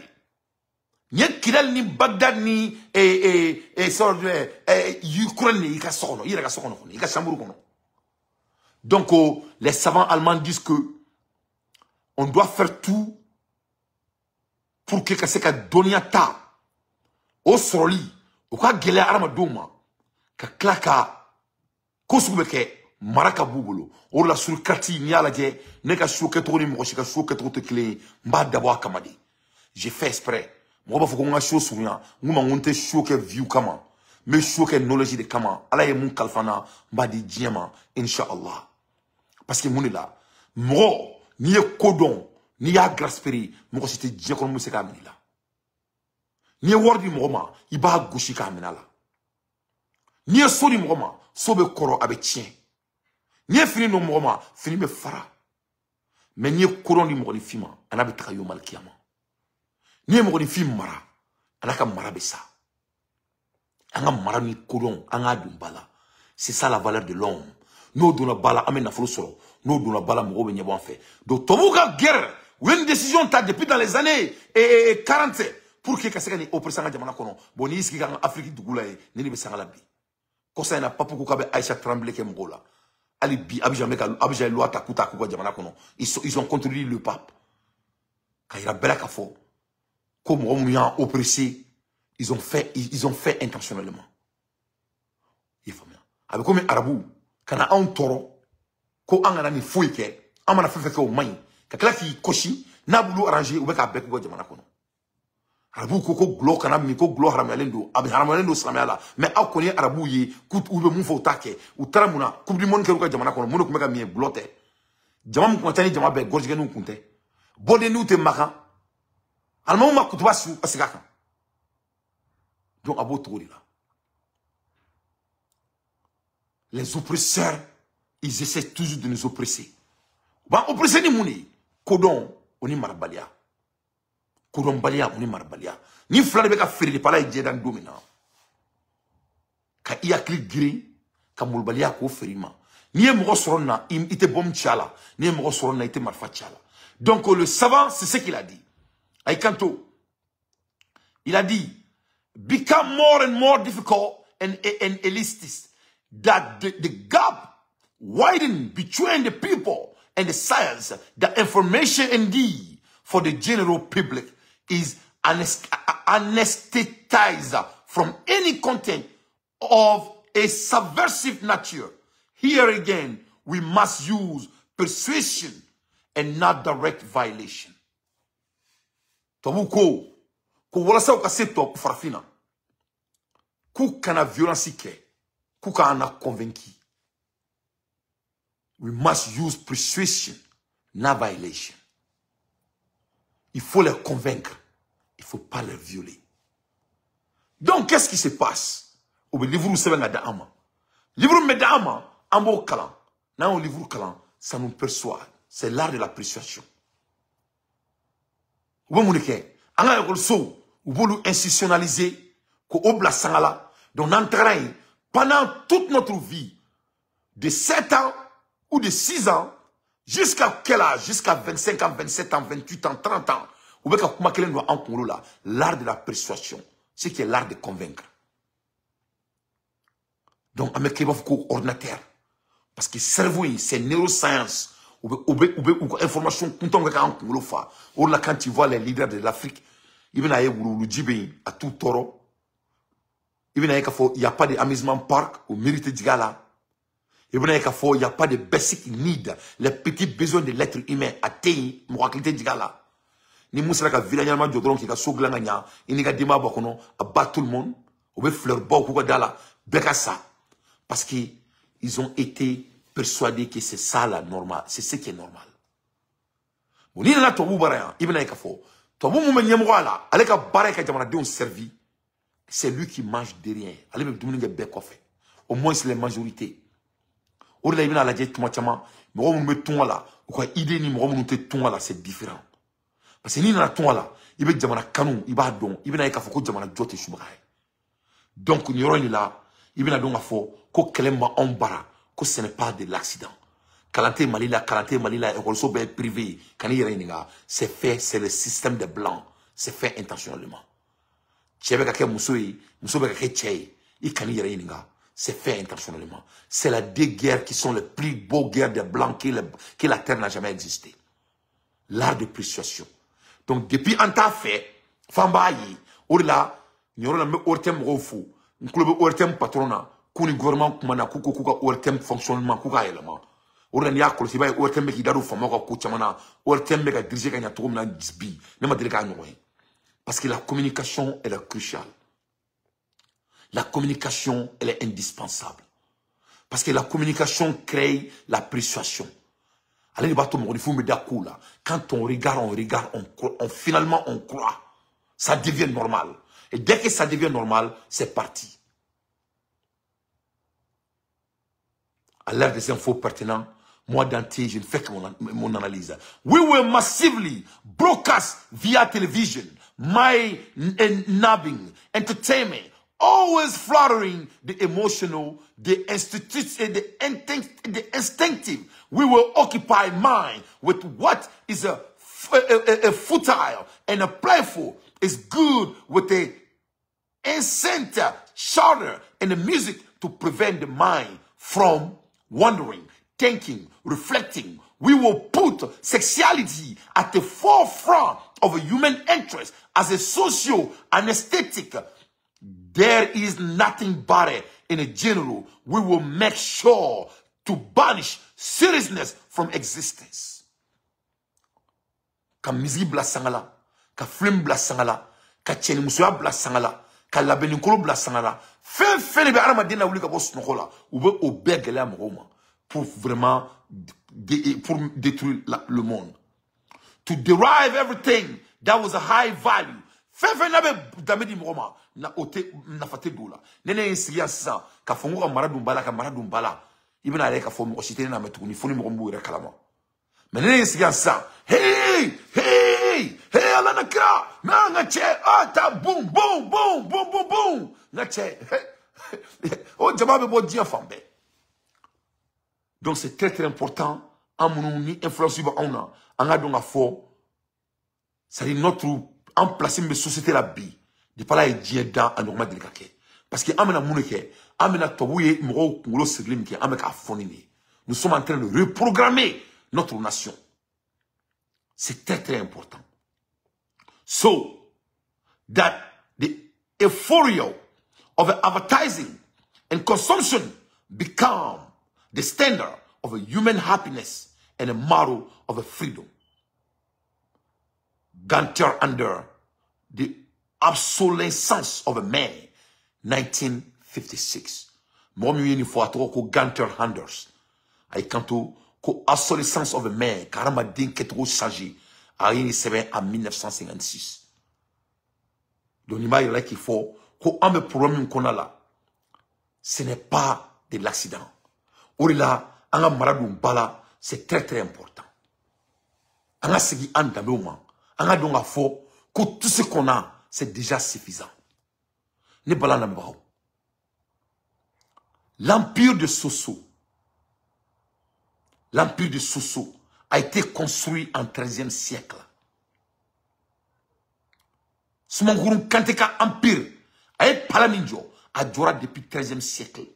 Speaker 1: Nin ye Kidal ni Bagdad ni sɔrɔ jumɛn Ukraine de i ka so kɔnɔ, i yɛrɛ ka so kɔnɔ kɔni, i ka chambre kɔnɔ. Donc les savants allemands disent que on doit faire tout pour que ka se ka dɔnniya ta o sɔrɔli o ka gɛlɛya hadamadenw ma ka tila ka ko sugu bɛ kɛ mara ka b'u bolo. O de la surukati n'i y'a lajɛ ne ka so kɛcogo ni mɔgɔ si ka so kɛcogo tɛ kelen ye, n b'a dabɔ a kama de. J'ai fait exprès. Mɔgɔ b'a fɔ ko n ka so surunya, n ko ma ko n tɛ so kɛ view kama, n bɛ so kɛ knowledge de kama. Ala ye mun kalifa n na n b'a di diɲɛ ma inshallah. Parce que mun de la mɔgɔ n'i ye ko dɔn n'i y'a graspérer mɔgɔ si tɛ diɲɛ kɔnɔ mun bɛ se k'a minɛ i la. N'i ye wari di mɔgɔ ma i b'a gosi k'a minɛ a la. N'i ye so di mɔgɔ ma so bɛ kɔrɔ a bɛ tiɲɛ. N'i ye fini don mɔgɔ ma fini bɛ fara. Mais n'i ye kodɔn di mɔgɔninfin ma a n'a bɛ taga yomal kiyama. N'i ye mɔgɔninfin mara a n'a ka mara bɛ sa. An ka mara ni kodɔn an k'a don ba la. C'est ça la valeur de l'homme. N'o donna ba la an bɛ nafolo sɔrɔ. N'o donna ba la mɔgɔw bɛ ɲɛbɔ an fɛ. Donc tubabuw ka guerre u ye une décision ta depuis dans les années 40 pour que ka se ka nin oppression an ka jamana kɔnɔ. Bon n'i y'i sigi k'an ka Afrique dugu la yen ni de bɛ sanga la bi. Kɔsa in na papu ko k'a bɛ Aïcha Tremblay kɛ mɔgɔw la. Hali bi Abidjan bɛ ka Abidjan ye loi ta k'u ta k'u ka jamana kɔnɔ. Ils ont contredit le pape. Ka yira bɛɛ la k'a fɔ ko mɔgɔ minnu y'an oppressé ils ont fait intentionnellement. I y'a faamuya? A bɛ komi arabu ka na anw tɔɔrɔ ko an kana nin foyi kɛ, an mana fɛn fɛn kɛ o man ɲi, ka tila k'i kɔsi n'a b'olu arranger u bɛ k'a bɛɛ k'u ka jamana kɔnɔ. Arabuw ko ko gulɔ kana min, ko gulɔ haramuyalen don, a bɛ haramuyalen don silamɛya la, mais aw kɔni ye arabuw ye k'u bɛ mun fɔ u t'a kɛ. U taara mun na coupe du monde kɛra u ka jamana kɔnɔ, mun de tun bɛ ka min ye gulɔ tɛ. Jama min kun ka ca ni jama bɛɛ gɔrɔjigɛniw kun tɛ, bɔdenniw tɛ makan, alimamu ma kutuba sigi a kan. Donc a b'o cogo de la. Les oppresseurs, ils essaient toujours de nous oppresser. U b'an oppresser ni mun de ye? Kodɔn o ni marabaliya. Kodɔnbaliya o ni marabaliya. Ni fila de bɛ ka feere de pala ye diɲɛ dan don min na. Ka i hakili girin, ka molobaliya k'o feere i ma. N'i ye mɔgɔ sɔrɔ nin na, i tɛ bombe ci a la. N'i ye mɔgɔ sɔrɔ nin na, i tɛ marifa ci a la. Donc le savant, c'est ce qu'il a dit. Ayi kanto. Il a dit, become more and more difficult and elitist, that the gap widen between the people and the science, the information indeed for the general public is anesthetized from any content of a subversive nature. Here again, we must use persuasion and not direct violation. Tubabu ko ko walasa u ka se tɔ farafin na, k'u kana violence kɛ, k'u k'an na convaincu. We must use persuasion, not violation. Il faut les convaincre. Il ne faut pas les violer. Donc, qu'est-ce qui se passe? Au livre sɛbɛn ka di an ma. Livre min bɛ di an ma, an b'o kalan. N'an y'o livre kalan, ça nous persuade. C'est l'art de la persuasion. U bɛ mun de kɛ? An ka ekɔlisow, u b'olu institutionnaliser k'o bila sanga la. Donc, n'an tagara yen, pendant toute notre vie, de 7 ans ou de 6 ans, jusqu'à quel âge? Jusqu'à 25 ans, 27 ans, 28 ans, 30 ans. U bɛ ka kuma kelen don an kunkolo la, l'art de la persuasion, ce qui est l'art de convaincre. Donc, an bɛ kɛ i b'a fɔ ko ordinateur. Parce que cerveau in, c'est neuroscience. U bɛ u ka information kuntanw kɛ k'an kunkolo fa. O de la, quand tu vois les leaders de l'Afrique, i bɛna ye wuluwuluji bɛ yen, a t'u tɔɔrɔ. I bɛna ye k'a fɔ y a pas de amusement park, o miiri tɛ jigin a la. I bɛna ye k'a fɔ y a pas de basic need, les petits besoins de l'être humain, a tɛ yen, mɔgɔ hakili tɛ jigin a la. Ni mun sera ka villa ɲɛnama jɔ dɔrɔn, k'i ka so dilan ka ɲa, i n'i ka denbaya bɔ kɔnɔ, a bat tout le monde. U bɛ fleur baw k'u ka da la, bɛɛ ka sa, parce que ils ont été persuadés que c'est ça la normale, c'est ce qui est normal. Bon, n'i nana tubabuw bara yan, i bɛna ye k'a fɔ tubabu mun bɛ ɲɛmɔgɔya la, ale ka baara ye ka jamanadenw servi. C'est lui qui mange derrière, ale bɛ dumuni kɛ bɛɛ kɔfɛ, au moins les majorités. O de la, i bɛna lajɛ tuma caman, mɔgɔ minnu bɛ tunga la, u ka idée ni mɔgɔ minnu tɛ tunga la, c'est différent, parce que n'i nana tunga la, i bɛ jamana kanu, i b'a dɔn, i bɛna ye k'a fɔ ko jamana jɔ tɛ subaga ye. Donc nin yɔrɔ in de la, i bɛna dɔn k'a fɔ ko kɛlɛ min b'anw bara, ko ce n'est pas de l'accident. Kalan tɛ Mali la, kalan tɛ Mali la, école bɛɛ ye privé ye. Ka n'i yɛrɛ ɲininka, c'est fait, c'est le système des blancs, c'est fait intentionnellement. Cɛ bɛ ka kɛ muso ye, muso bɛ ka kɛ cɛ ye, i kan'i yɛrɛ ɲininka, c'est fait intentionnellement. C'est la deux guerres qui sont les plus beaux guerres des blancs que la terre n'a jamais existé, l'art de persuasion. Donc depuis an t'a fɛ f'an b'a ye. O de la, nin yɔrɔ la, n bɛ ORTM mɔgɔw fo. N tulo bɛ ORTM patron na k'u ni gouvernement kumana, k'u ko k'u ka ORTM fonctionnement k'u k'a yɛlɛma. O de la, n'i y'a kɔlɔsi, i b'a ye ORTM bɛ k'i da don faamaw ka ko caman na. ORTM bɛ ka diriger ka ɲɛ cogo min na bi, ne ma deli k'a ɲɔgɔn ye, parce que la communication, elle est cruciale. La communication, elle est indispensable, parce que la communication crée la persuasion. Ale de b'a to mɔgɔninfinw bɛ da kow la. Quand on regarde, on regarde, on finalement on croit, ça devient normal, et dès que ça devient normal, c'est parti. À l'ère des infos pertinents, moi, Dante, je ne fais que mon analyse. We will massively broadcast via television, my nabbing, entertainment, always flattering the emotional, the the instinctive. We will occupy mind with what is a futile and a playful is good, with a incent charter and the music to prevent the mind from wondering, thinking, reflecting. We will put sexuality at the forefront of a human interest as a social and aesthetic. There is nothing better in a general. We will make sure to banish seriousness from existence. Ka musique bila sanga la, ka film bila sanga la, ka cɛnimusoya bila sanga la, ka labɛnninkolo bila sanga la, fɛn fɛn de bɛ hadamaden lawuli ka bɔ sunɔgɔ la, u bɛ o bɛɛ gɛlɛya mɔgɔw ma pour vraiment pour détruire le monde. To derive everything that was a high value. Fɛn fɛn n'a bɛ danbe di mɔgɔ ma na, o tɛ nafa tɛ don o la. Ne ye n sigi yan sisan k'a fɔ n ko ka mara dun ba la, ka mara dun ba la, i bɛna ye k'a fɔ mɔgɔ si tɛ ne lamɛn tuguni, fo ni mɔgɔ min b'u yɛrɛ kalama. Mais ne ye n sigi yan sisan, hey hey hey, ala na kira mɛ an ka cɛ ah ta boum boum boum boum boum boum, n ka cɛ, o jama bɛ bɔ diɲɛ fan bɛɛ. Donc c'est très très important, an minnu ni influence bɛ anw na, an ka dɔn k'a fɔ, c'est à dire notre an place min bɛ société la bi, depuis ala ye diɲɛ dan, a ɲɔgɔn ma deli ka kɛ, parce que an bɛna mun de kɛ? An bɛna tubabuw ye mɔgɔw kunkolo sirili min kɛ, an bɛ k'a fɔ nin de ye. Nous sommes en train de reprogrammer notre nation. C'est très très important. So that the euphoria of advertising and consumption become the standard of a human happiness and a model of a freedom. Gunther under the Obsolescence of a Man, 1956. Mɔgɔ min ye nin fɔ, a tɔgɔ ko Gunther Anders. A y'i kanto ko Obsolescence of a Man, ka hadamaden kɛcogo changer. A ye nin sɛbɛn en 1956. Donc nin b'a yira k'i fɔ ko an bɛ problème min kɔnɔna la, ce n'est pas de l'accident. O de la, an ka mara dun ba la, c'est très très important. An ka segin an danbew ma, an ka dɔn k'a fɔ ko tout ce qu'on a, c'est déjà suffisant. Ne bala lamɛnbagaw, l'empire de Soso, l'empire de Soso a été construit en 13e siècle. Sumangurun Kante ka empire a ye pala min jɔ, a jɔra depuis 13e siècle.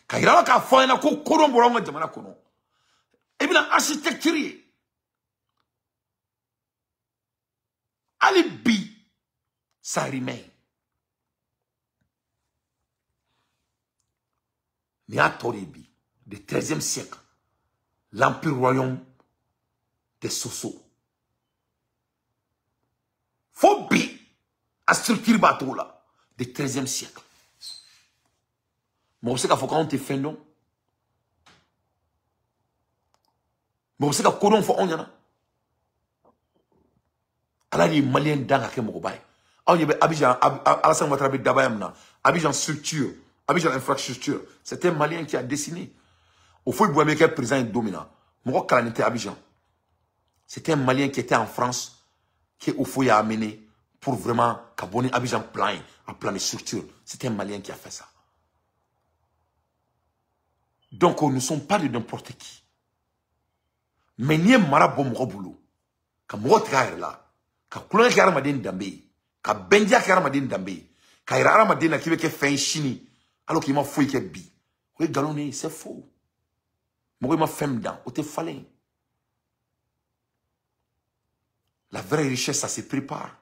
Speaker 1: Ka yira la k'a fɔ an ɲɛna ko kodɔn bɔra anw ka jamana kɔnɔ. I bɛna architecture ye. Hali bi, ça remain. Nin y'a tɔ de ye bi, du 13e siècle, l'empire royaume des Soso. Fo bi, a structure b'a togo la, du 13e siècle. Mɔgɔ bɛ se k'a fɔ k'anw tɛ fɛn dɔn. Mɔgɔ bɛ se ka kodɔn fɔ anw ɲɛna. Ala de ye maliyɛn dan ka kɛ mɔgɔba ye. Anw ɲɛ bɛ Abidjan, Alassane Ouattara bɛ dabaya min na, Abidjan structure, Abidjan infrastructure, c'est un Malien qui a dessiné. Au fond, il bɛ kɛ président ye don min na, mɔgɔ kalannen tɛ Abidjan. C'est un Malien qui était en France, qui au fond a amené pour vraiment ka bɔ ni Abidjan plan ye, a plan de structure. C'est un Malien qui a fait ça. Donc, nous ne sommes pas de n'importe qui. Mais n'i ye mara bɔ mɔgɔ bolo, ka mɔgɔ tigɛ a yɛrɛ la, ka kulonkɛ kɛ hadamaden danbe ye, ka bɛndiya kɛ hadamaden danbe ye, ka yira hadamaden na k'i bɛ kɛ fɛn ye sini, alors k'i ma foyi kɛ bi. O ye nkalon de ye, c'est faux. Mɔgɔ i ma fɛn min dan, o tɛ falen. La vraie richesse, ça se prépare.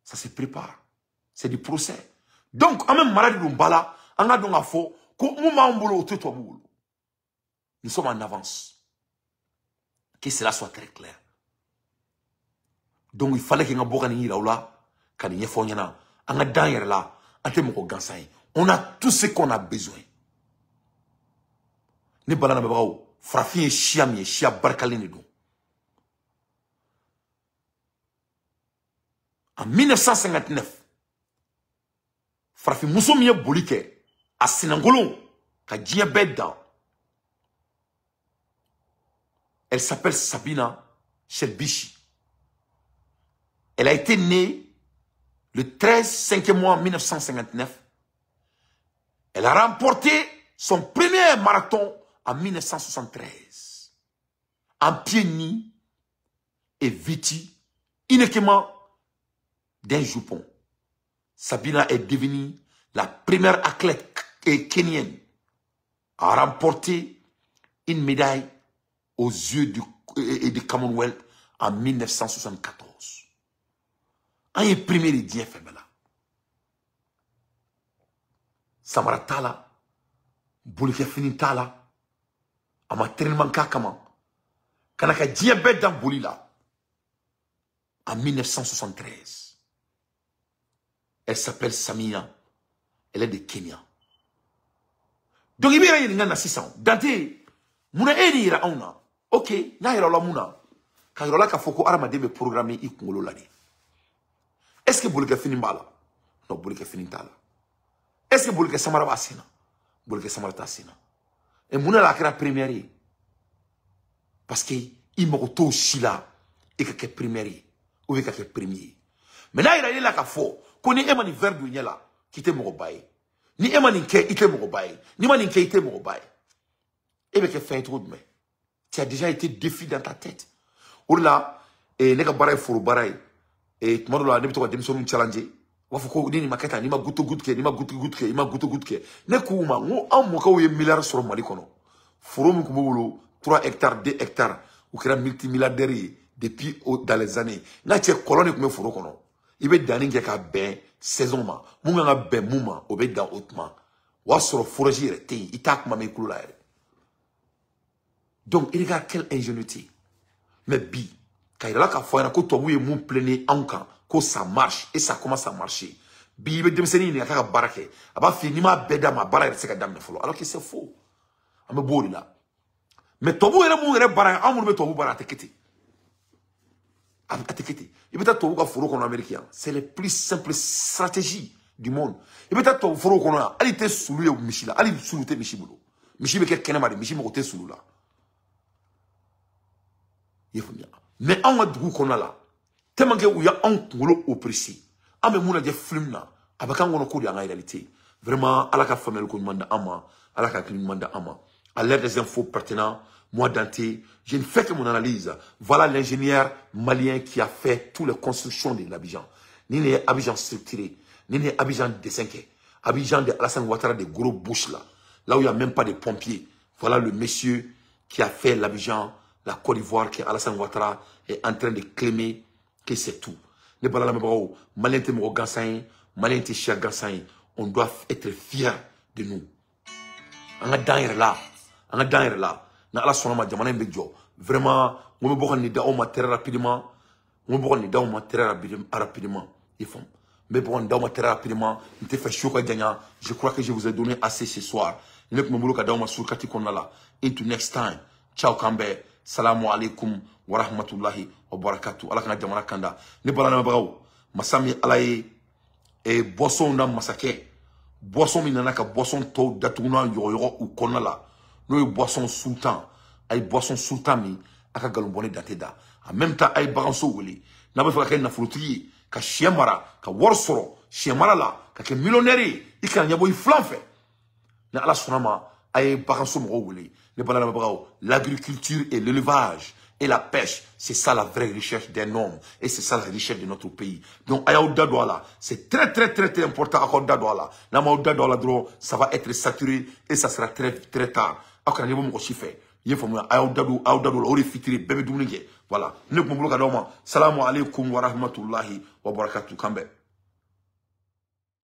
Speaker 1: Ça se prépare. C'est du procès. Donc, an bɛ mara de don ba la, an ka dɔn k'a fɔ ko mun b'an bolo, o tɛ tubabu bolo. Nous sommes en avance. Que cela soit très clair. Donc, il fallait que n ka bɔ ka nin yira aw la, ka nin ɲɛfɔ aw ɲɛna. An ka dan yɛrɛ la, an tɛ mɔgɔ gansan ye. On a tout ce qu'on a besoin. Ne balanabagaw, farafin ye siya min ye, siya barikalen de don. En 1959, farafin muso min ye boli kɛ, a senankolon ka diɲɛ bɛɛ dan. Elle s'appelle Sabina Shelbishi. Elle a été née le 13 5e mois 1959. Elle a remporté son premier marathon en 1973. En pieds nus et vêtue uniquement d'un jupon. Sabina est devenue la première athlète kenyane à remporter une médaille aux yeux du Commonwealth en 1974. An ye premier de diɲɛ fɛn bɛɛ la. Samara t'a la, bolikɛfini t'a la, a ma entraînement k'a kama, ka na ka diɲɛ bɛɛ dan boli la. En 1973, elle s'appelle Samia, elle est de Kenya. Donc i bɛ yɛrɛ ɲininka na sisan, Dante, munna e de yira anw na? Ok, n'a yira la mun na? Ka yira la k'a fɔ ko hadamaden bɛ programmer i kunkolo la de. Est-ce que bolikɛfini b'a la? Non, bolikɛfini t'a la. Est-ce que bolikɛ samara b'a sen na? Bolikɛ samara t'a sen na. Et mun na a kɛra première ye? Parce que i mago t'o si la i ka kɛ première ye ou i ka kɛ premier ye. Mais n'a yira e la k'a fɔ ko ni e ma nin verre don ɲɛ la k'i tɛ mɔgɔba ye, ni e ma nin kɛ i tɛ mɔgɔba ye, n'i ma nin kɛ i tɛ mɔgɔba ye, e bɛ kɛ fɛn ye cogo jumɛn? Tu as déjà été défi dans ta tête. O de la, ne ka baara ye foro baara ye. Tuma dɔ la ne bɛ to ka denmisɛnninw challenger. U b'a fɔ ko ni nin ma kɛ tan, n'i ma guto gutu kɛ, n'i ma gutu gutu kɛ, i ma gutu gutu kɛ. Ne k'u ma n ko anw mɔkɛw ye miliyari sɔrɔ Mali kɔnɔ. Foro min tun b'u bolo 3 hectares, 2 hectares, u kɛra multimilliardaires ye depuis dans les années. N ka cɛ kɔlɔn de tun bɛ foro kɔnɔ. I bɛ danni kɛ ka bɛn saison ma. Mun kan ka bɛn mun ma, o bɛ dan o tuma. O y'a sɔrɔ forage yɛrɛ tɛ yen, i t'a kuma mɛn i tulo la yɛrɛ. Donc, regarde quelle ingenuité. Mais bi, ka yira la k'a fɔ a ɲɛna ko tubabu ye mun plaigner anw kan, ko ça marche et ça commence à marcher. Bi i bɛ denmisɛnnin ɲininka k'a ka baara kɛ, a b'a f'i ye n'i m'a bɛɛ d'a ma, baara yɛrɛ tɛ se ka daminɛ fɔlɔ, alors que c'est faux. An bɛ bɔ o de la. Mais tubabu yɛrɛ mun yɛrɛ baara, anw minnu bɛ tubabu baara, a tɛ kɛ ten. A tɛ kɛ ten. I bɛ taa tubabu ka foro kɔnɔ Amérique yan, c'est les plus simples stratégies du monde. I bɛ taa tubabu foro kɔnɔ yan, hali i tɛ sulu ye misi la, hali sulu tɛ misi bolo. Misi bɛ kɛ kɛnɛma de, misi mago tɛ sulu la. I y'a faamuya? Mais anw ka dugu kɔnɔna la, tellement que u y'anw kunkolo oppressé, an bɛ mun lajɛ film na, a bɛ k'an kɔnɔ ko de y'an ka réalité. Vraiment, Ala ka faamuyali ko ɲuman d'an ma, Ala ka hakili ɲuman d'an ma. À l'ère des infos pertinentes, moi Dante, je ne fais que mon analyse. Voilà l'ingénieur malien qui a fait toutes les constructions de l'Abidjan. Ni ne ye Abidjan structuré, ni ne ye Abidjan dessin kɛ. Abidjan de Alassane Ouattara, des gros bouches là. Là où il n'y a même pas de pompiers. Voilà le monsieur qui a fait l'Abidjan, la Côte d'Ivoire, qui Alassane Ouattara est en train de clamer que c'est tout. Ne bala la Malien te mɔgɔ gansan ye, Malien te siya gansan ye. On doit être fier de nous. An ka dan yɛrɛ la, an ka dan yɛrɛ la. Ni Ala sɔnna ma jamana in bɛ jɔ. Vraiment, n ko bɛ bɔ ka nin da aw ma très rapidement. N ko bɛ bɔ ka nin da aw ma très rapidement. I faamu. N bɛ bɔ ka nin da aw ma très rapidement. N tɛ fɛ su ka janya. Je crois que je vous ai donné assez ce soir. Ne tun bɛ n bolo ka d'aw ma surkati kɔnɔna la. Into next time. Ciao k'an bɛn. Salamu alaikum wa rahmatullahi wa barakatuh. Ala kana jamana kanda. Ne bala lamɛnbagaw, masa min Ala ye boisson na masakɛ, boisson min nana ka boisson tɔw datugu n'a yɔgɔyɔgɔ u kɔnɔna la, n'o ye boisson sultan. A ye boisson sultan min a ka nkalon bɔ ne dan tɛ da. En même temps a ye baganso wele. N'a bɛ fɛ ka kɛ nafolotigi ye, ka sɛ mara, ka wari sɔrɔ sɛ mara la, ka kɛ millionnaire ye, i kana ɲɛbɔ i filan fɛ. Ni Ala sɔnna ma, a ye baganso mɔgɔw wele. Ne bala lamɛnbagaw, l'agriculture et l'élevage et la pêche, c'est ça la vraie richesse d'un homme. Et c'est ça la richesse de notre pays. Donc, ayaw da don a la, c'est très très très très important. Aw da don a la. N'a m'aw da don a la dɔrɔn, ça va être saturé et ça sera très très tard. Aw kana ɲɛbɔ mɔgɔ si fɛ. I ye faamuya, ayaw da don, aw da don a la, o de fitiri bɛɛ bɛ dumuni kɛ. Voilà. Ne tun bɛ bolo ka d'aw ma. Salamu alaikum wa rahmatullahi wa barakatuh. Kan bɛn.